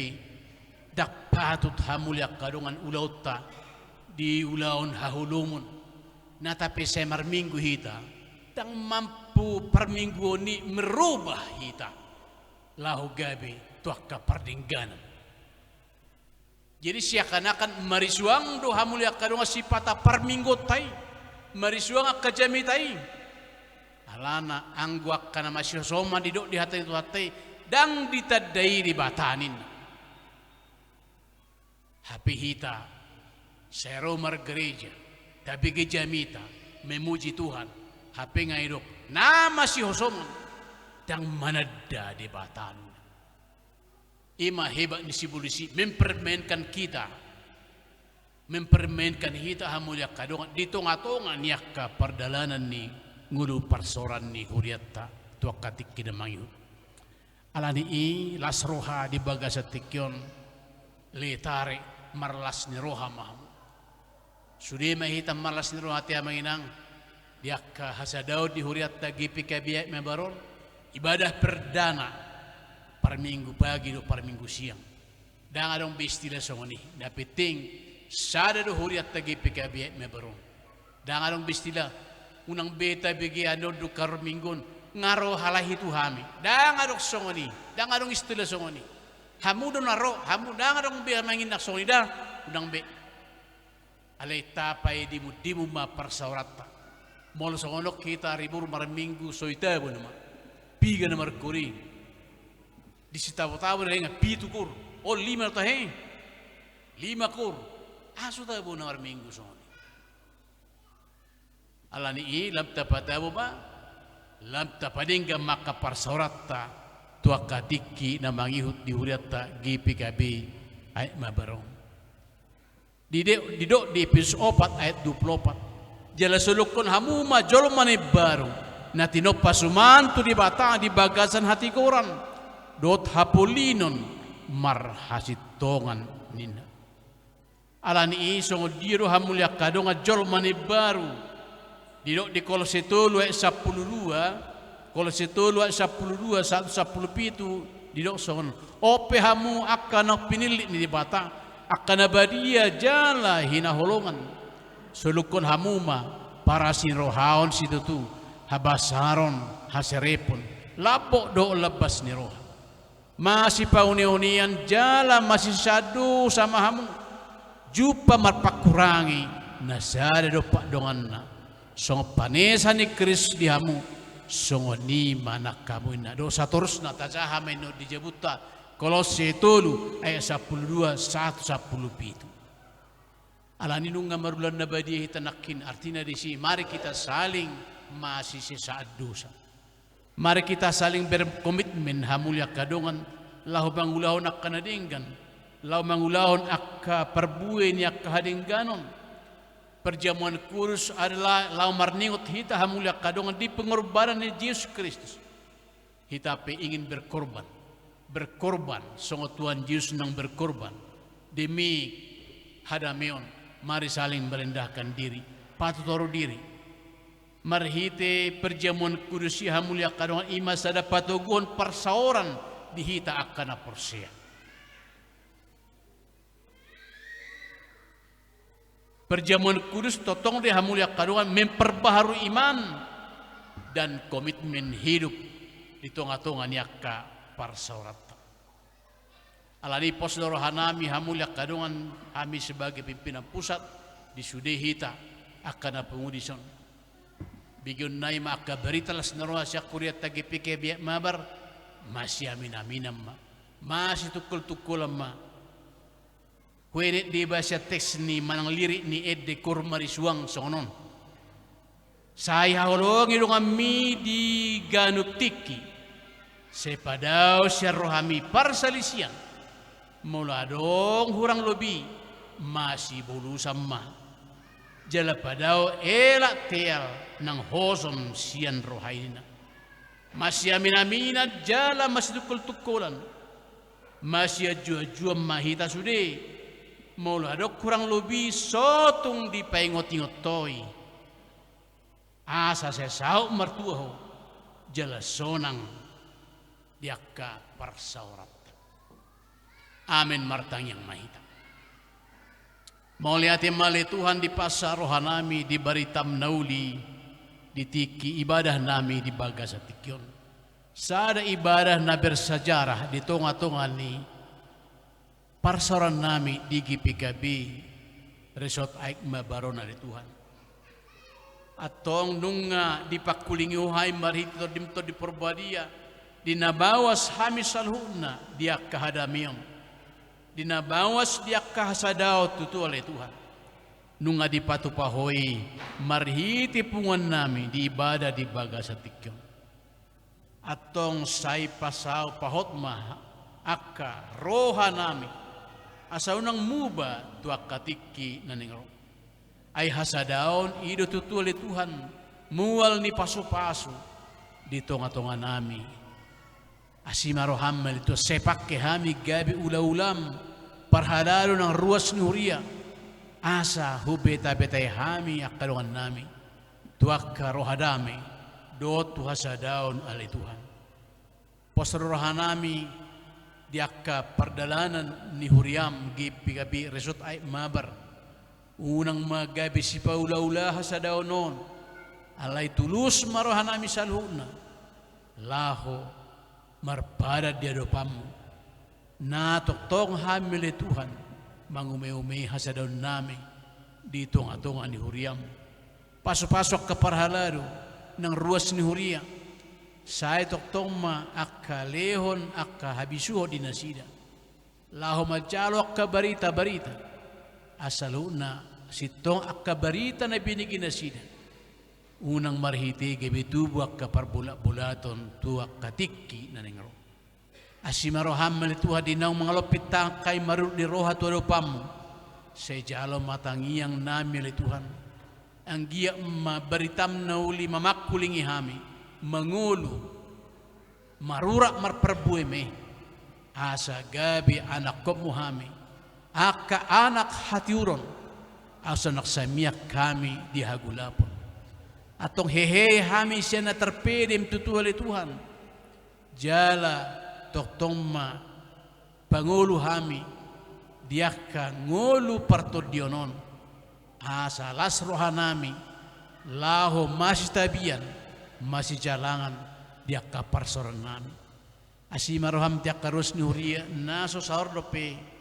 ndang patut hamu angka dongan ulaonta di ulaon haholomon. Na tapese marminggu hita, ndang mampu parmingguon i merubah hita laho gabe tu angka pardengganan. Jadi seakan-akan marisuang do hamu angka dongan sipata parmingguonta i, marisuang angka jamita i. Alana anggo angka na masihosoman didok di hata ni Tuhanta i, ndang ditandai Debata ninna. Hape hita sai ro margereja, tabege jamita, memuji Tuhan, hape nga didok na masihosoman ndang mananda Debata ninna. I ma hebat ni sibolis i, mempermainkan kita, mempermainkan hita hamu angka dongan di tongatonga ni angka pardalanan ni ngolu parsaoran ni hurianta tu angka tingki na mangihut. Alani i las roha di bagasan tingki on, letare marlas ni roha ma hamu. Sude ma hita marlas ni roha ate amang inang, di angka hasadaon di hurianta G P K B Aek Mabaron, ibadah perdana parminggu pagi dohot parminggu siang. Ndang adong be istilah songon i, na penting sada do hurianta G P K B Aek Mabaron. Ndang adong be istilah, unang be tabege annon dung parmingguon, nga ro halak i tu hami. Ndang adong songon i, ndang adong istilah songon i. Hamu do na ro, hamu, ndang adong be amang inang songon i da, unang be. Alai tapaidimundimon ma parsaoranta. Molo songon on hita ari boru marminggu so itabona ma. Piga na markoor i. Disi tabotabo na ingan pitu koor. O lima tahe. Lima koor. Aha so tabona marminggu songon i. Alani i lam tapatabo ma, lam tapadenggan ma angka parsaoranta tu angka tingki na mangihut di hurianta G P K B Aek Mabaron. Didok, didok di Epesus opat ayat dua puluh opat. Jala solukkon hamu ma jolma na imbaru, na tinompa suman tu Debata di bagasan hatigoran dohot hapolinon marhasintongan ninna. Alani i songon dia do hamu angka dongan jolma na imbaru. Didok di Kolose tolu ayat sampulu dua, Kolose tolu ayat sampulu dua sahat sampulu pitu, didok songon on. On pe hamu angka na pinillit ni Debata, angka na badia jala hinaholongan. Solukkon hamu ma parasirohaon situtu, habasaron, haserepon, lambok dohot lambas ni roha. Masipauneunean jala masisesaan dosa ma hamu. Jumpa marpangkurangi na sada dompak donganna. Songon panesa ni Kristus di hamu, songon i ma nang hamu inna. Dohot satorusna tajaha ma inna on di jabunta, Kolose tolu ayat sampulu dua sahat sampulu pitu. Alani nunga marulaon na badia hita nangkin, artina disi mari kita saling masisesaan dosa. Mari kita saling berkomitmen hamu angka dongan, laho mangulahon angka na denggan, laho mangulahon angka parbue ni angka hadengganon. Perjamuan kudus adalah laho marningot hita hamu angka dongan di pengorbanan ni Jesus Kristus. Hita pe ingin berkorban. Berkorban, songon Tuhan Jesus nang berkorban. Demi hadameon, mari saling merendahkan diri, patutoru diri. Marhite perjamuan kudus i hamu angka dongan, i ma sada patoguhon parsaoran di hita angka na porsea. Perjamuan kudus tongtong do i hamu angka dongan memperbaharui iman dan komitmen hidup di tonga-tonga ni angka parsaoranta. Alani i pos do rohanami hamu angka dongan, hami sebagai pimpinan pusat di sude hita angka na pungu dison. Begeonnami ma angka barita las ni roha sian hurianta G P K B Mabar, masiamin-aminan ma, masitungkol-tungkolan ma. Huendet do i ba sian teks ni manang lirik ni ende Koor Marisuang songon on. Sai haholongi donganmi di ganup tingki, sai padao sian rohami parsalisian, molo adong hurang lobi, masibolusan ma. Jala padao elak teal nang hosom sian roha i, ninna. Masiamin-aminan jala masitungkol-tungkolan. Masianju-anjuan ma hita sude, molo adong hurang lobi so tung dipaingot-ingot Ho i. Asa sai saut martua Ho, jala sonang di angka parsaoranta. Amen. Martangiang ma hita. Mauliate ma ale Tuhan, dipasahat rohanami di baritam na uli di tingki ibadahnami di bagasan tingki on. Sada ibadah na bersejarah di tonga-tonga ni parsaorannami di G P K B Resort Aek Mabar on ale Tuhan. Antong nunga dipangkulingi Ho hami marhite Tondim Tondi Porbadia, di na baoas hami saluhutna di angka hadameon, di na baoas di angka hasadaon tutu ale Tuhan. Nunga dipatupa Ho i marhite punguannami di ibadah di bagasan tingki on. Antong sai pasaut pahot ma angka rohanami, asa unang muba tu angka tingki na naeng ro. Ai hasadaon i do tutu ale Tuhan, mual ni pasupasu di tonga-tonganami. Asi ma roham ale Tuhan, sai pangke hami gabe ula-ulam, parhalado nang ruas ni huria, asa hubeta-betai hami angka dongannami tu angka roha dame dohot tu hasadaon ale Tuhan. Pos do rohanami di angka pardalanan ni huriam G P K B Resort Aek Mabar. Unang ma gabe sipaula-ula hasadaon on, alai tulus ma rohanami saluhutna laho marpadan di adopanmu. Na tongtong hami ale Tuhan mangume-ume hasadaonnami di tonga-tonga ni huriam. Pasu-pasu angka parhalado nang ruas ni huria. Sai tongtong ma angka lehon angka habisuhon di nasida laho manjalo angka barita-barita, asa saluhutna sintong angka barita na binege nasida. Unang marhite gabe tubu angka parbolat-bolaton tu angka tingki na naeng ro. Asi ma roham ale Tuhan, di naung mangalompi tangkai marudut ni roha tu adopanmu. Sai jalo ma tangiangnami ale Tuhan. Anggiat ma baritam na uli mamangkulingi hami, mangolu, marurat marparbue ma i. Asa gabe anakhonmu hami, angka anak hatiuron, asa unang sai mian hami di hagolapon. Antong hehe hami sian na tarpedem tutu ale Tuhan. Jala tongtong ma pangolu hami di angka ngolu partondion on, asa las rohanami laho masitabian, masijalangan di angka parsaorannami. Asi ma roham di angka ruas ni huria na so saor dope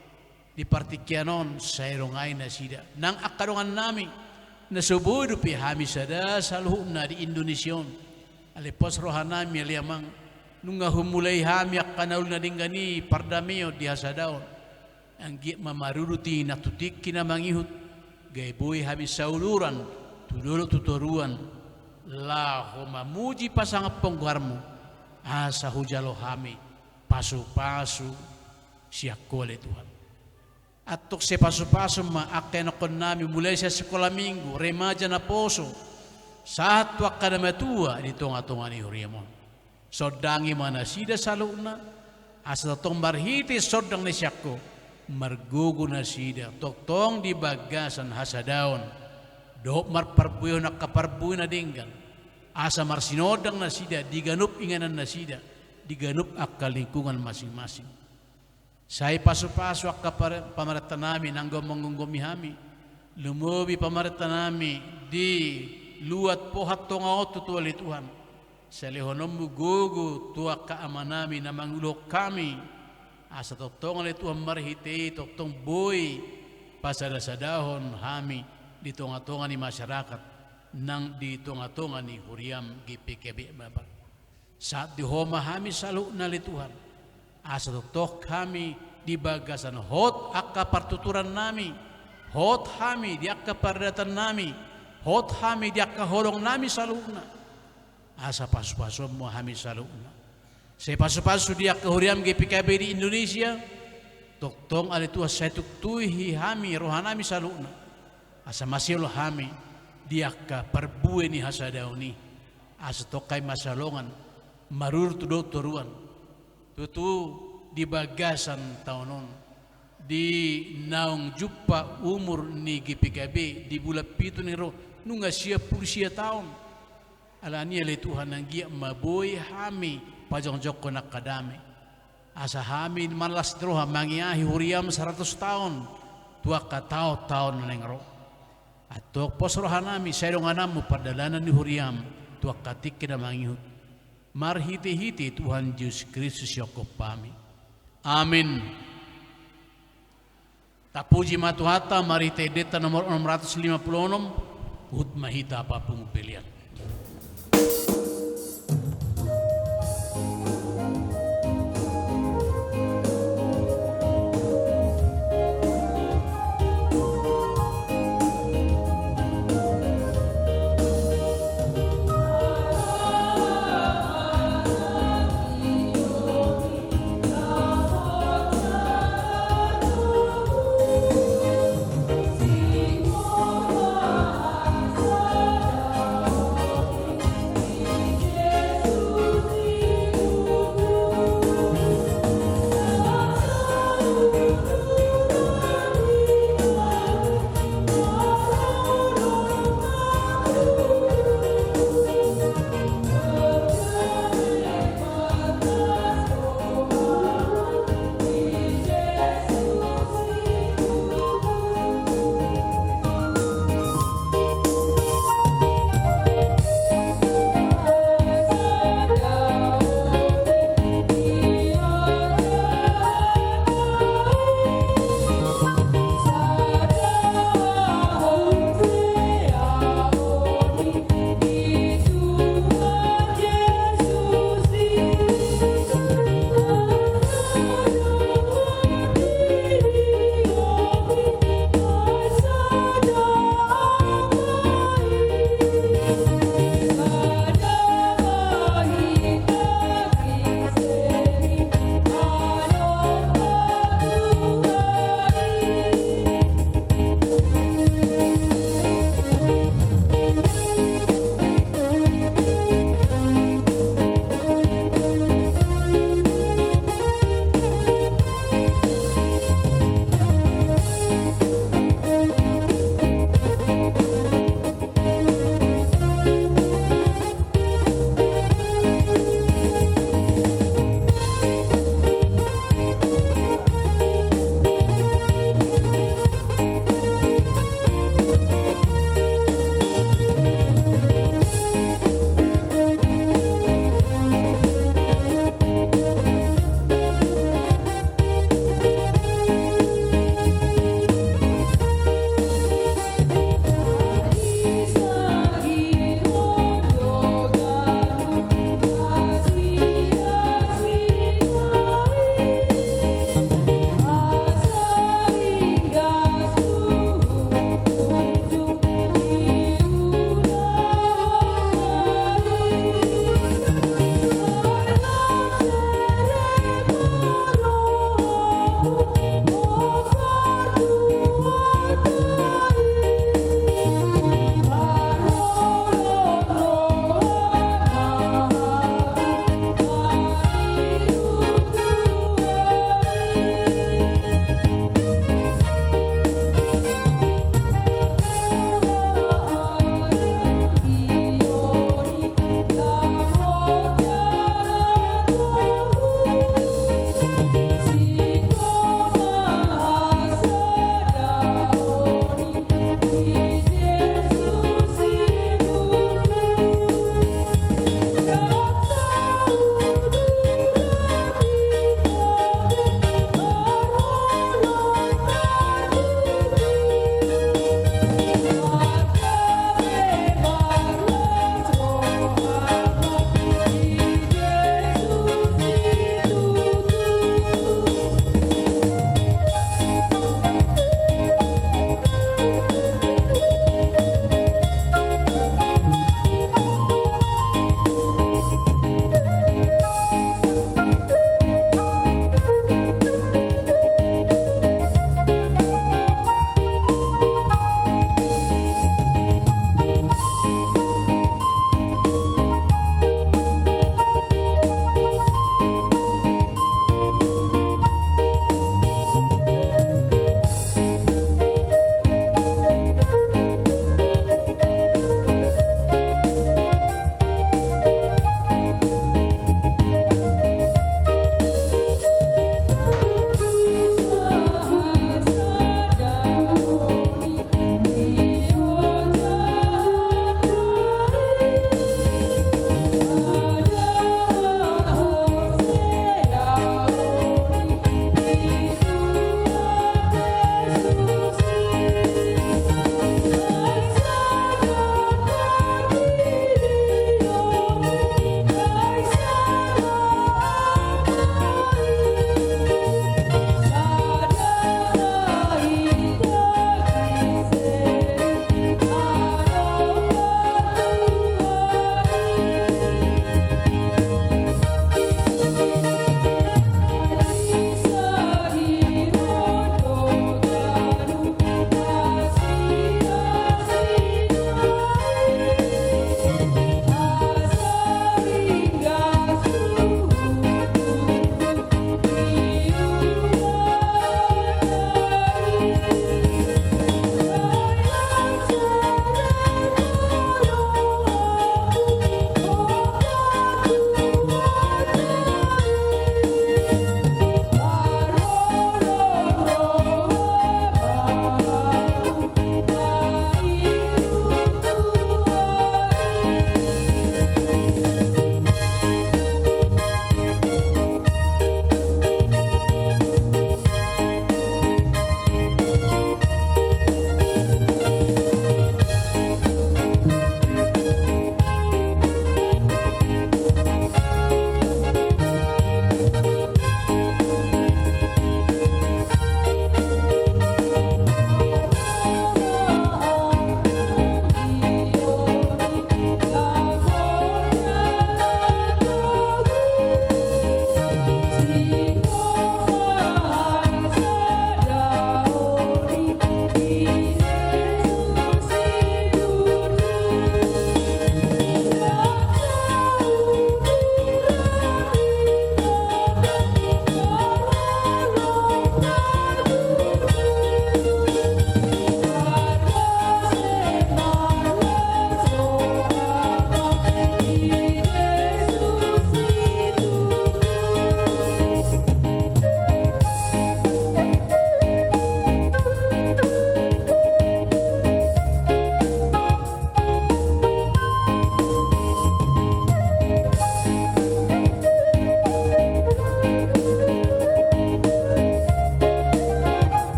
di partingkian on, sai rongai nasida. Nang angka dongannami na so boi dope hami sada saluhutna di Indonesia on. Alai pos rohanami ale Amang, nunga humulai hami angka na uli na denggan i pardameon di hasadaon. Anggiat ma marudut i nang tu tingki na mangihut, gabe boi hami sauluran tu dolok tu toruan, laho mamuji pasangaphon goarmu, asa hujalo hami pasu-pasu sian Ho ale Tuhan. Antong sai pasu-pasu ma angka ianakhonnami, mulai sian sikola minggu, remaja naposo, sahat tu angka na matua di tonga-tonga ni huriam on. Sondangi ma nasida saluhutna, asa tongtong marhite sondang na sian Ho, margogo nasida tongtong di bagasan hasadaon dohot marparbuehon angka parbue na denggan, asa marsinondang nasida di ganup inganan nasida, di ganup angka lingkungan masing-masing. Sai pasu-pasu angka pare-, pamarentanami na anggo manggomgomi hami, Lumobi pamarenta nami di luat pohon tonga on tutu ale Tuhan. Sai lehononmu gogo tu angka ama nami na manguluhon hami. Asa tongtong ale Tuhan marhite i tongtong boi pasada-sadahon hami di tonga-tonga ni masyarakat nang di tonga-tonga ni huriam G P K B Baba. Sahat di Ho ma hami saluhutna ale Tuhan. Asa tongtong hami di bagasan hot angka partuturan nami, hot hami di angka pardatan nami, hot hami di angka holong nami saluhutna. Asa pasu-pasuonmu hami saluhutna. Sai pasu-pasu di angka huriam G P K B di Indonesia, tongtong ale Tuhan sai tuktuhi hami roha nami saluhutna. Asa masihol hami di angka parbue ni hasadaon i. Asa tongtong hami masihaholongan, maruru tu do toruan. Tutu di bagasan taon on, di naung jumpa umur ni G P K B di bulan pitu ni ro, nunga sia pulu sia taon. Alani i ale Tuhan, anggiat ma boi hami pajongjongkon angka dame. Asa hami manlas ni roha mangeahi huriam saratus taon tu angka taon-taon na naeng ro. Antong pos roha nami, sai dongananmu pardalanan ni huriam tu angka tingki na mangihut. Marhite-hite Tuhan Jesus Kristus sihok hami. Amin. Tapuji ma Tuhanta, marhite endenta nomor onom ratus lima pulu onom, huhut ma hita papungu pelean.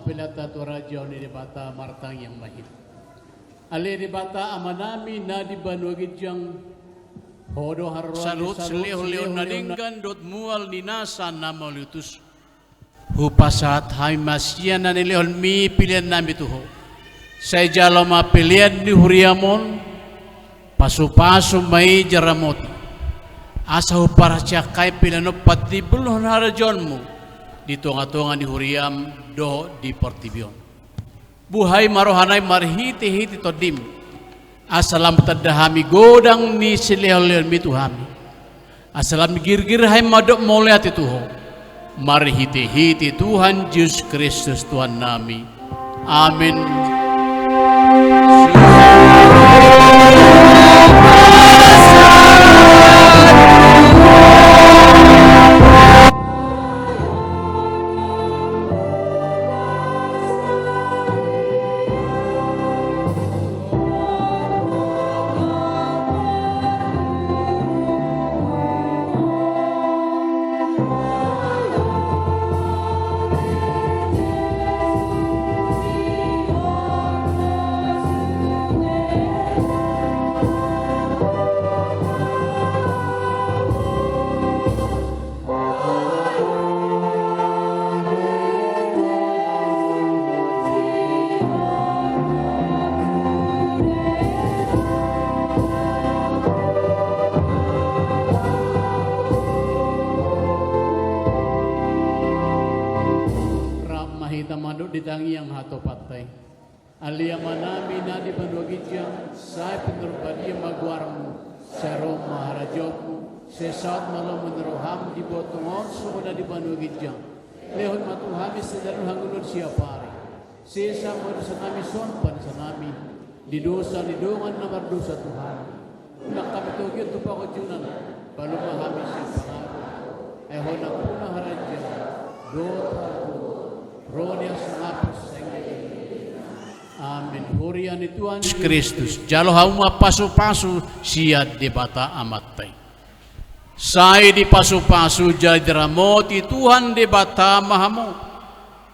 Pelean hata tu harajaon ni Debata. Martangiang ma hita. Ale Debata Amanami na di banua ginjang, Ho do haroro ni saluhut silehonlehon na denggan dohot mual ni nasa na mauliutus. Hupasahat hami ma sian na nilehonMi peleannami tu Ho. Sai jalo ma pelean ni huriaM on, pasupasu ma i jala ramoti, asa huparsiangkai pelean on patimbulhon harajaonMu di tongatonga ni huriaM dohot di portibi on. Buhai ma rohanami marhitehite TondiM, asa lam tanda hami godang ni silehonlehonMi tu hami, asa lam girgir hami mandok mauliate tu Ho, marhitehite Tuhan Jesus Kristus Tuhannami. Amen. Rap ma hita mandok di tangiang hatopanta i. Ale Amanami na di banua ginjang, sai pinarbadia ma goarMu, sai ro ma harajaonMu, sai saut ma lomo ni rohaM di banua tonga on songon na di banua ginjang. Lehon ma tu hami sadari on hangoluan siapari. Sesa ma dosanami songon panesanami di dosa ni dongan na mardosa tu hami. Unang hami togihon tu pangunjunan, palua ma hami sian pangago. Ai Ho do nampuna harajaon, dohot hagogoon, ro ni hasangapon sahali. Amen. Huria ni Tuhan Jesus Kristus, jalo hamu ma pasupasu sian Debata Amanta i. Sai dipasupasu jala diramoti Tuhan Debata ma hamu.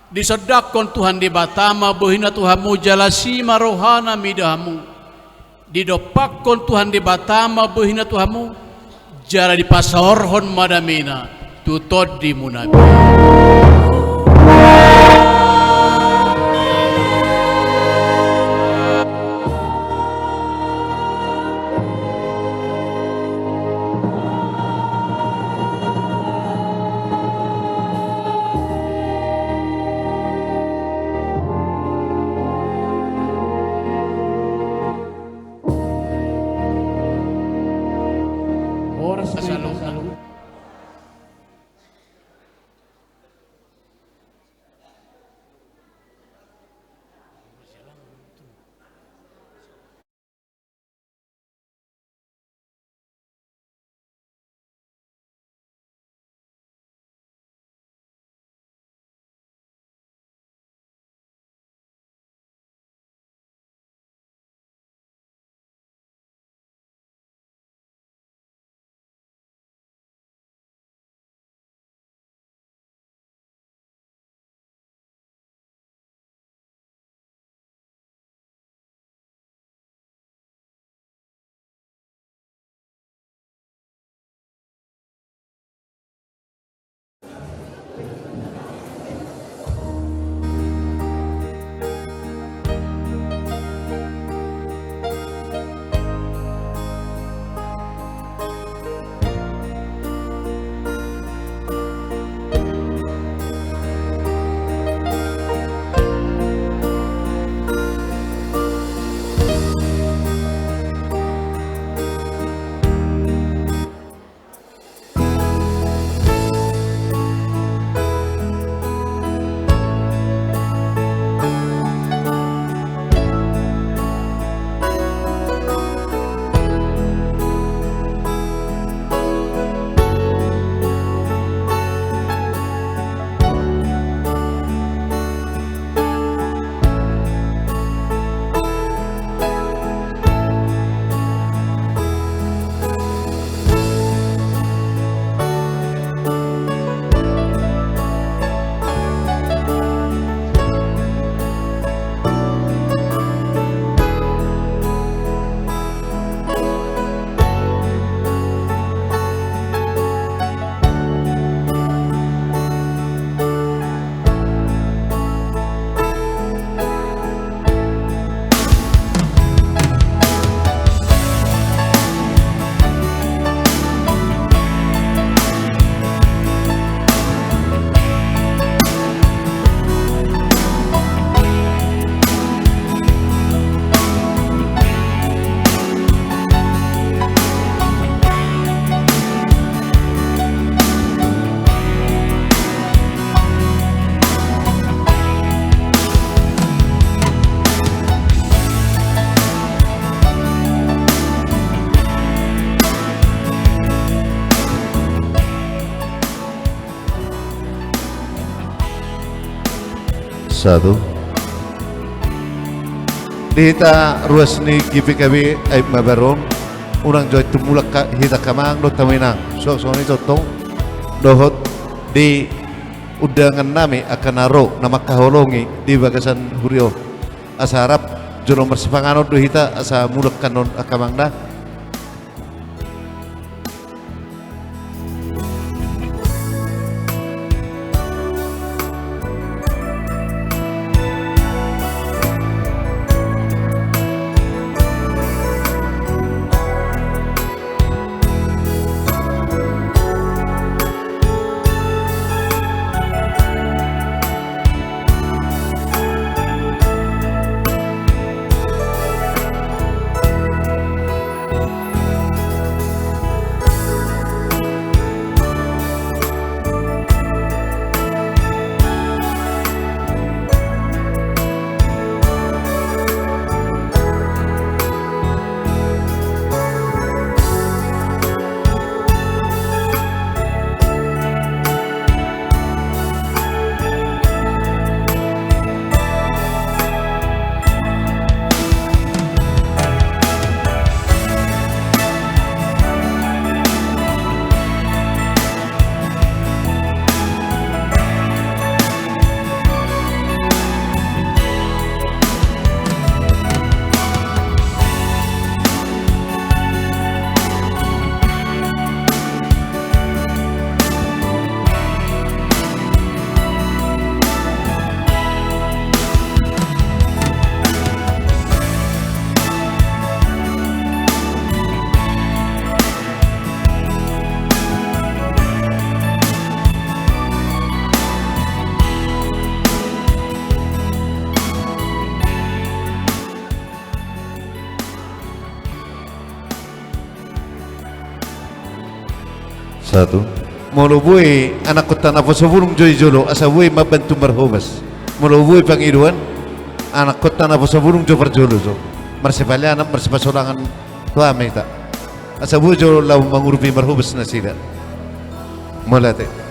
Disondangkon Tuhan Debata ma bohiNa tu hamu jala asi ma rohaNa mida hamu. Didompakkon Tuhan Debata ma bohiNa tu hamu, jala dipasaorhon ma dameNa tu tondimuna. Horas ma hita saluhutna. Satu. Di hita ruas ni G P K B, ai ma baron, unang jo tumulak hita angka amang dohot hamu inang. Suang songon i tongtong dohot di undangan nami angka na ro na mangkaholongi di bagasan huria on. Asa rap jolo marsipanganon do hita asa mulak hanon angka amang da. Satu. Molo boi anakkonta naposobulung jo i jolo, asa boi mambantu marhobas. Molo boi pangidoan, anakkonta naposobulung jo parjolo jo. Marsipalianan, marsipasolangan tu hami hita. Asa boi jo laho mangurupi marhobas nasida. Mauliate.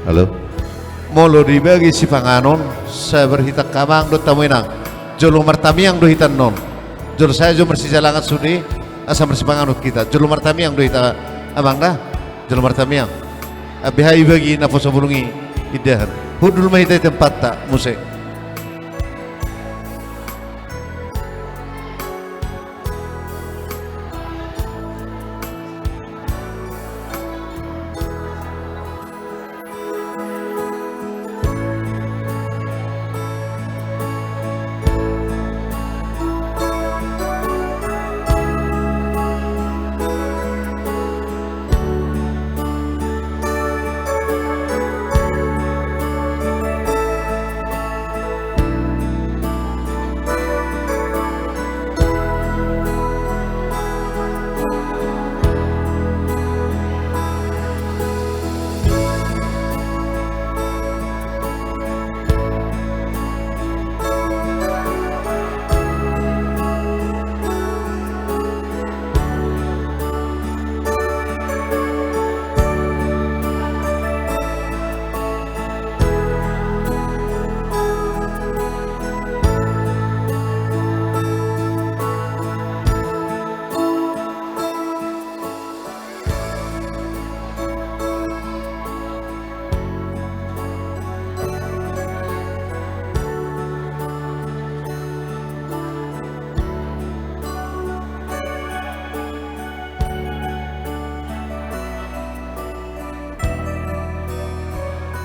Halo. Molo dibagi sipanganon, sabar hita angka amang dohot hamu inang. Jolo martamiang do hita annon. Jolo sae jo marsijalangan sude, asa marsipanganon hita. Jolo martamiang do hita amang da. Jolo martamiang. Abe hai bagi naposobulung i indahan. Hundul ma hita i tempatta muse.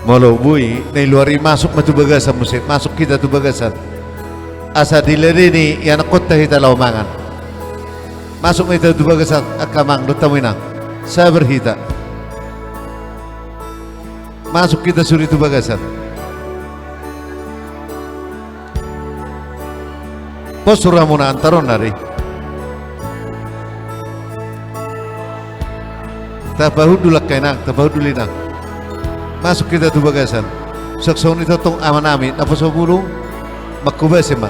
Molo boi na i luar i, masuk ma tu bagasan muse, masuk hita tu bagasan. Asa diladeni ianakkonta hita laho mangan. Masuk ma hita tu bagasan, angka amang dohot hamu inang. Sabar hita. Masuk hita sude tu bagasan. Pos rohamuna, antar on ari. Tapahundul angka inang, tapahundul inang. Masuk hita tu bagasan. Suang songon i tongtong amanami, naposo bulung, manghobasi ma.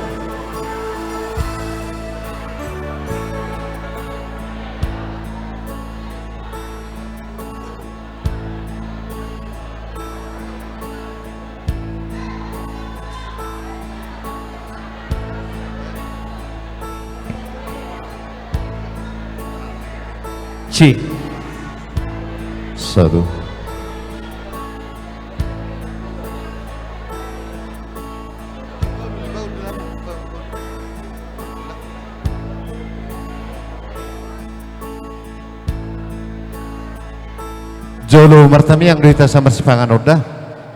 Si. Satu. Jolo martamiang do hita asa marsipanganon da.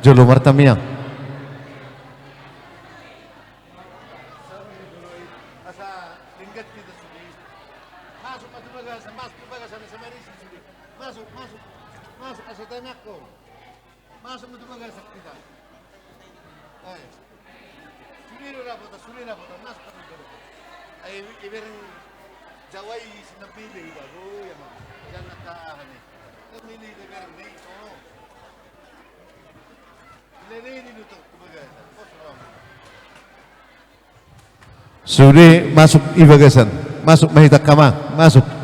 Jolo martamiang. Asa denggan hita sude. Masuk ma tu bagasan, masuk tu bagasan asa marisi sude. Masuk, masuk, masuk asa tangiangkon. Masuk ma tu bagasan hita. Ai. Sude do dapotan, sude dapotan, masuk ma tu bagasan. Ai, ibereng Jawa i sinambile i bago, ya ma. Jangan tahan i. Kan ini ibereng ni, sono. Ini, ini, ini, tuh, tu bagasan. Pos rohamuna. Sude masuk i bagasan. Masuk ma hita angka amang. Masuk.